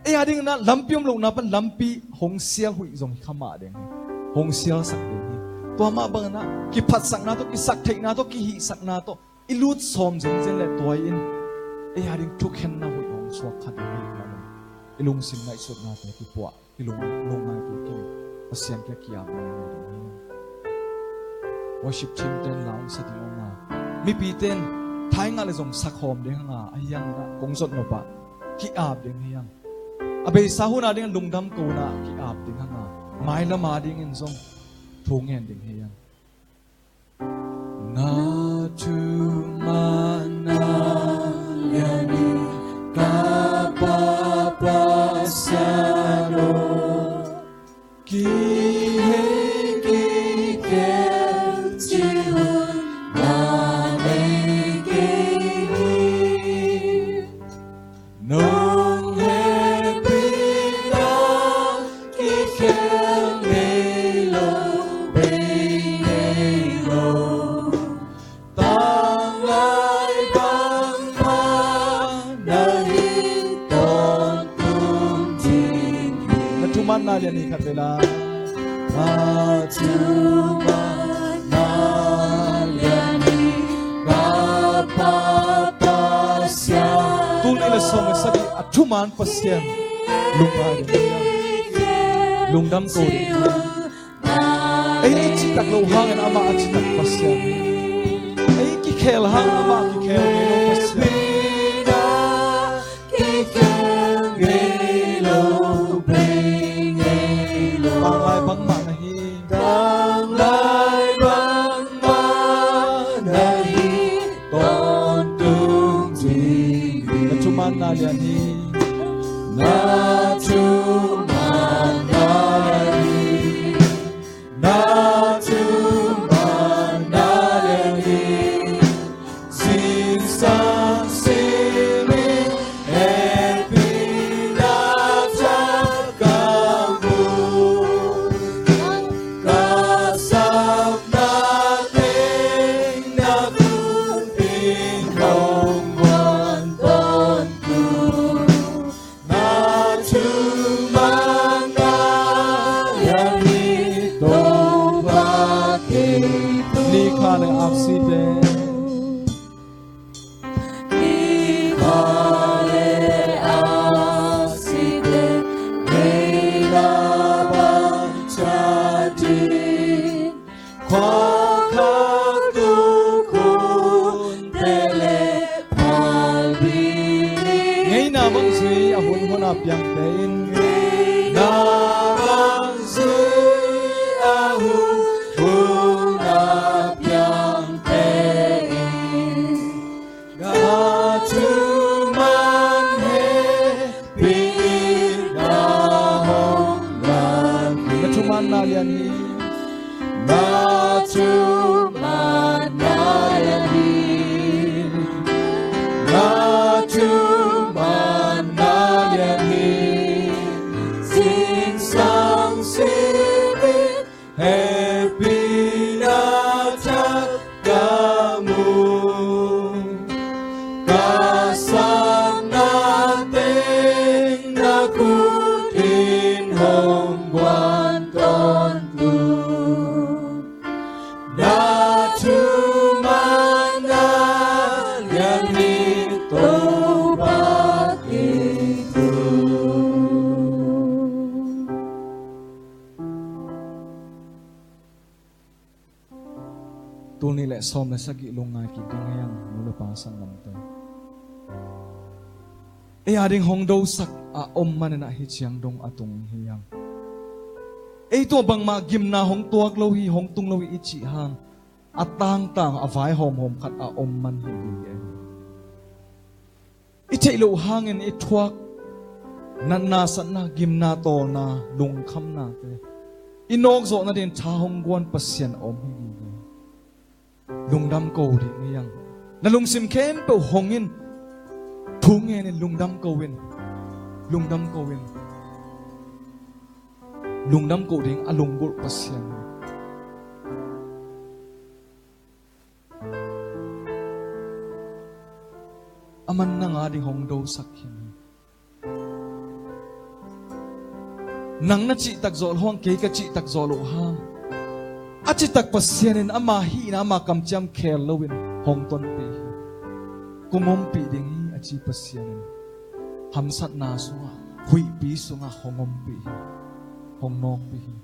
ei a dingin ah lampi om lohna pan lampi hong sial huih zong hi kha mah ding hi. Hong sialsak ding hi. Tua mah bangin ah kiphatsakna tawh, kisaktheihna tawh, kihihsakna tawh i lut sawm zenzen le tuai in, ei a ding thukhenna huih hong suak kha ding hi. I lungsim ngaihsutnate kipuah, i lung, lungngai kik in, Pasian kiang ki-ap ding hi. Worship team ten la hong sa ding hang a, mipite in thainga le zong sakhawm ding hang a, ahi hangin ah kong zot nop ah ki-ap ding hi hang. A beisa hun a ding lungdam ko-in ah ki-ap ding hang a, mailam a dingin zong thu ngen ding hi hang. Na thumaanna lian hi ka Pa Pasian aw, kihei kikhen cih hun mah nei kei hi. Nong hehpihna kikhel ngei lo, bei ngei lo. Thuman na lian ni khat vei la. A thuman na lian ni ka Pa Pasian. Tul nih le sawm le sagih a thuman Pasian lungngai ding hi hang. Lungdam ko ding hi hang. Ei i cihtak loh hangin amah a cihtak Pasian hi. Ei kikhel hangin amah kikhel ngei lo Pasian hi. Kikhel ngei lo, bei ngei lo. Tanglai bangmah na hi. Tanglai bangmah na hi. Tawntung ding hi. Na thuman na lian hi. Na thuman na lian hi. Na thuman na lian hi. Zingsang simin hehpihna thak ka mu. Ka sapna teng na khut in hong guan tawntung. Na thuman na lian hi Topa Kei Thu. Ni kha le aksite. Ni kha le aksite. Nei la bang cha ding. Khua khak tuk hun pele phalbi ni. Ngeina bang zui a hun hun a piangte in. Ngeina bang zui a hun hun a piangte in. Na thuman hehpihna hong ngak hi. Na thuman na lian hi. Na thuman na lian hi. Na thuman na lian hi. Zingsang simin hehpihna thak ka mu. Ka sapna teng na khut in hong guan tawntung. Na thuman na lian hi Topa Kei Thu. Tul nih le sawm le sagih lungngai kik ding hi hang, nu le pa sanggamte. Ei a ding hong dosak a om manin ah hih ciang dong a tung hi hang. Ei tua bangmah gimna hong tuak lo hi, hong tung lo hi i cih hang, a tangtang a vaihawmhawm khat a om man hi ding hi. I theih loh hangin i thuak natna, satna, gimna, tawlna, lungkhamnate i nawkzawh nadingin tha hong guan Pasian a om hi ding hi. Lungdam ko ding hi hang. Na lungsim khempeuh hong in, thu ngen in, lungdam ko in. Lungdam ko in. Lungdam ko ding a lunggulh Pasian hi. Aman nang a ding hong dosak khin hi. Nang na cihtak zawh loh hang, kei ka cihtak zawh loh hang, a citak Pasian in ama hihna, ama kamciam khel loin hong tonpih hi. Kong ompih ding hi a ci Pasian in hamsatna sungah, huihpi sungah hong ompih hi. Hong nawkpih hi.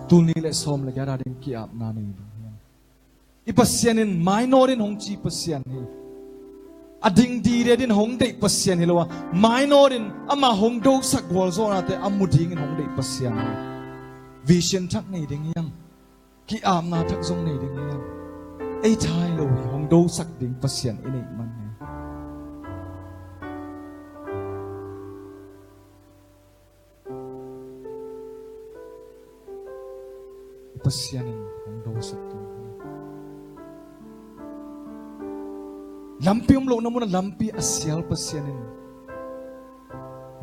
Tul nih le sawm le giat a ding ki-apna nei ding hi hang. I Pasian in mainawt in hong ci Pasian hi. A ding dide din hong deih Pasian hi lo a, mainawt in ama hong dosak gualzawhnate a mu dingin hong deih Pasian hi. Vision thak nei ding hi hang. Ki-apna thak zong nei ding hi hang. Ei tha hi lo hi, hong dosak ding Pasian i neih man hi. I Pasian in hong dosak ding hi. Lampi om lohna munah lampi a sial Pasian in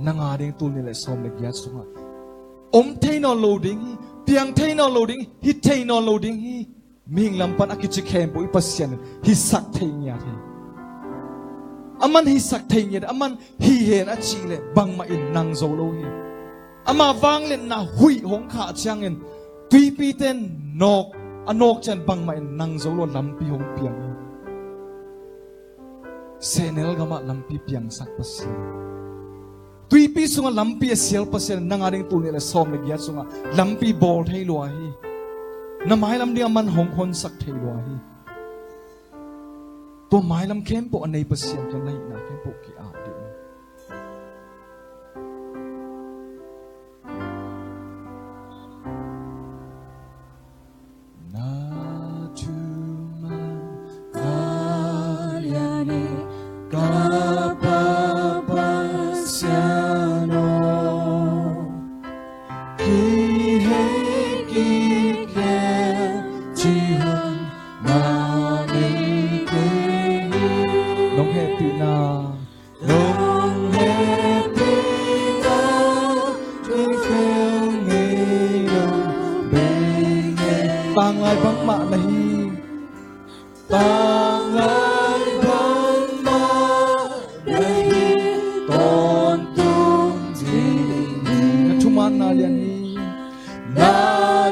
nang a ding tul nih le sawm le giat sungah om thei nawn lo ding hi, piang thei nawn lo ding hi, hi thei nawn lo ding hi. Mihing lam pan a kici khempeuh i Pasian in hisak thei ngiat hi. Aman hisak thei ngiat, aman hi hen a cih leh bangmah in nang zo lo hi. Ama vangliatna huih hong khah ciangin tuipite in nawk, a nawk ciang bangmah in nang zo lo lampi hong piang hi. Sehnel gamah lampi piangsak Pasian, tuipi sungah lampi a sial Pasian, nang a ding tul nih le sawm le giat sungah lampi bawl thei lua hi. Na mailam dingah man hong honsak thei lua hi. Tua mailam khempeuh a nei Pasian kiang na hihna khempeuh ki-ap dih. Na thuman a lian hi ka Pa Pasian aw, kihei kikhen cih hang na nei kei hi. Nong hehpihna, nong hehpihna tui khel ngei lo bei ngei. Tanglai bangmah na hi. Tanglai bangmah na hi tawntung ding hi. Na thumanna lian hi. Na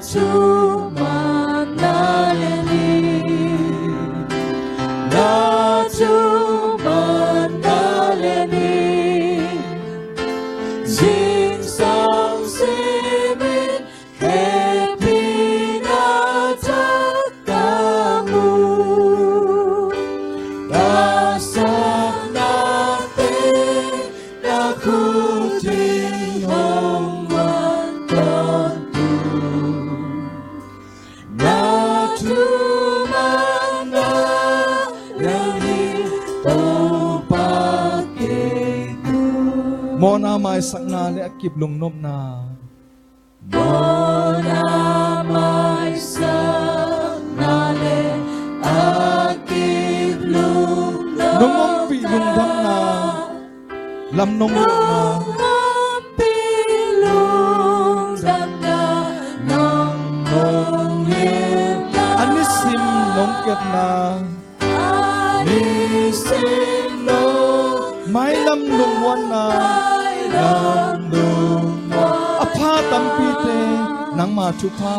thumanna lian hi. Na thumanna lian hi. Zingsang simin hehpihna tawh ka mu. Ka sakna teng na khut in hong guan tawntung. Na thumanna lian hi Topa kei tung. Mawhna maisakna le a kip lungnopna. Mawhna maisakna le a kip lungnopna. Nong ompih lungdamna, lam nong hilhna. Nong ompih lungdamna, lam nong hilhna. A nisim nong kepna. Mailam lungmuanna. A pha tampite nangma thupha.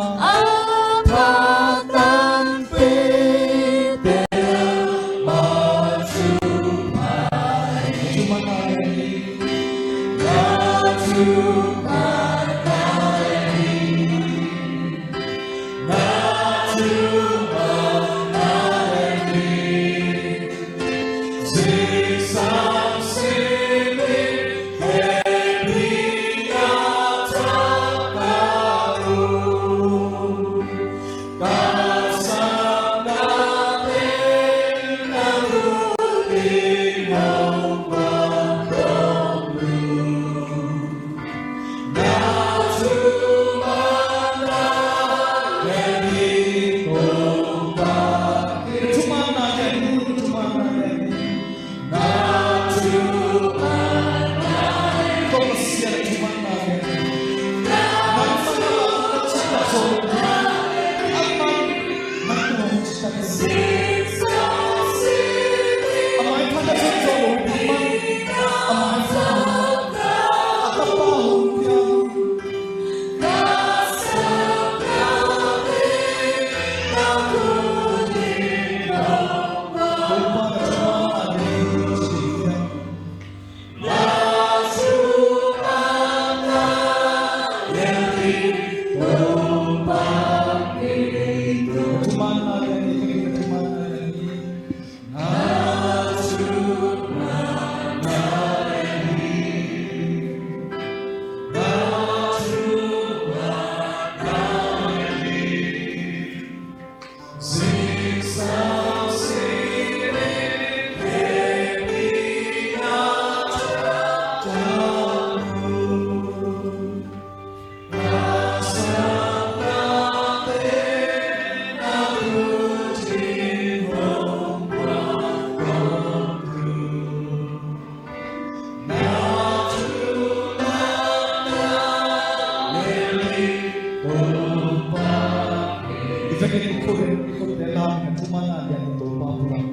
Biakinn Topa pulak.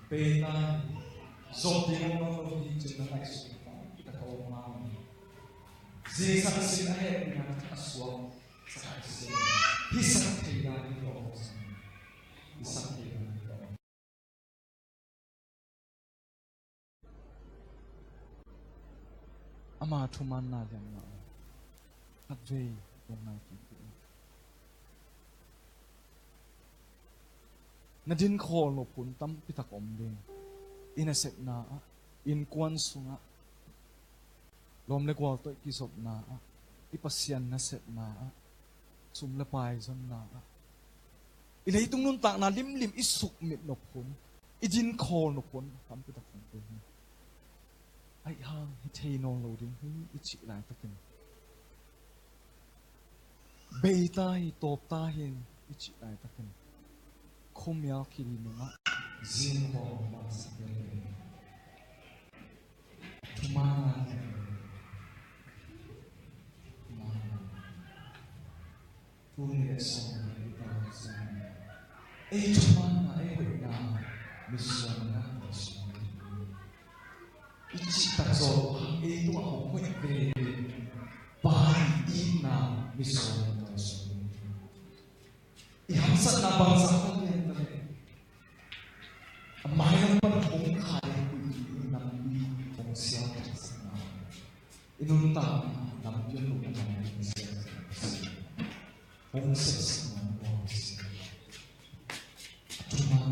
Bei ta hi, zawh ding om lo hi cih na ngaihsut pah, ka ka om mah hi. Jesu sin a hehpihna a suak sak a si. Hisak thei dan hi lo. Hisak thei dan hi lo. Ama thumanna lianna khatvei dong nai kik dih. Na din khawl nop hun tampi tak om ding. I nasepna ah, innkuan sungah, lawm le gual tawh i kizopna ah, i Pasian nasepna ah, sum le pai zonna ah, i leitung nuntakna limlim i sukmit nop hun, i din khawl nop hun tampi tak om ding. Aih hang hi thei nawn lo ding hi i cih laitakin, bei ta hi, tawp ta hi i cih laitakin, khuamial khit hi nungah zin khawl nop hun sak ding. Thumanna, thumanna. Tuni le sawm le i tau sawm. Ei thumanna, ei hoihna, misuanna, misuanna. I cih tak zawh hang ei tungah hong hoih veve. Pa i itna, misuanna, misuanna. I hamsatna bangzah hong lian ta leh, a mailam pan hong khai, i nampi hong sial thaksak na, i nuntakna lampi a lungna lampi hong sial thaksak na, hong sepsak na, hong sial. A thuman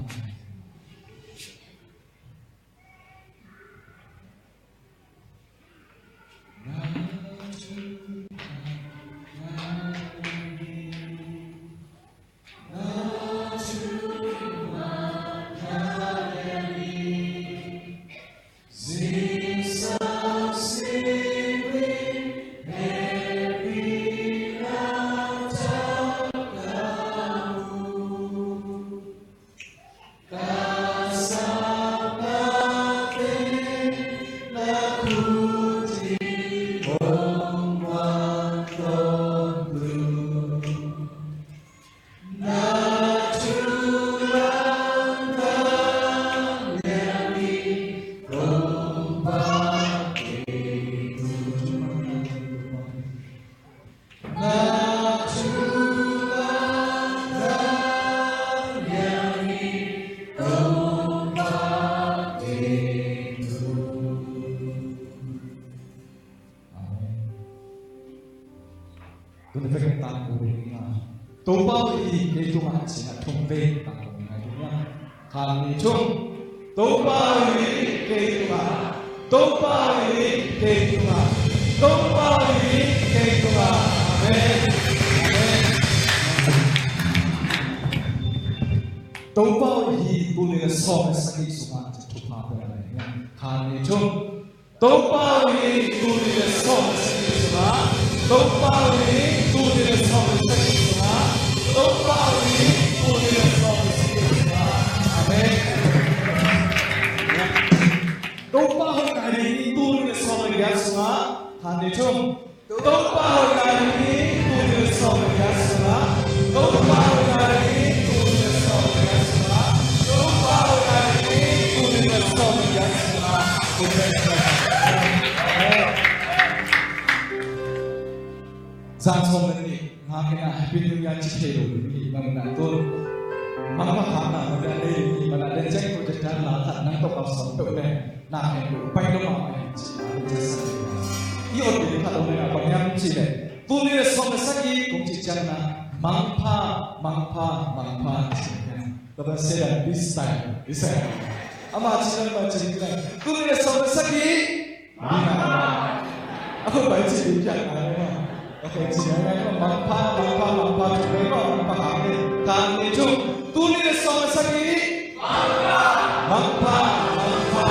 Topa aw, hih kei tungah, ci-in a thum vei tang ngai ding hi. Khat, nih, thum. Topa aw, hih kei tungah. Topa aw, hih kei tungah. Topa aw, hih kei tungah. Amen. Amen. Topa aw, hih tul nih le sawm le sagih sungah, ci-in thupha pia lai. Khat, nih, thum. Topa aw, hih tul nih le sawm le sagih sungah. Topa aw, hih tul nih le sawm le sagih sungah. Topa aw, hih tul nih le sawm le sagih sungah. Amen. Topa aw, hih tul nih le sawm le giat sungah. Khat, nih, thum. Topa aw, hih tul nih le sawm le giat sungah. Topa aw, hih tul nih le sawm le giat sungah. Topa aw, hih tul nih le sawm le giat sungah. Amen. Zan sawm le nih ngak in a Happy New Year ci thei lo ding hi. Bang na tun, mangpha khakna mangpha nei ding hi. Bang na den ceng ko jatan la khat nang tawh ka sawm peuh le na khempeuh pai lo mah pen ci a, i ot ding khat om in a, bang hiam cih leh, tul nih le sawm le sagih kong cih ciangin a, mangpha, mangpha, mangpha ci hi. Tua pen, say that this time, this time. Amah ci, amah ci, tul nih le sawm le sagih. A khut pai ci ding piak ngai lo maw? Ok, ci ngai lo maw? Mangpha, mangpha, mangpha, ci ngai lo maw? Mangpha hang ni. Khat, nih, thum. Tul nih le sawm le sagih. Mangpha, mangpha.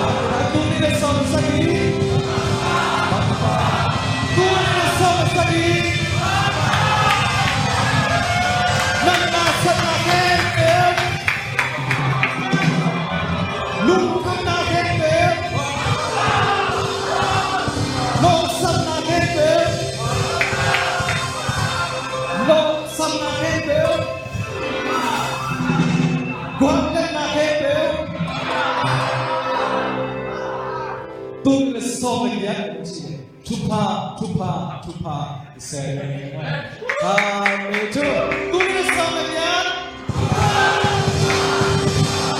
Tul nih le sawm le sagih. Mangpha. Tul nih le sawm le sagih. Natna satna khempeuh. Lungkhamna khempeuh, lawhsamna khempeuh, lawhsamna khempeuh, guangliatna khempeuh, tul nih le sawm le giat, thupha, thupha, thupha. Amen. Amen. Tul nih le sawm le giat.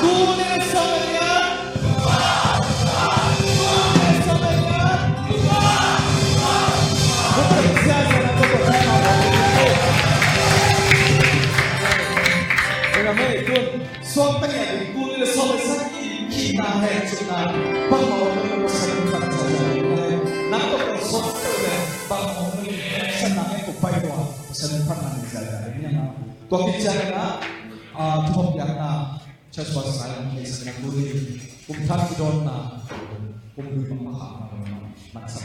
Tul nih le sawm le giat. Tul nih le sawm le giat. Amen. Tul. Suakta ngiat ding, tul nih le sawm le sagih i hihna, hehcihna, bangmah om lo in Pasian in phatna pia. Nang tawh kong suak peuh leh bangmah om lo in, Pasian na hehpih pai tua, Pasian in phatna pia. Tua khit ciangin ah, ah, thupha piakna, church pastor in hong kisa na tul nih, kum thak kidawnna, kum lui bang mah kha, mah mah, mah sa.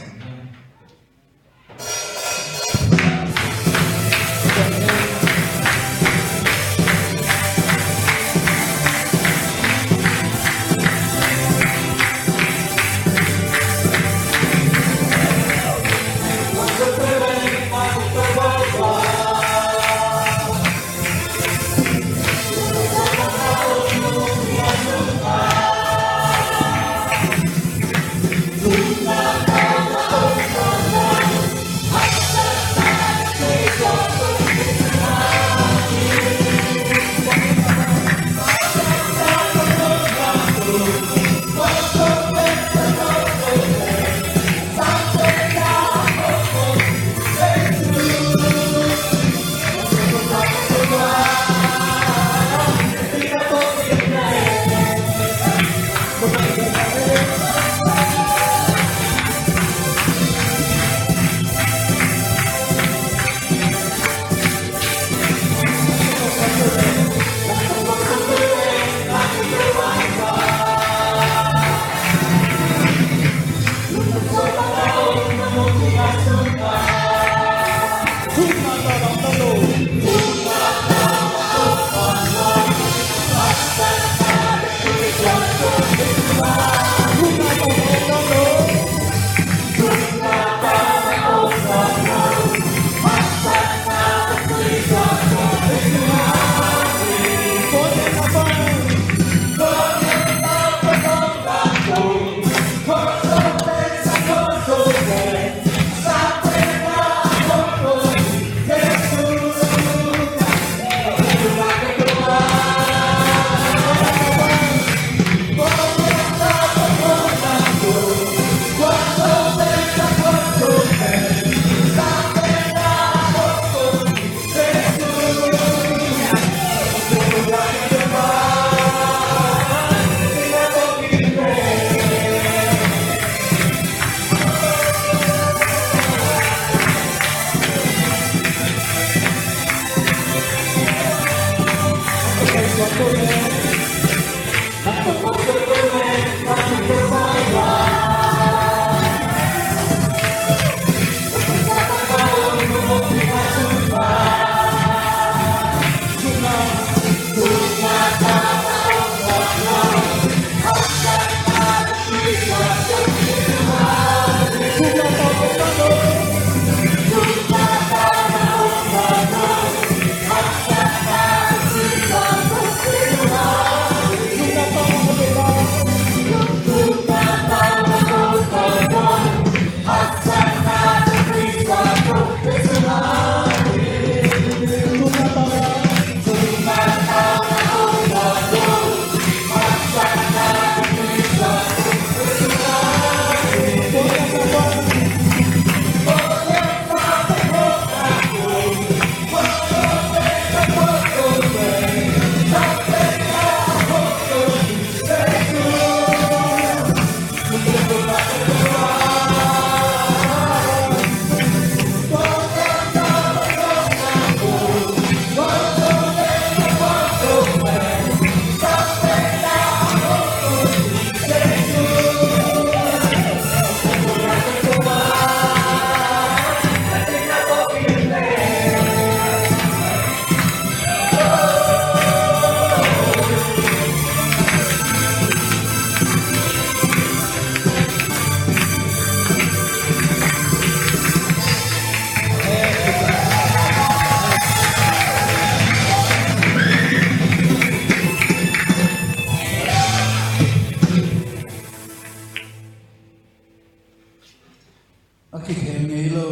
kikhen ngei lo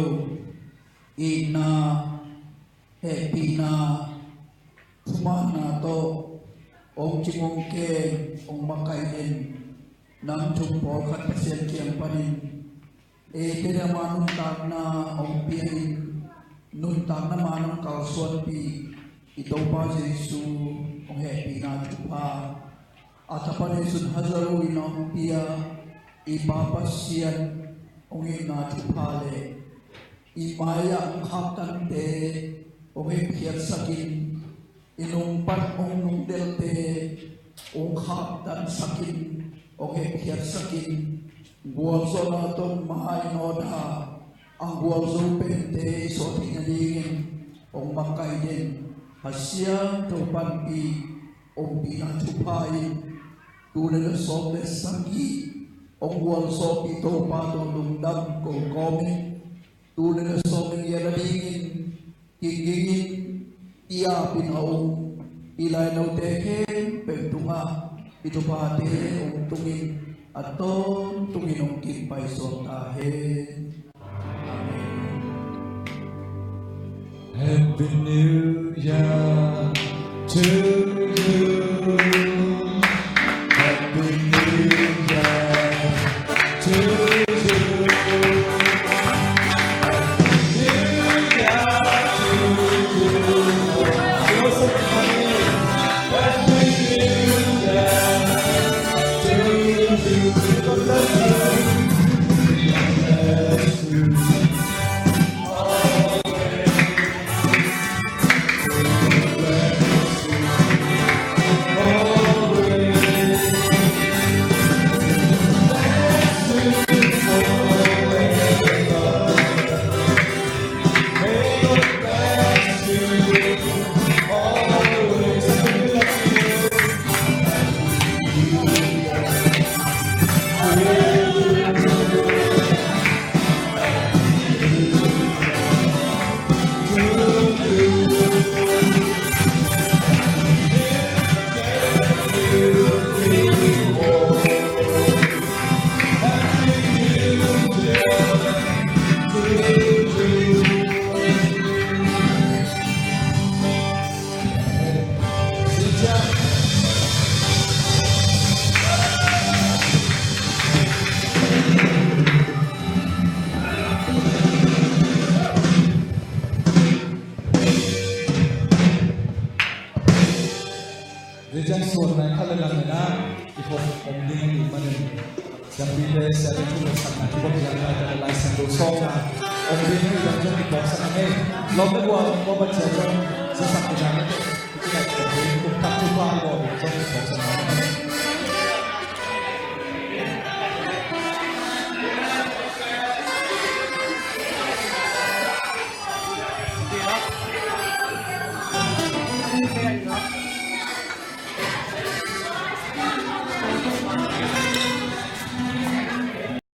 itna, hehpihna, thumanna tawh hong cing hong kem, hong makaih den, nam thum pawlkhat Pasian kiang panin eite ding a nuntakna hong pia in, nuntakna man hong kalsuanpih i Topa Jesu hong hehpihna thupha, a Tapa Jesu in haza lo in hong pia i Pa Pasian hong itna thupha le i mai-ah hong khakdante hong hepkhiatsak in, i nung pan hong nungdelte hong khakdansak in, hong hepkhiatsak in, gualzawhna tawh mai nawt a, a gualzo pente i suah theih nadingin hong makaih den Pasian Topa in ompihna thupha in, tul nih le sawm le sagih hong gualzawhpih Topa tawh lungdam ko kawmin, tul nih le sawm le giat nadingin kinggingin i apin a um i lainote khempeuh tungah i thuphate hong tungin a tawntungin hong kingpai suak ta hen. Amen. Happy New Year to you. Happy New Year to you. Happy New Year to you. Happy New Year to you. God bless you. Zia ciang suan nai khat le lang nai na i khop om ding a nih manin, siampite, siate thu le sakna i bawk ziahna, Lai Siangtho sawmna om ding a nih, zong i bawksak a ngei. Lawm le gual, kua bat cia zong zasak ding a nih. Kum khat thupha i bawl ding zong i bawksak a nih.